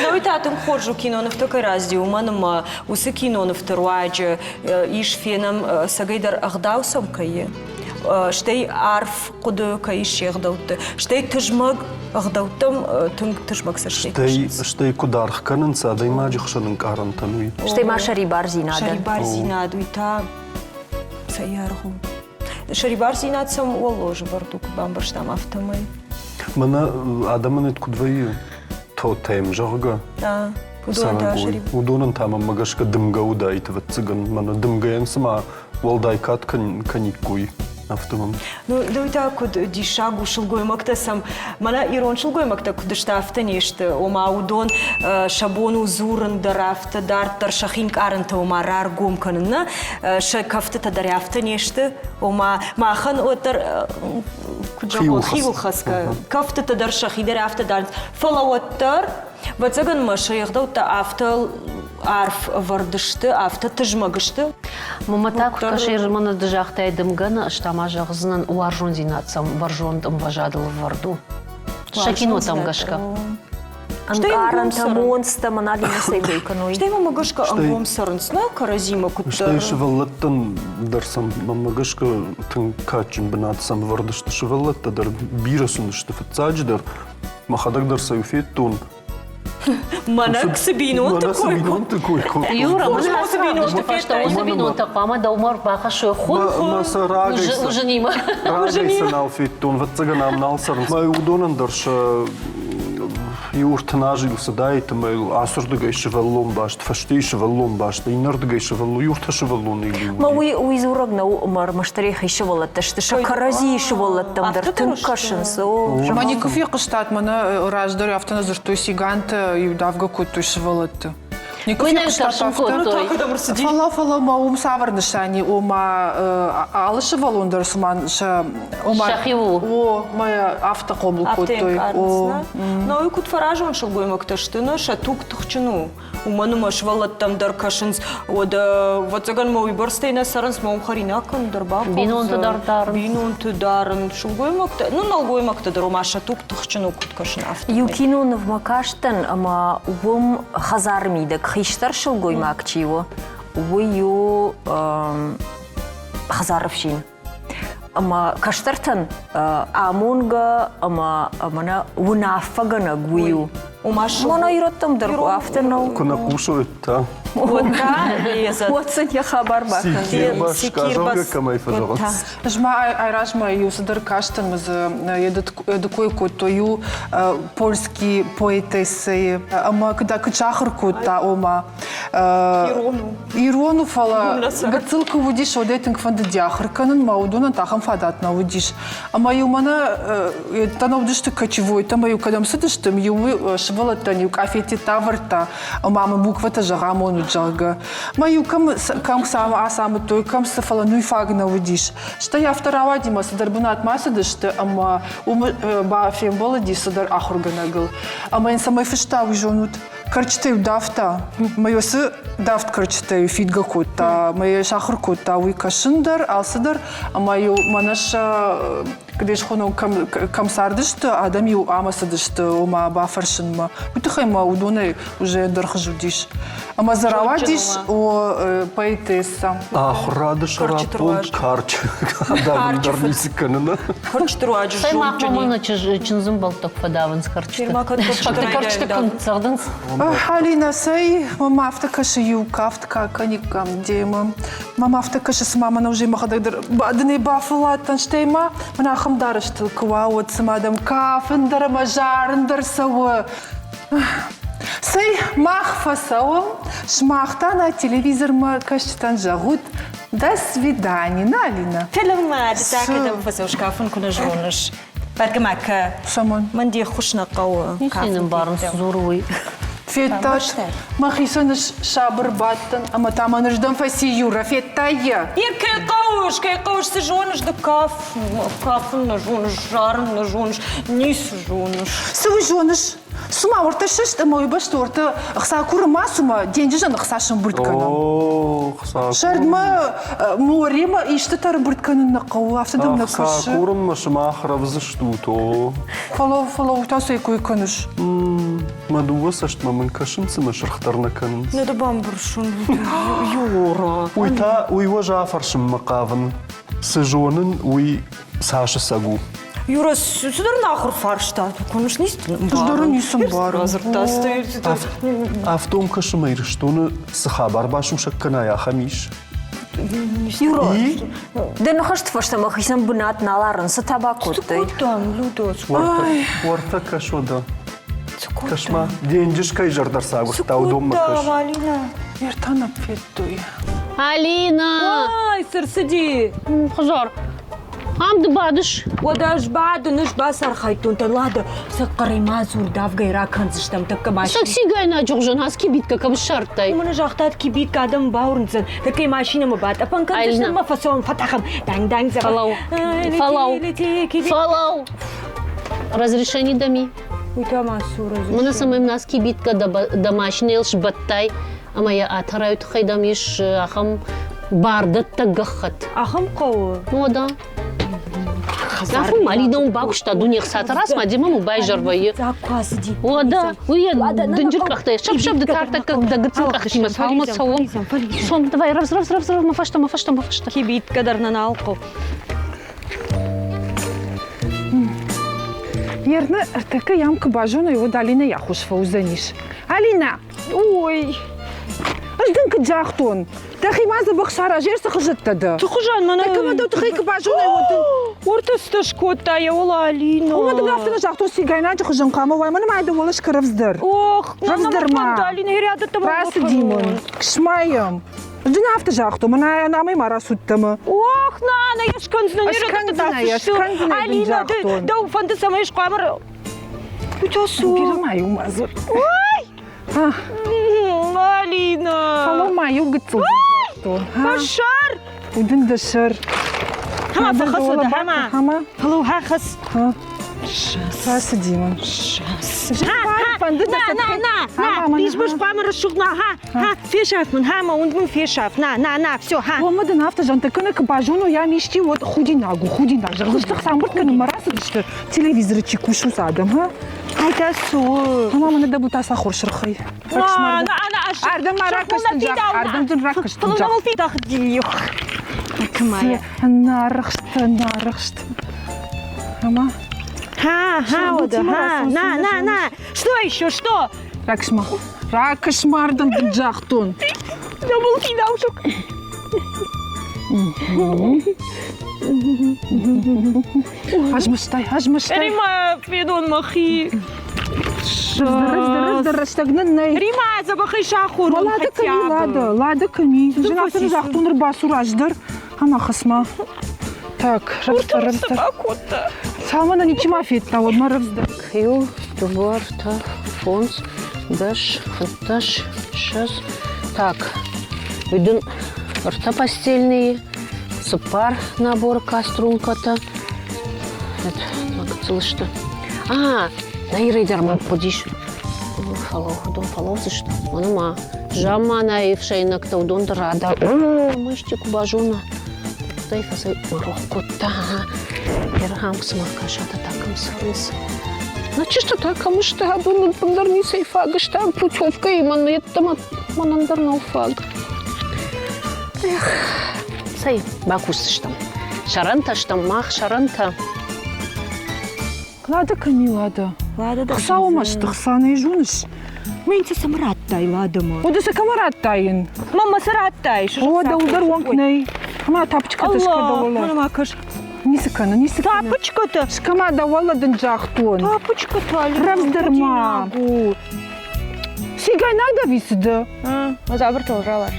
Но уый та тынг хорз у кинонывты кӕй раздзӕ, уымӕн ӕмӕ уыцы кинонывты руаджы ис фенӕм цӕгӕйдӕр ӕгъдау сӕм кӕй и, стӕй арф хъуыды кӕй ис се гъдӕутты, стӕй тызмӕг ӕгъдӕуттӕм тынг тызмӕг цӕстӕй кӕсынц. Стӕй куыд аргъ кӕнынц адӕймаджы хсӕн ӕнкъарӕнтӕн уый. Стӕй ма сӕрибардзинадӕн. Сӕрибардзинад, уый та цӕй аргъ у. Сӕрибардзинад сӕм уӕллозы вӕрд у, куыд бамбӕрстам, афтӕмӕй. Мӕнӕ адӕмӕн куыд вӕййы тотем, зӕгъгӕ, цӕрӕгой. Уыдонӕн та мӕнмӕ гӕсгӕ дымгӕ уыдаид, ӕвӕццӕгӕн. Мӕнӕ дымгӕйӕн цыма уӕлдай кад кӕниккой, афтӕ мӕм. Ну, ды та куыд диссаг у, сылгоймӕгтӕ сӕм, мӕнӕ ирон сылгоймӕгтӕ куыд сты, афтӕ не сты. Ома уыдон сӕ бон у дзурын дӕр афтӕ, дарддӕр сӕхи нкъарӕнтӕ ома раргом кӕнын, нӕ? Сӕ кӕфтытӕ дӕр афтӕ не сты. Ома махӕн уӕддӕр куыд зӕгъон, хиуылхӕцгӕ. Кӕфтытӕ дӕр сӕхи дӕр афтӕ дарынц. Фӕлӕ уӕддӕр, ӕвӕццӕгӕн мӕ сӕ ӕгъдӕуттӕ афтӕ арф ӕвӕрд сты, афтӕ тызмӕг сты. Мамӕ та куы кӕсай, мӕнӕ ды загътай дымгӕ нӕ, ӕз та ма зӕгъдзынӕн, уарзондзинад сӕм бӕрзонд ӕмвӕзадыл ӕвӕрд у. Сӕ кинотӕм гӕсгӕ. Ӕнкъарӕнтӕ, монцтӕ мӕн алимӕ цӕй кӕной. Стӕй мӕмӕ гӕсгӕ ӕнгом цӕрынц, нӕ кӕрӕдзимӕ куыддӕр. Стӕй сывӕллӕттӕн дӕр сӕм мӕнмӕ гӕсгӕ тынг кадджын бынат сӕм ӕвӕрд сты сывӕллӕттӕ дӕр бирӕ сын сты фыццаджыдӕр. Мӕхӕдӕг дӕр сӕ федтон. Мӕнӕ цы бинонты кой кодтой. Юра, мӕнӕ цы бинонты фӕстӕ уыцы бинонтӕ хъуамӕ дӕумӕ ӕрбахӕссой хуын узынимӕ. Рагӕй сӕ нал федтон, ӕвӕццӕгӕн ам нал цӕрынц. Уыдонӕн дӕр сӕ иу ӕртын азы йыл цыдаид ӕмӕ йыл ацырдыгӕй сывӕллон баст, фӕстейы сывӕллон баст, иннӕрдыгӕй сывӕллон, иу ӕртӕ сывӕллоны йыл Ма уый уый дзурӕг нӕу, ӕмӕ ӕрмӕстдӕр йӕхи сывӕллӕттӕ сты, сӕ кӕрӕдзийы сывӕллӕттӕм дӕр тынг кӕсынц. Ма никуы фехъуыстат, мӕнӕ раздӕр афтӕ нӕ дзырдтой, цигантӕ иу давгӕ кодтой сывӕллӕтты. Никуы фехъуыстат афтӕ? Фӕлӕ, фӕлӕ ма уым цавӕр нысани, ома алы сывӕллон дӕр цыма сӕ ома Сӕхи у. О, мӕ афтӕ хъомыл кодтой. О. Но уый куыд фӕразон сылгоймӕгтӕ сты, но сӕ туг тыхджын у. Уымӕн ӕмӕ сывӕллӕттӕм дӕр кӕсынц, уӕдӕ, ӕвӕццӕгӕн ма уыйбӕрцтӕй нӕ цӕрынц, ма уым хӕринаг кӕм дӕр бахъӕудзӕн. Бинонты дӕр дарынц. Бинонты дарын, сылгоймӕгтӕ, ну, нӕлгоймӕгтӕ дӕр, ома сӕ туг тыхджын у, куыд кӕсын, афтӕмӕй. Иу кинонывмӕ кастӕн ӕмӕ уым хӕдзары мидӕг хистӕр сылгоймаг чи у, уый у хӕдзары фсин. Ӕмӕ кӕстӕртӕн амонгӕ ӕмӕ мӕнӕ уынаффӕгӕнӕг уый у. Мӕнӕ ирӕттӕм дӕр афтӕ нӕу. Куы нӕ хъусой, та. Уӕд сын йӕ хабар бакӕн. Секирбас, кӕмӕй фӕзӕгъынц. Ӕз ма айразмӕ иу цыдӕр кастӕн мӕ дзы йӕ кой кодтой иу польский поэтессӕйы ӕмӕ куыд сахуыр кодта, ома Ирон у. Ирон у, фӕлӕ гыццыл куы уыдис, уӕдӕй тынг фӕндыди ахуыр кӕнын, мӕ уыдонӕн та ахӕм фадат нӕ уыдис. Ӕмӕ-иу мӕнӕ та нӕ уыдысты кочевойтӕ, ӕмӕ-иу кӕдӕм цыдысты, иу сывӕллӕттӕн-иу къафеттӕ ӕвӕрдта, ӕмӕ мын буквӕтӕ зӕгъамон уыд, зӕгъгӕ. Мӕ-иу кӕм, кӕм ацамыдтой, кӕм цы, фӕлӕ нуй фаг нӕ уыдис. Стӕй афтӕ рауади, мӕ цыдӕр бынатмӕ цыдысты, ӕмӕ уым фембӕлыди цыдӕр ахуыргӕнӕгыл. Ӕмӕ йын цӕмӕй фыста, уый зонут? Кӕрчытӕ-иу давта, мӕ уыцы давд кӕрчытӕ-иу фидгӕ кодта, мӕ йӕ сахуыр кодта уый кӕсын дӕр, алцыдӕр, ӕмӕ-иу мӕнӕ сӕ куыд схонон, кӕм, кӕм цардысты, адӕм-иу ӕмӕ цыдысты, ома бафӕрсынмӕ. Уый тыххӕй ма уыдонӕй уже ӕндӕр хуыз уыдис. Ӕмӕ дзы рауадис о поэтесса. Ахуырады сӕраппонд карчы адӕмӕн дӕр ницы кӕныны. Кӕрчыты руаджы Цӕй махмӕ мӕнӕ чындзы мбӕлттӕ куы фӕдавынц кӕрчыты. Кӕрчыты куы ныццӕгъдынц. Алина, цӕй, мӕм афтӕ кӕсы иу кафт кӕниккам демӕ. Мӕм афтӕ кӕсы, цыма мӕн уже мӕхӕдӕг дӕр бадынӕй бафӕлладтӕн, стӕй ма мын ахӕм дарӕстыл куы уа, уӕд цыма дӕм кафын дӕр ӕмӕ зарын дӕр цӕуы. Цӕй, мах фӕцӕуӕм, сымах та нӕ телевизормӕ кӕсджытӕн зӕгъут «До свидания», на, Алина? Фӕлӕ ма ды та кӕдӕм фӕцӕуыс, кафын куы нӕ зоныс. Бӕргӕ ма кӕ. Цӕмӕн? Мӕн де ххуыс нӕ хъӕуы. Ницы йын ӕмбарын, цы дзуры уый. Федтат, мӕхицӕн ӕз сабыр бадтӕн ӕмӕ та мӕнырдӕм фӕци Юра, федтай йӕ? Йе кӕй хъӕуыс, кӕй хъӕуыс, цы зоныс ды каф, кафын нӕ зоныс, зарын нӕ зоныс, ницы зоныс. Цы уый зоныс? Цума уӕртӕ сыст ӕмӕ уый бӕсты уӕртӕ ӕхца куры ма цума денджызӕн ӕхца сӕмбырд кӕнӕм. О, ӕхца Сӕрдмӕ моремӕ истытӕ ӕрбырд кӕнын нӕ хъӕуы, афтӕ дӕм нӕ кӕсы. курынмӕ сымах рӕвдз стут, о. Фӕлӕ, фӕлӕ та цӕй кой кӕныс? Мӕ дыууӕ цӕстмӕ мын кӕсын, цымӕ сырх дӕр нӕ кӕнынц. Нӕ дӕ бамбӕрстон. Юра. Уый та, уый уӕ афӕрсынмӕ хъавын. Цы зонын, уый цасы цӕг у? Юра, цыдӕр нахуыр фарста. Куы ницы Ӕз ницы мбарын. Радзырдта, стӕй Автом кӕсы мӕ Ирыстоны цы хабар басусӕг кӕнай, ахӕм ис? Юра, дӕ ныхӕсты фӕстӕ мӕхицӕн бынат нал арын, цы та бакодтай? Цы кодтам, Людо? Уӕртӕ кӕс уӕдӕ. Кӕс-ма, денджыз кӕй зӕрдӕ рцагуырдта, уыдонмӕ кӕс. Алина? Ӕртӕ федтой. Алина! Ай, цы рцыди? Хызар. Ам ды бадыс? Уӕдӕ ӕз бадын, ӕз бацархайдтон, та Лада, сӕ хъӕрӕй ма дзур, давгӕй ракӕндзыстӕм тӕккӕ машинӕ. Цигайнаджы хуызӕн ацы кибитка кӕм ссардтай? Уымӕн загътат кибитка адӕм бауырндзӕн, тӕккӕ машинӕмӕ батъӕпӕн кӕндзыстӕм ӕмӕ фӕцӕуӕм, фӕтӕхӕм. Данг-данг Фӕлӕу, фӕлӕу, фӕлӕу. Разрешение дами. Уый та ма цы разрешение? Мӕнӕ цӕмӕй мын ацы кибитка дӕ машинӕйыл сбӕттай ӕмӕ йӕ атӕрайы тыххӕй дӕм ис ахӕм бардӕттӕг гӕххӕтт. Ахӕм хъӕуы? Ну да. Афон Алина бакуыста дуне хцаты размӕ, демӕ мыл байзӕр вӕййы. Уӕдӕ, уый йӕ дынджыр къӕхтӕй сӕп-сӕп ды тартӕккӕ дӕ гыццыл къӕхтимӕ цалмӕ цӕуӕм. Цом, давай, рӕвдз, рӕвдз, рӕвдз, рӕвдз, мӕ фӕстӕ, мӕ фӕстӕ, мӕ фӕстӕ. Кибитка дӕр нӕ нал хъӕуы. Ерны ӕртӕккӕ йӕм куы базоной, уӕд Алинӕ йӕ хъус фӕуыдзӕнис. Алинӕ! Ой! Ӕз дын куыд загътон, дӕхи ма дзӕбӕх сараз, цы хуызӕттӕ дӕ? Цы хуызӕн мӕнӕ? Дӕ кӕмӕ дӕу тыххӕй куы базонай, уӕд дын... Уырты цытӕ скодта йӕ уӕлӕ Алинӕ. Уымӕ дын афтӕ нӕ загътон, цигайнаджы хуызӕн хъуамӕ уай, мӕнӕ ма дӕ уӕлӕ скӕрӕвдздӕр. Ох, рӕвдздӕр ма. Алинӕ, рӕдыдтӕ мӕ Рацыди мын. Смайӕм. Ӕз дын афтӕ загътон, мӕнӕ ӕнамӕй ма рацудтӕ мӕ. Ох, нана, йӕ скӕндзынӕ, не Скӕндзынӕ йӕ, скӕндзынӕ дын загътон. Дӕу фӕнды, цӕмӕй хъуамӕ Уый та цы у? Бирӕ ма иу ма дзур. Ой! Алина! Фӕлӕ ма иу гыццыл загътон. Фӕсар! Уыдын дӕ сӕр. Хама фӕхӕц уӕдӕ, хама. Хама. Фӕлӕу, хӕц. Рацыди мын. Фӕнды дӕ На, на, на, лишь бы хъуамӕ рӕсугъд ма, ха, ха, фесаф мын, ха, мӕ уынд мын фесаф, на, на, на, все, ха. Уымӕ дын афтӕ зӕгъын, кӕнӕ куы базоной, ам исчи, уӕд худинаг у, худинаг. Зӕгъдзысты, хцамбырд кӕнынмӕ рацыдысты, телевизоры чи кусынц адӕм, ха? Ай та цы у? Мама, мӕнӕ дӕ бутаса хорз сырхӕй. Ардӕм ма ракӕстын зӕгъ, ардӕм дын ракӕстын зӕгъ. Нарӕхст, нарӕхст. Ама? Ха, ха, ха, на, на, на. Что еще, что? Раксма. Раксма ардӕм дын загътон. Забыл кидаушек. Азмыстай, азмыстай. Рима, федон мӕхи. Раздӕр рӕстӕг нын нӕй. Рима, дзӕбӕхӕй сахур. Лада кӕми, Лада, Лада кӕми. Зын загътон ӕрбацу раздӕр. Ӕмӕ хӕсма. Так, рӕвдздӕр, рӕвдздӕр. Цалынмӕ нӕ ничи ма федта, уӕдмӕ рӕвдздӕр. Иу, дыууӕ, ӕртӕ, фондз, дӕс, фынддӕс, ссӕдз. Так, уый дын ӕртӕ постельные, цыппар набор каструлкӕтӕ. Гыццыл сты. А, нӕ Ирӕй дӕр ма хъуыдис. Фӕлӕу, уыдон фӕлӕудзысты. Мӕнӕ ма замманайы ӕфсӕйнӕгтӕ уыдон дӕр рада. О, мӕсти куы базона. Стӕй фӕцӕй рох кодта. Ерхам цыма кӕсатӕ та кӕм цӕрынц. Нӕ чызджытӕ кӕм сты, абон ӕппындӕр ницӕй фаг сты. Путевкӕйы мӕн йеддӕмӕ мӕнӕн дӕр нӕу фаг. Эх, цӕй, бакусдзыстӕм. Сӕрӕнтӕ стӕм мах, сӕрӕнтӕ. Лада кӕм и, Лада? Лада дӕр Хуыцауы мӕсты хца нӕ зоныс? Мӕн цы цӕмӕ радтай, Ладӕмӕ? Уӕдӕ цы кӕмӕ радтаин? Мамӕ цы радтай? О, дӕу дӕр уӕнг нӕй. Ӕмӕ тапочкӕтӕ скӕ дӕ уӕлӕ. Мӕнӕ ма кӕс. Ницы кӕны, ницы кӕны. Тапочкӕтӕ? Скӕ-ма дӕ уӕлӕ дын загътон. Тапочкӕтӕ, Рӕвдздӕр ма. Цигайнаг дӕ ӕви цы дӕ? Мӕ дзабыртыл ралас.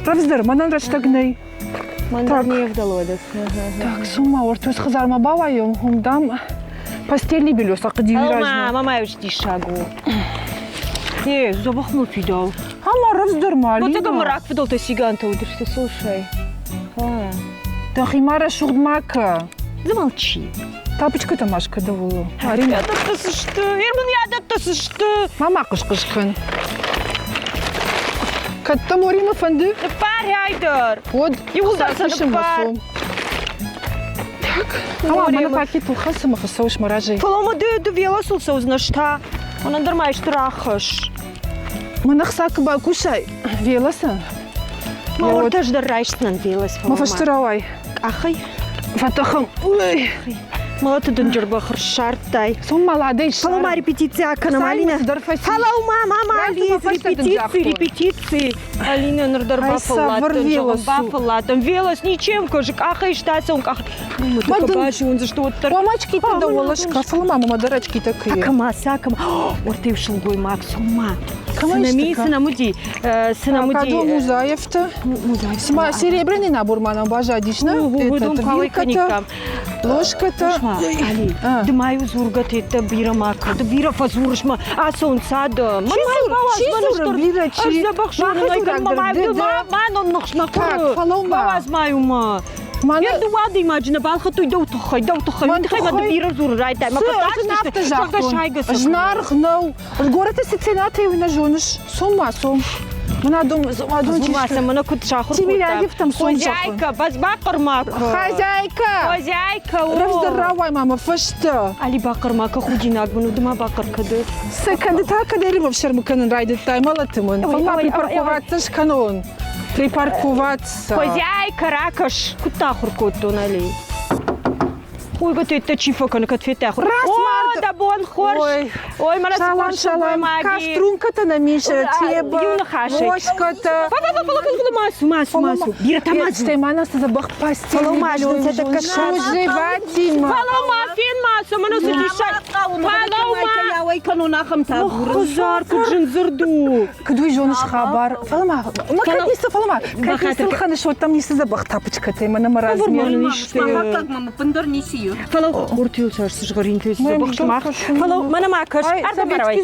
Рӕвдздӕр, мӕнӕн рӕстӕг нӕй. Мӕн дӕр не вдӕлы Так, цума, уӕртӕ хӕдзармӕ бауайӕм, уым, дам, постельный белье сӕ хъыдиуи размӕ. Мама, мама, диссаг у. Е, дзӕбӕх мыл фидау. Ама рӕвдздӕр ма, Вот это мрак фыдӕлтӕ сигантӕ уыдысты, слушай. Дӕхи ма рӕсугъд ма кӕ. Замолчи. Тапочкӕтӕ ма скӕ дӕуыл. Арина. Ядӕттӕ цы сты? Ермын ядӕттӕ цы сты? Ма ма хъыс-хъыс кӕн. Кӕд дӕ Моримӕ фӕнды? Ныппар дӕр. Уӕд иууылдӕр сӕ ныппар. Так, ама мӕнӕ пакетыл хӕцы мӕ фӕцӕуыс мӕ разӕй. Фӕлӕ ма ды ды велосыл цӕудзынӕ та. Мӕнӕн дӕр ма исты рахӕсс. Мӕнӕ хца куы бакусай велосӕн. Мӕ уӕртӕ ӕз дӕр райсдзынӕн велос. Мӕ фӕсте рауай. Къахӕй? Фӕтӕхӕм. Ой. Мӕлӕты дынджыр бӕх ссардтай. Цом маладӕй Фӕлӕ ма репетици акӕнӕм, Алинӕ. Фӕлӕу ма, мама, Ализ, репетици, репетици. Алинӕ ныр дӕр бафӕлладтӕн, зӕгъын, бафӕлладтӕн. Велос ничем кожы, къахӕй стацӕуын къах. Базондзысты уӕддӕр. Мама очкитӕ дӕ уӕлӕ скафыл, мама, мӕ дӕр очкитӕ куы. Кӕма, сӕ кӕма. Уӕртӕ сылгоймаг, цома. Цынами, цынамуди, цынамуди. Кадо Музаевты. Цыма серебряный набор ма нам баззадис, нӕ? Уыдон куы Ложкӕтӕ. Али, ды ма-иу дзургӕ теттӕ бирӕ ма кӕ, ды бирӕ фӕдзурыс мӕ ацӕуын цады. Мӕн чи дзуры бирӕ, чи? Ӕз дзӕбӕх зонын, ӕй кӕн ма ма ном ныхсмӕ Так, фӕлӕуу-ма. Бауадз ма-иу мӕ. Йе дыууӕ адӕймаджы нӕ балхӕдтой дӕу тыххӕй, дӕу тыххӕй. Уый тыххӕй ма ды бирӕ дзурын райдай. Мӕ фӕтарстысты, зӕгъгӕ, сайгӕ сӕ. Зынаргъ нӕу. Горӕты цы ценатӕй уый нӕ зоныс? Цом ма, цом. Мӕн адон, адон чи сты? Мӕнӕ куыд сахуыр кодта. Тимирязевтӕм цом. Хозяйка, бахъырма куы. Хозяйка! Хозяйка, о! Рӕвдздӕр рауай ма мӕ фӕстӕ. Али бахъырма кӕ, худинаг мын у, ды ма бахъыр кӕды. Цы кӕнды та кӕд ӕрывӕфсӕрмы кӕнын райдыдтай, мӕлӕты мын. Фӕлӕ ма припарковаться скӕнон. Припарковаться. Хозяйка, ракӕс. Куыд та ахуыр кодтон, Али? Ой, готеттӕ чи фӕкӕны, кӕд федтӕ хур. О, дӕ бон хорз! Ой, мӕнӕ цы Салам, салам. Кастрюмкӕтӕ нӕм ис, тебӕ, ложкӕтӕ. Фӕлӕ ма цу, ма цу, ма цу. Бирӕтӕ ма цу. Стӕй ма нӕ цы дзӕбӕх постель. Фӕлӕ ма зын цӕтӕккӕ Служиватимӕ. Фӕлӕ ма фен ма цы, мӕнӕ цы диссаг. Фӕлӕ ма. Уӕй кӕнон ахӕмтӕ Хызар, куыд зындзырд у. Куыд уый зоныс хабар? Фӕлӕ ма, ма кӕд ницы, фӕлӕ ма, кӕд ницы лхӕныс, уӕд дӕм ницы дзӕбӕх тапочкӕтӕй мӕнӕ мӕ размер. Махаккаг мӕм ӕппындӕр ницы и. Фӕлӕ хуртыл цас сызгъӕринтӕ дзӕбӕх сымах. Фӕлӕ мӕнӕ ма кӕс, ардӕм ӕрӕй.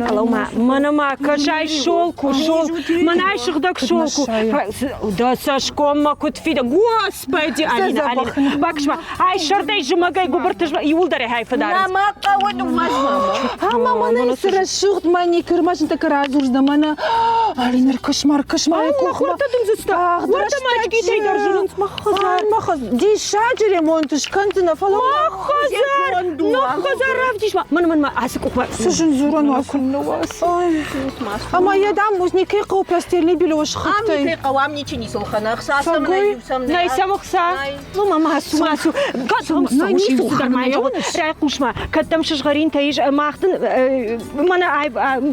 Фӕлӕ ма, мӕнӕ ма кӕс, ай шолку, шол, мӕнӕ ай сыгъдӕг шолку. Дӕ цӕсгоммӕ куыд фида. Господи, Алина, Алина, бакӕс-ма, ай сӕрдӕй зымӕгӕй гуыбырты иууылдӕр ӕй фӕдарынц. Нӕ хъӕуы ныууадз мама. Ама мӕнӕ цы рӕсугъд маникюр машинтӕ радзурдзынӕ мӕнӕ. Алина, ркӕс-ма, ркӕс-ма, къухмӕ. Уӕртӕ дын дзы Уӕртӕ ма очкитӕй дӕр зынынц мӕ хӕдзар. Мӕ хӕдзар. Диссаджы ремонт скӕндзынӕ, фӕлӕ мӕ хӕдзар! Ног хӕдзар равдис ма. Мӕн, мӕн, ма ацы къухмӕ. Цы зын дзурӕн у, куыннӕ уа. Ӕмӕ йӕ дам никӕй хъӕуы постельный белье схыгътӕй. Ам никӕй хъӕуы, ам ничи ницы лхӕны. Ӕхца сӕм нӕй, иу сӕм нӕй. Нӕй сӕм ӕхца. Ну, мама, ацу, ацу. Райхъус-ма, кӕд дӕм сызгъӕринтӕ ис, мах дын мӕнӕ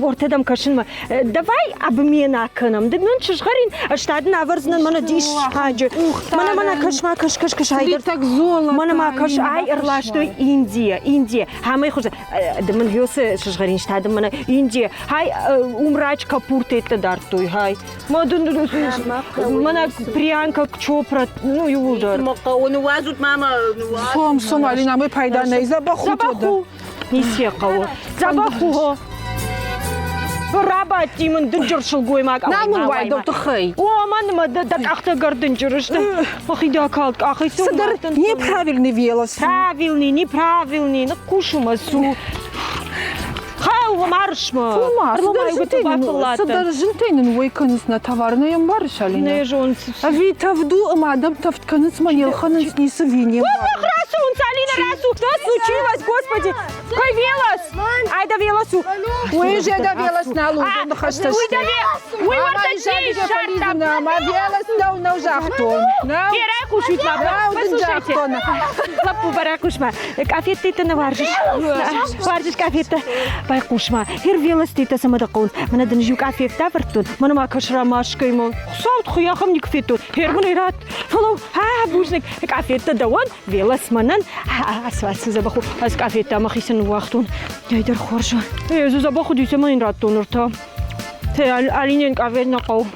ортӕ дӕм кӕсынмӕ. Давай обмен акӕнӕм. Ды мын сызгъӕрин, ӕз та дын авӕрдзынӕн мӕнӕ диссаджы. Мӕнӕ, мӕнӕ, кӕс-ма, кӕс, кӕс, кӕс, ай дӕр. Мӕнӕ ма кӕс, ай ӕрластой Индия, Индия. Амӕй хуызӕн, ды мын хёсы сызгъӕрин ста дын мӕнӕ Индия. Хай, умрач капуртеттӕ дардтой, хай. Мӕнӕ Приянка Чопра, ну иууылдӕр. Ныууадзут мама, Сом, сом, Алина, мы пайда нӕй, дзӕбӕх у Дзӕбӕх у. Ницы йӕ хъӕуы. Дзӕбӕх у. Рабадти мын дынджыр сылгоймаг. Нал мын уай дӕу тыххӕй. О, мӕн мӕ дӕ къӕхтӕ гӕр дынджыр сты. Мӕхи дӕ акалд къахӕй цы Цыдӕр неправильный велос. Правильный, неправильный, ныхъхъус у мӕ цу. Хау, марш-ма! Цыдӕр зынтӕй нын уӕй кӕнынц нӕ товар, нӕ йӕ мбарыс, Алинӕ? Нӕ зонын. Ӕви тӕвд у ӕмӕ адӕм тӕвд кӕнынц мӕ не лхӕнынц ницы ви не мбарынц. Рацӕуынц, Алина, рацу! Что случилось, господи? Кой велос? Ай да велосу! Уый же да велос нал у, ныхӕстӕ Уый да Уый уӕртӕ Ма велос нӕу, нӕу загътон. Райхъусут ма, послушайте. Лӕппу, барайхъус-ма. Къафеттӕ нӕ уарзыс? Уарзыс къафеттӕ? Байхъус-ма, хир велоститӕ цӕмӕ дӕ хъӕуынц? Мӕнӕ дын иу къафеттӕ авӕрдтон, мӕнӕ ма кӕс рамашкӕй мыл. Хуыцау хуыйахӕм никуы федтон. Хер мын ӕй ратт. Фӕлӕ, а, бузныг, къафеттӕ дӕуӕн, велос мӕнӕн. Ацу, ацу, дзӕбӕх у. Ӕз къафеттӕ мӕхицӕн ныууагътон. Ӕй дӕр хорз у. Ӕз дзӕбӕх уыди, цӕмӕн йын радтон ныр та? Алинен къафет нӕ хъӕуы.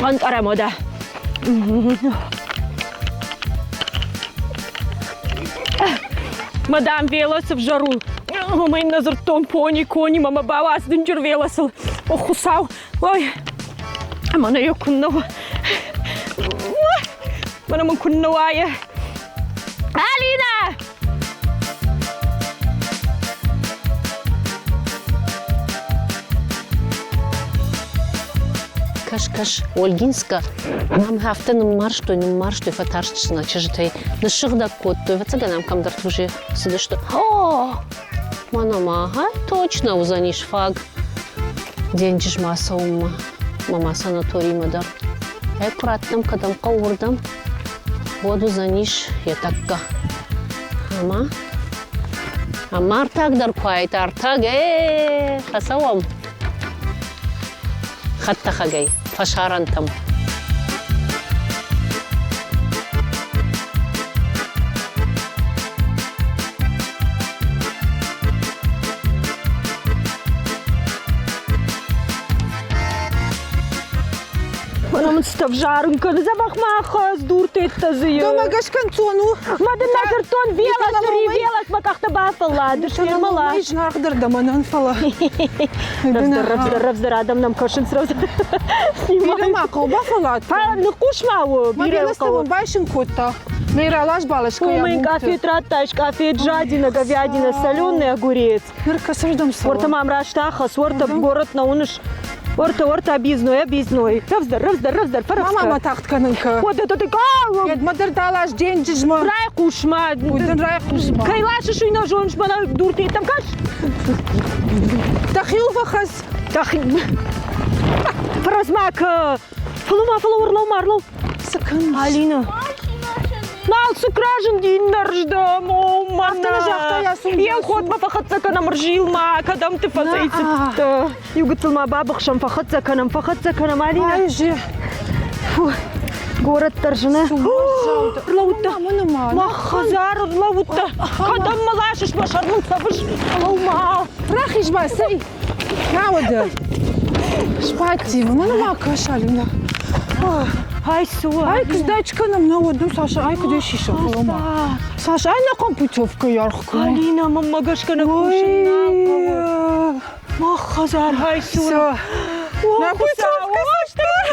Ӕнкъарӕм уӕдӕ. Мадам велос ӕвзӕр у. Уымӕй нӕ дзырдтон пони, кони, мӕ бауадз дынджыр велосыл. О, Хуыцау, ой, мӕнӕ йӕ куыннӕ Мӕнӕ мын куыннӕ уайы. Алина! Кӕс, кӕс, Ольгинскӕ мӕм афтӕ ныммарзтой, ныммарзтой, фӕтарстысты нӕ чызджытӕй, ныссыгъдӕг кодтой, ӕвӕццӕгӕн ӕм кӕмдӕр уже цыдысты. О, мӕнӕ ма, ага, точно уыдзӕнис фаг денджызмӕ цӕуынмӕ, мӕ ма санаторимӕ дӕр. Ӕй куы раттӕм, кӕдӕм хъӕуы, уырдӕм, уӕд уыдзӕнис йӕ тӕккӕ. Ӕмӕ ӕмӕ артаг дӕр куы уаид, артаг, э, фӕцӕуӕм хӕдтӕхӕгӕй фӕсарӕнтӕм. Мӕнӕ мын цытӕ взарын кӕны, дзӕбӕх ма ахӕсс дуртеттӕ дзы. Домӕ гӕсгӕ нцон у. Мӕ дын нӕ дзырдтон, велос, велос, мӕ къӕхтӕ бафӕлладысты, мӕла. Зынаргъдӕр дӕ мӕнӕн, фӕлӕ. Рӕвдздӕр, рӕвдздӕр, рӕвдздӕр, адӕм нӕм кӕсынц, рӕвдздӕр. Бирӕ ма хъӕуы бафӕллад. Ныхъхъус ма у, бирӕ хъӕуы. Байсын кодта. Нӕ ралас балас Уымӕн къафет радтаис, къафет, жадина, говядина, соленый огурец. Ныр кӕсырдӕм цӕуы? Уӕртӕ мӕм раст ахӕсс, уӕртӕ город нӕ уыныс. Уӕртӕ, уӕртӕ объездной, объездной. Рӕвдздӕр, рӕвдздӕр, рӕвдздӕр, фӕрӕвдз Мама, ма тагъд кӕнын кӕ. Уӕдӕ ты Мӕ дӕр далас денджызмӕ. Райхъус ма. Уый дын райхъус ма. Кӕй ласыс, уый нӕ зоныс, мӕнӕ дуртеттӕм кӕс. Дӕхиуыл фӕхӕц. Дӕхи... Фӕрӕвдз-ма кӕ. Фӕлӕуу-ма, фӕлӕуу, ӕрлӕуу-ма, ӕрлӕуу. Цы кӕныс? Алина. Налцыкк разынди иннӕрдӕм, о, мӕнӕ. Афтӕ нӕ загъта Ясун. Елхотмӕ фӕхӕццӕ кӕнӕм, ӕрзил-ма, кӕдӕмты фӕцӕйцыдтӕ. Иу гыццыл ма бабыхсӕм, фӕхӕццӕ кӕнӕм, фӕхӕццӕ кӕнӕм, Алина. Ай же. Фу, город дӕр зыны. Ӕрлӕудтӕ. Мӕ хӕдзар ӕрлӕудтӕ. Кӕдӕм мӕ ласыс, мӕ сӕр мын цӕвыс? Фӕлӕуу-ма. Рахиз ма, цӕй. Науӕд сбадти, мӕнӕ ма кӕс, Алина. Ай цы у? Ай куыздӕч кӕнӕм, науӕд ну Саша, ай куыдӕй сисӕм, фӕлӕ-ма. Саша, ай нӕ хъом путевкӕйы аргъ куы. Алина, мӕнмӕ гӕсгӕ нӕ кусын нал хъӕуы. Мах хӕдзар ай цы у? Нӕ путевкӕ сыстыр.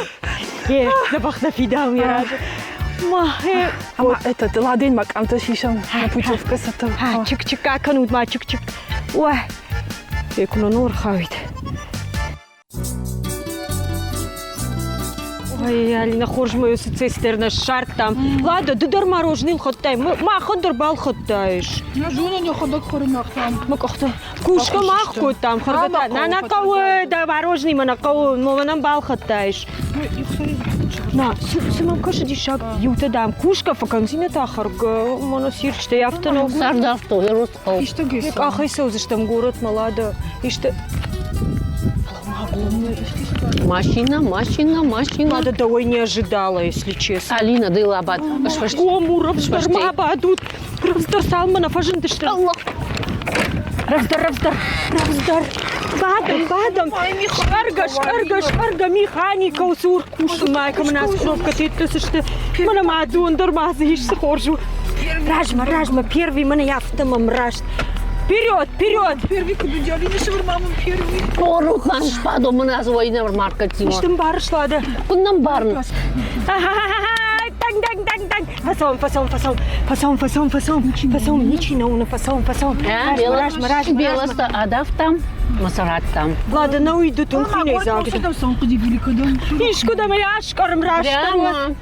Е, дзӕбӕх нӕ фидауы йӕ разы. Ма, Ӕмӕ этот, ладен ма къамтӕ сисӕм, нӕ путевкӕ цӕттӕ. Чик-чик акӕнут ма, чик-чик. Уӕ, Куы ӕрхауид. Ой, Алина, хорз ма уыцы цистернӕ ссардтам. Ладно, ды дӕр мороженое лхӕдтай, махӕн дӕр балхӕдтаис. Нӕ зонын, йӕхӕдӕг хӕрынӕгтам. Мӕ къухтӕ. Кусгӕ мах кодтам, хӕргӕ та. Нӕ, нӕ хъӕуы, дӕ мороженое мӕ нӕ хъӕуы, мӕнӕн балхӕдтаис. На, цы мӕм кӕсы диссаг, иутӕ, дам, кусгӕ фӕкӕнынц, иннӕтӕ хӕргӕ, мӕнӕ сирчытӕй афтӕ нӕу. Цард афтӕ у, йӕ Йӕ къахӕй цӕудзыстӕм горӕтмӕ, Лада. Исты Машина, машина, машина. Лада, дӕуӕй не ожидала, если честно. Алина, ды лабад. Гом у, рӕвдздӕр ма бадут. Рӕвдздӕр цалынмӕ нӕ фӕзындысты. Аллах. Рӕвдздӕр, рӕвдздӕр, рӕвдздӕр. Бадӕм, бадӕм. Скъӕргӕ, скъӕргӕ, скъӕргӕ, механика у цур кусынмӕ, кӕмӕн ацы кнопкӕ теттысты. Мӕнӕ ма дон дӕр ма дзы ис, цы хорз у. Размӕ, размӕ, первый мӕнӕ афтӕ мӕм раст. Вперед, вперед! Первый куыд уыди, Алина Шевырмамын первый. Орукман спадо мын аз война маркетинг. Исты мбарыс, Лада? Куыннӕ мбарын? Танг, танг, танг, танг. Фӕцӕуӕм, фӕцӕуӕм, фӕцӕуӕм, фӕцӕуӕм, фӕцӕуӕм, фӕцӕуӕм, фӕцӕуӕм, ничи нӕ уыны, фӕцӕуӕм, фӕцӕуӕм. Размӕ, размӕ, Белоста адавтам, масарадтам. Лада, нӕ уый ды тынг хинӕй загъд. Искуыдӕм ӕй аскъӕрӕм растдӕр.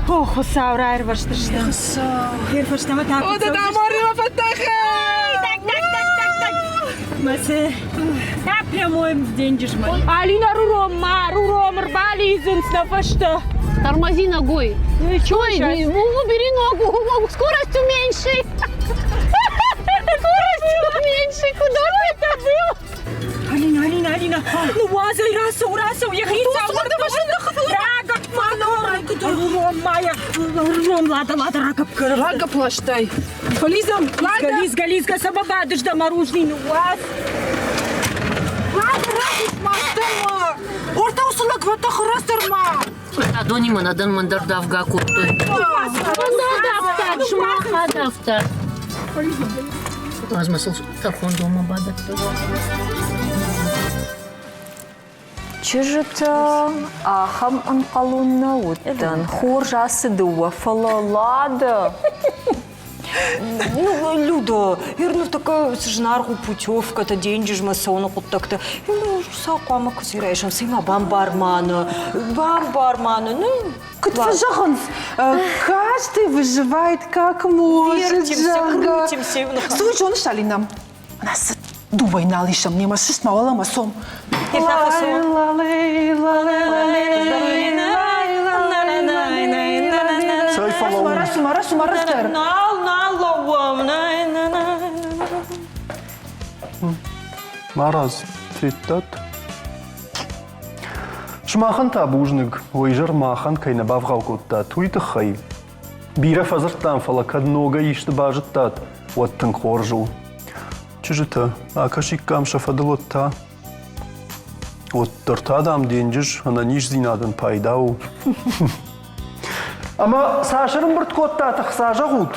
О, Хуыцау, раирвӕзтысты. Хуыцау. Ферфӕстӕмӕ та. О, да да, фӕтӕхӕ! Так, так, так, так, так. Мӕ Та прямой денджызмӕ. Алина, руром ма, руром, ӕрбалидзынц нӕ фӕстӕ. Тормози ногой. Ну и чё Ой, сейчас? убери ногу, скорость уменьши. Скорость уменьши, куда ты это был? Алина, Алина, Алина, ну уадзай, рацӕу, рацӕу, йӕхицау. Рагӕпп ма, руром ма, руром, лада, лада, рагӕпп кӕн. Рагӕпп ластай. Фӕлидзӕм, Лада! Лизга, Лизга, сӕ бадыс дӕ мороженый ныууадз. Лада, рахиз ма, стӕм-ма! Ортӕ уыцы лӕгвӕдтӕ хырӕстӕр-ма! Адонимӕ нӕ дӕн мӕн дӕр давгӕ кодтой. Мӕн давта, сымах адавта. Ӕз ма сыл тӕрхондонмӕ бадӕттой. Чызджытӕ ахӕм ӕнхъӕлон нӕ уыдтӕн. Хорз ацы дыууӕ, фӕлӕ Лада. Ну, Люда, ну такая зынаргъ у путевкӕтӕ, денджызмӕ цӕуыны хъуыддӕгтӕ. Ну, сӕ хъуамӕ куы райсӕм, цӕй-ма бамбар ма нӕ, бамбар ма нӕ, ну, Куыд фӕзӕгъынц, каждый выживает как может, Вертимся, крутимся. Цы зоныс, Алина, нас дыууӕ нал исӕм, немӕ сыст ма уӕлӕмӕ цом. Цӕй фӕлӕуу. Расума, расума, раздӕр. Нал, нал лӕууӕм. Марадз, федтат? Сымахӕн та бузныг, уӕ изӕр махӕн кӕй нӕ бавгъау кодтат, уый тыххӕй. Бирӕ фӕдзырдтам, фӕлӕ кӕд ногӕй исты базыдтат, уӕд тынг хорз у. Чызджытӕ, акӕсиккам сӕ фӕдыл уӕд та. Уӕддӕр та, дам, денджыз ӕнӕниздзинадӕн пайда у. Ӕмӕ цас ӕрӕмбырд кодтат ӕхца, зӕгъут?